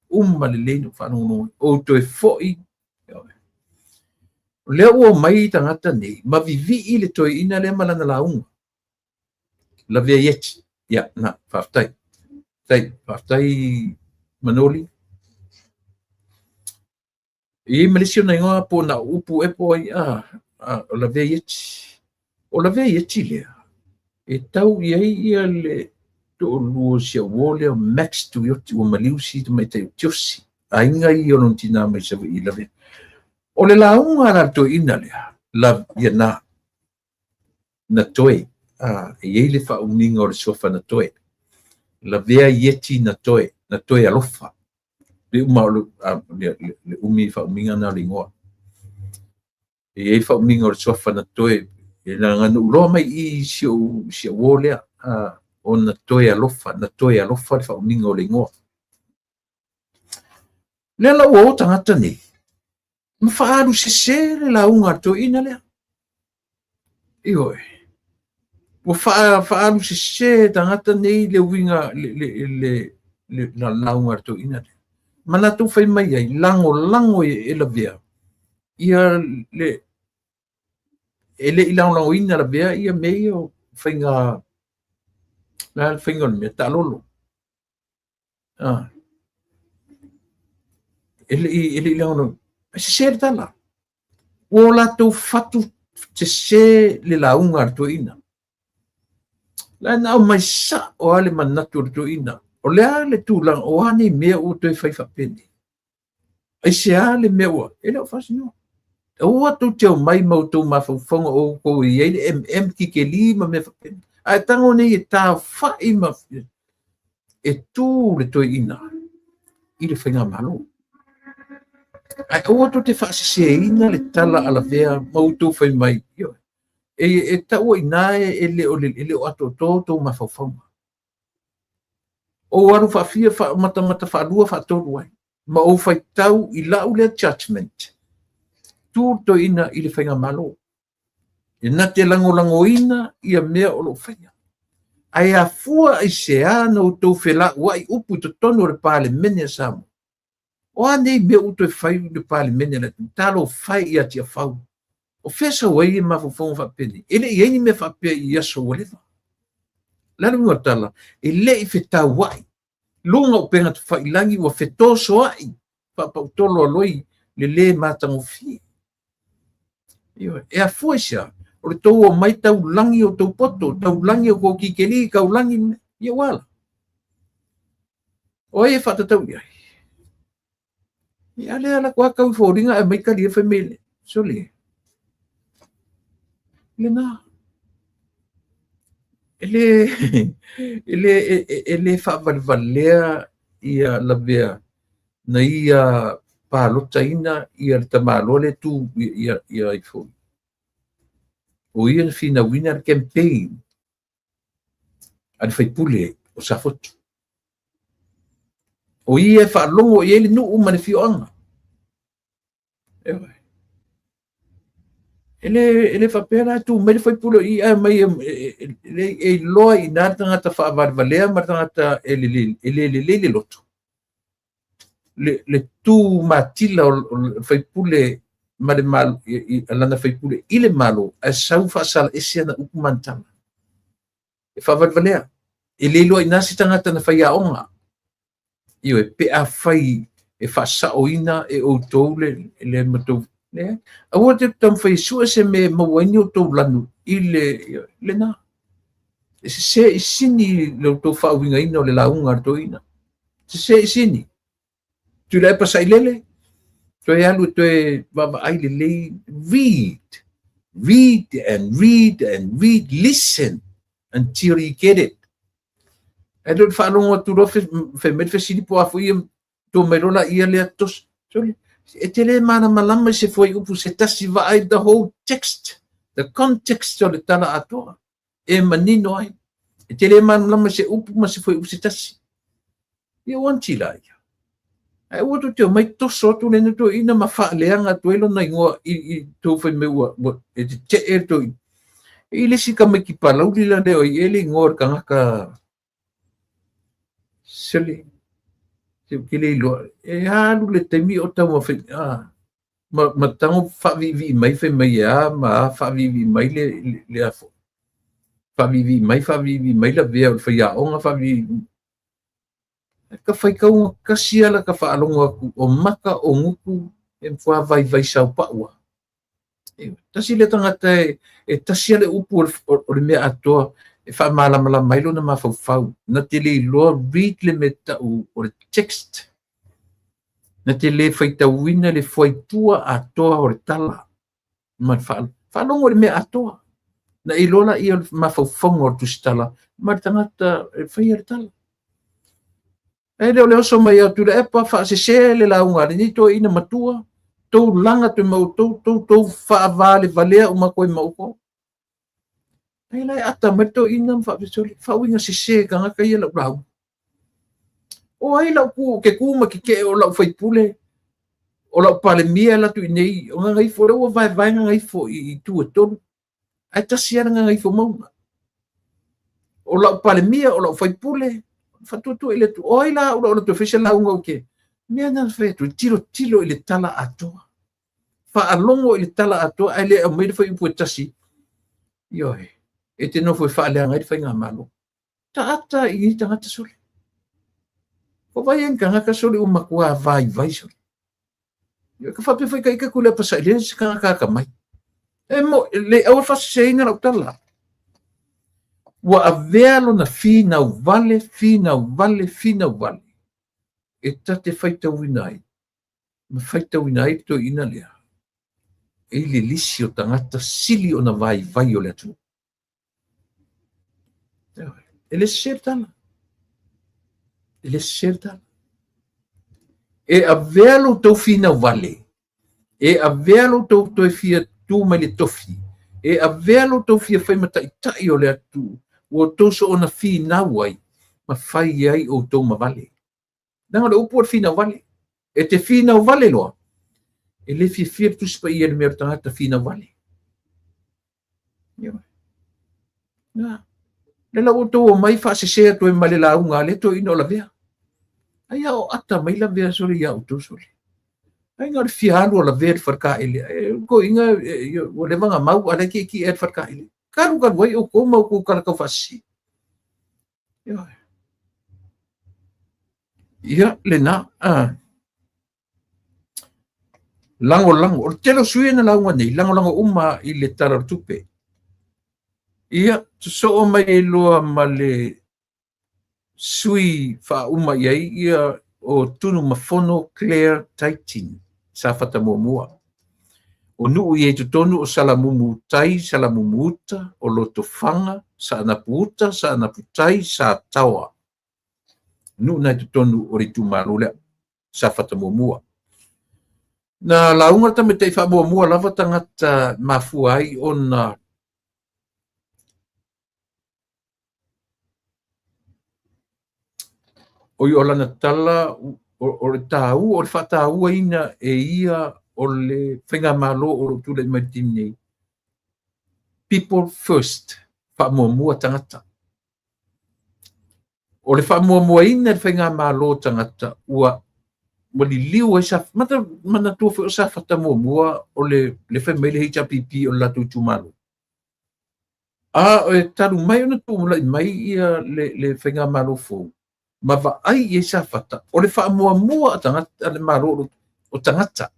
Uma lelei na ou faalogologo ai. Ou toe foi. O lea ua omai tagata nei ma vivii le toeaina lea ma lana lauga. Lavea Ieti. Ia, na, faafetai. Faafetai, faafetai Manoli. E i ai ma le isi ona igoa po o na o upu ea po o ai, o Lavea Ieti. O Lavea Ieti lea, e tau i ai ia le Toalua o si au uo lea o Max Tuioti ua maliu si tamaitai o Tiosi, aiga ia o lona tina mai Savaii i Lavea. O le lauga a le toeaina lea, la, ia na, na toe, e i ai le faaumiga o le suafa na toe. Lavea Ieti na toe, na toe alofa. Le uma o le, le, le, le umi faaumiga na o le igoa. E i ai le faaumiga o le suafa na toe, e leaga na ou iloa mai i si ou uo lea, o na toe alofa, na toe alofa le faaumiga o le igoa. Lea la ua o tagata nei, ma faaalu sese le lauga a le toeaina lea. Ioe. Ua faaalu sese tagata nei le uiga le lauga a le toeaina lea. Ma latou fai mai ai, lagolago e Lavea ia le e le i lagolagoina Lavea ia mea ia o faiga, la le faiga o le mea taalolo. E le i lagolagoina. Ae sese le tala. Ua o latou fatu sese le lauga a le toeaina. La na aumai sao lava le manatu o le toeaina. O le a le tulaga, o a nei mea ua toe fai faapenei? Aisea le mea ua, e le o faasinoa. Aua tou te omai ma outou mafaufauga o outou e i ai le MM kikeli ma mea faapena. Ae tago nei e taofai ma e tu le toeaina i le faigamalo. Ae aua tou te faaseseina le tala a Lavea ma outou fai mai, e taua i ina e le o atoatoa outou mafaufauga. Ou alu faafia, matamata faalua, faatolu ai, ma ou faitau i lau lea judgment, tu le toeaina i le faigamalo. E na te lagolagoina ia mea o lo o faia. Ae afua aisea na outou felauai upu i totonu o le Palemene a Samoa? O a nei mea ua toe fai i le Palemene a le atunuu? Talofa e ia Tiafau. O fea sau ai ia mafaufauga faapenei? E le i i ai ni mea faapea i aso ua leva. O le a le uiga o le tala? E le i fetauai. Luga o upega tafailagi ua fetosoai faapautolo aloi le lē matagofie. Ioe. E afua i se a? O le tou omai taulagi o tou poto, taulagi o tou kikeli, taulagi, ia ua ala. O ai e faatatau i ai? Ia lea la atu tau i foliga ae mai tali e fai mai, sole, lena. E le faavalevalea ia Lavea na ia palotaina ia le tamaloa le tu ia ifo. O ia na finauina le campaign a le faipule o Safotu. O ia e faalogo i ai le nuu ma le afioaga. E le faapea la e tu mai le faipule o i ae mai e iloa i ina le tagata faavalevalea ma le tagata e le lelei le loto. Le tu matila o le faipule ma le malo, lana faipule i le malo, ae sau faasala ese ana upu ma ana tala. E faavalevalea. E le iloa i ina se tagata na faiaoga. Ioe, pe a fai e faasaoina e outou le matou. Aua te taumafai e sue se mea e maua ai ni outou lanu i le lena. E sese i sini le outou faauigaina o le lauga a le toeaina. Sese i sini. Tuilaepa sailele, toe alu e toe vaavaai lelei. Read, read and read and read, listen until you get it. Ae le o le faalogo atu loa fai mai le fesili po o a foi ia tua mai loa laia lea toso. Sole, e te le malamalama i se fuaiupu se tasi, vaai the whole text, the context o le tala atoa e manino ai. E te le malamalama i se upu ma se fuaiupu se tasi. Ia ua anti la ia. Ae ua tou te omai toso atu lena toeaina ma faaleaga atu ai lona igoa i tou fai mai ua e tetee le toeaina. E i le isi tamaiti Palauli la lea o i ai le igoa o le tagata sele. Se ou te le iloa. E alu le taimi o taumafai, ma tago faaviivii mai fai mai e a ma a faaviivii mai le afo. Faaviivii mai, faaviivii mai Lavea o le faiaoga, faaviivii. Ka faitauga kasi ala ka faalogo atu o maka o gutu e matua vaivai saopau lava. Tasi lea tagata e tasi lava le upu o le mea atoa e faamalamalama ai lona mafaufau, na te le iloa read le mea tau o le text, na te le faitauina le fuaitua atoa o le tala ma le faalogo i le mea atoa. Na e iloa laia o le mafaufauga o le tusitala ma le tagata e faia le tala. Ae le o le oso mai a Tuilaepa faasese le lauga a lenei toeaina matua, tou laga atu ma outou, tou tou faavalevalea uma atu ai ma outou. Ai la e ata mai le toeaina ma faapea, sole, faauiga sese e tagata ia lau lauga. O ai lau ku, ke ku ma tetee o lau faipule, o lau Palemia e alu atu i inei, o Gagaifo, lea ua vaevae Gagaifo i itu e tolu, ae tasi lava le Gagaifomauga. O lau Palemia, o lau faipule, faatuatua i le Atua. O ai la au o le toe fai se lauga ou te mea na fai atu, tilotilo i le tala atoa. Faalogo i le tala atoa ae le aumai le fuaiupu e tasi. Ioe, e te nofo e faaleaga ai le faigamalo. Taata i nei tagata sole. O vai ai tagata sole ua matua vaivai sole. Ka faapea foi ita Tuilaepa sailele se tagata atamai. E mo, le aua faaseseina lau tala. Ua avea lona finau vale, finau vale, finau vale e ta te faitauina ai ma faitauina ai le toeaina lea e i le lisi o tagata sili ona vaivai o le atunuu. E le sese le tala. E le sese le tala. E avea lo outou finau vale, e avea lo outou toe fia tu mai le tofi, e avea lo outou fia fai ma taitai o le atunuu, ua outou soona finau ai ma fai ai outou ma vale. Leaga o le upu o le finau vale. E te finau vale loa, e le fiafia le Tusi Paia i le mea o le tagata finau vale. Na. Le la ua outou omai faasese atu ai ma le lauga a le toeaina o Lavea. Ai a o ata mai Lavea sole ia outou sole. Ai na o le fia alu o Lavea i le faletaele. Toeaina ua leva na mau a o la e tietie i le faletaele. Talu talu ai outou ma outou tala taufaasese. Ia, lena. Lagolago. O le tele o sui usufono na lauga nei, lagolago uma i le Tala o le Tupe. Ia, sosoo mai ai loa ma le sui faauma i ai ia o Tunumafono Claire Taitin, Safata muamua. O nuu i ai totonu o Salamumu tai, Salamumu uta, o Lotofaga, Saanapu uta, Saanapu tai, Sataoa. Nuu na i totonu o le itumalo lea, Safata muamua. Na lauga le tamaitai faamuamua lava tagata mafua ai ona oi o lana tala o le tāua, o le faatauaina e ia o le faigamalo o lo o tulai mai i le taimi nei. People first, faamuamua tagata. O le faamuamuaina e le faigamalo tagata ua ua liliu ai sa manatua foi o Safata muamua o le le fai mai le HRPP o le latou itumalo. A e talu mai ona tulai mai ia le faigamalo fou ma vaai i ai Safata, o le faamuamua a tagata a le Malo o tagata.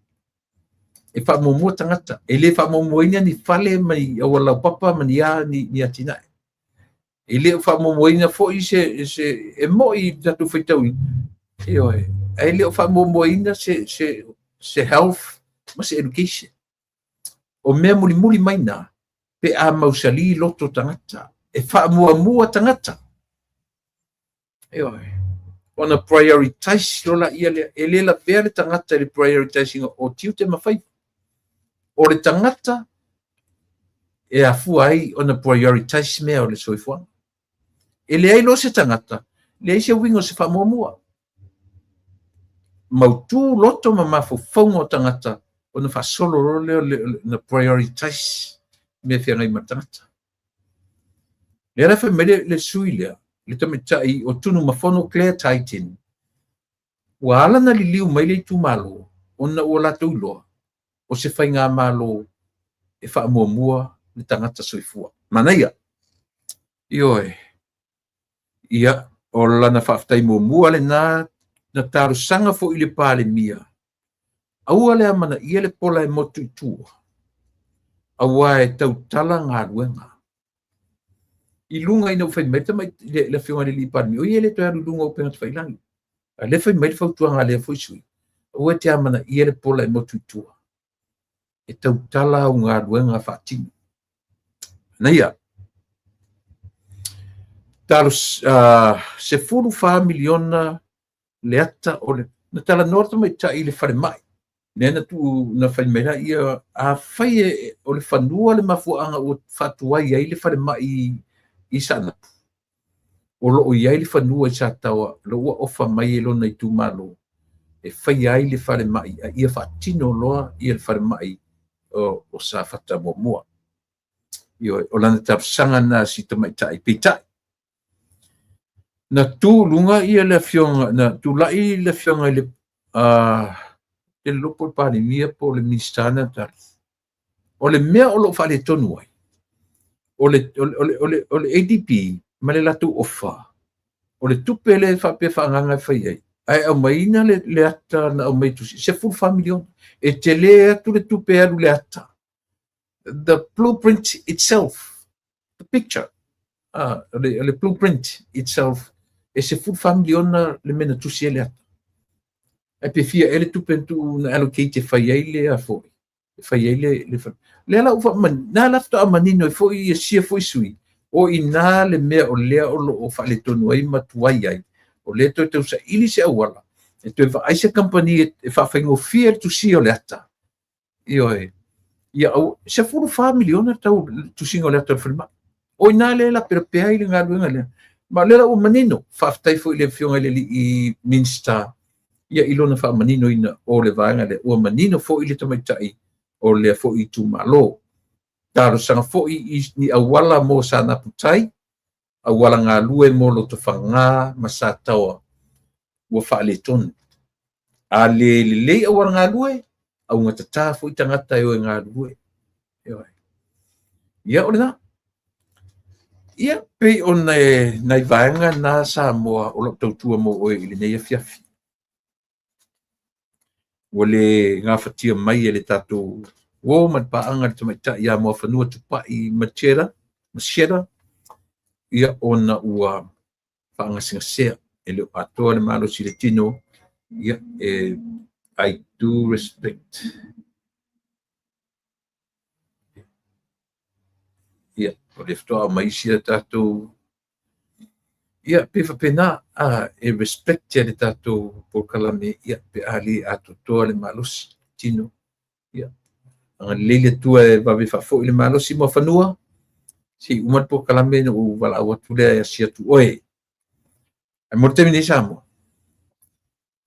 E faamuamua tagata, e le faamuamuaina ni fale ma ni auala laupapa ma ni a ni atinae. E le o faamuamuaina foi se se e moi i tatou faitauina, ioe, ae le o faamuamuaina se se se health ma se education. O mea mulimuli mai na, pe a mausali loto tagata, e faamuamua tagata. Ioe. Ona prioritize loa laia lea. E le lavea le tagata i le prioritizing o tiute ma faiva. O le tagata e afua ai ona prioritize mea o le soifuaga. E leai loa se tagata, leai se uiga o se faamuamua. Mautu loto ma mafaufauga o tagata ona faasolo loa lea ona prioritize mea e feagai ma le tagata. Lea la fai mai le sui lea, le tamaitai o Tunumafono Claire Titan, ua ala ona liliu mai le itumalo ona ua latou iloa o se faigamalo e faamuamua le tagata soifua. Manaia! Ioe. Ia, o lana faafetai muamua lena na talosaga foi i le Palemia, aua le amanaia le pola e motu i tua, aua e tautala galuega. i luga ina ua fai mai le Afioga i le Alii Palemia, o ia e le toe alu i luga o upega tafailagi. A o lea e fai mai le fautuaga a lea foi sui usufono, aua e te amanaia le pola e motu i tua, e tautala au galuega faatino. Manaia. Talo, $14 miliona le ata o le... Na talanoa le tamaitai i le falemai, lea na tuu na fai mai laia, afai o le fanua le mafuaaga ua faatuai ai le falemai i Saanapu, o lo o i ai le fanua i Sataoa, o lo ua ofa mai e lona itumalo e faia ai le falemai, a ia faatino loa le falemai o Safata muamua. Ioe, o lana talosaga lena a si tamaitai. Peitai, na tu i luga ia le afioga, na tulai le afioga i le te le iloa po o le Palemia po o le Minisita na tali. O le mea o lo o faaletonu ai, o le ADB ma le latou ofa, o le tupe lea e faapea faaagaaga e fai ai, ae aumaiina le ata na aumai e tusi, $14 miliona. E tele atu le tupe e alu i le ata. The blueprint itself, the picture, o le blueprint itself, e $14 miliona le mea na tusi ai le ata. Ae pe fia ea le tupe na tuu na allocate e fai ai le a foi, e fai ai le lea la ua na la faatoa manino ai foi ia sia foi sui, o i ina le mea o lea o lo o faaletonu ai ma tuai ai, o lea toe tausaili se auala, e toe vaai se kamupani e faafaigofie le tusia o le ata. Ioe, ia $14 miliona le tau tusiga o le ata o le falemai. O i ina lea e lapelapea ai le galuega lea. Ma o lea la ua manino, faafetai foi i le Afioga i le Alii Minisita, ia i lona faamaninoina o le vaega lea, ua manino foi le tamaitai o lea foi itumalo. Talosaga foi i ni auala mo Saanapu Tai, auala galue mo Lotofaga ma Sataoa ua faaletonu. A le lelei auala galue, augatata foi tagata e o e galulue. Ia o lena. Ia, pei o nai vaega na Samoa o lau tautua mo oe i lenei afiafi. Ua le gafatia mai e le tatou uo ma le paaga le tamaitai ia Muafanua Tupai Machera, Machera, ia ona ua faagasegasea e le o atoa le malosi i le tino, ia e I do respect. Ia, o lea faatoa aumai isi a tatou, ia, pe faapena, e respect e le tatou polokalame, ia, pe a le atoatoa le malosi tino. Ia, agalelei le Atua e vave faafoi le malosi Muafanua, se i uma le polokalame na ou valaau atu lea e asi atu oe. Ae mo le taimi nei Samoa,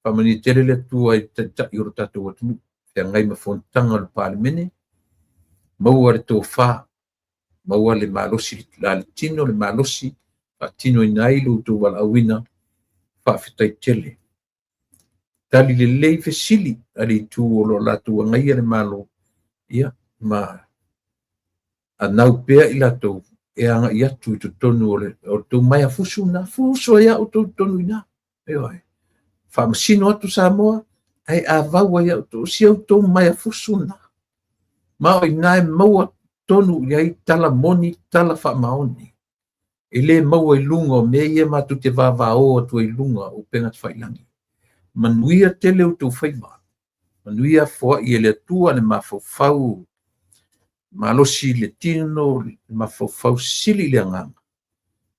faamanuia tele le Atua i le taitai o lo tatou atunuu, feagai ma fonotaga o le Palemene, maua le tofa, maua le malosi la le tino, le malosi faatinoina ai lo outou valaauina, faafetai tele. Tali lelei fesili a le itu o lo o latou agaia le Malo, ia, ma anau pea i latou e agai atu i totonu o le tou maea fusu na, fusu ai a outou totonu i ina. Ioe. Faamasino atu Samoa, ae avau ai a outou, si outou maea fusu na. Ma o ina e maua tonu i ai tala moni, tala faamaoni. E le maua i luga o mea ia matou te vavao atu ai i luga o upega tafailagi. Manuia tele outou faiva. Manuia foai e le Atua le mafaufau malosi i le tino, le mafaufau sili i le agaga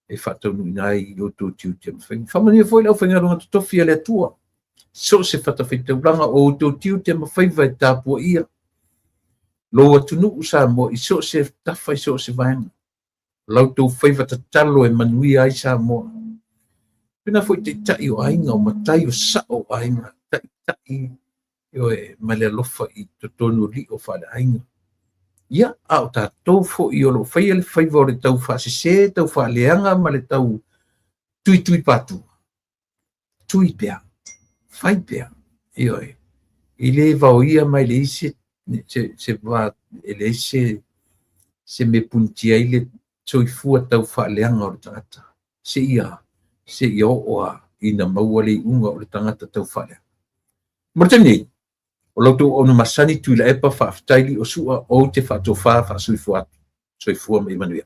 e faataunuuina ai i outou tiute ma faiva. Faamanuia foi le aufaigaluega totofi a le Atua, so o se fatafaitaulaga o outou tiute ma faiva e tapuaia lou atunuu Samoa i so o se tafa, i so o se vaega. Lau tou faiva tatalo e manuia ai Samoa. Pena foi taitai o aiga, o matai, o sao o aiga, taitai ioe, ma le alofa i totonu o lio faaleaiga. Ia, a o tatou foi o lo o faia le faiva o le tau faasese, tau faaleaga ma le tau tuitui patu. Tui pea, fai pea, ioe. E le vaoia mai leai se va, e leai se mea punitia ai le soifua tau faaleaga o le tagata. Se ia oo a ina maua le iuga o le tagata tau faaleaga. Mo le taimi nei, o lau tou auauna masani Tuilaepa, faafetai li o sua, ou te faatofa faasoifua atu. Soifua ma ia manuia.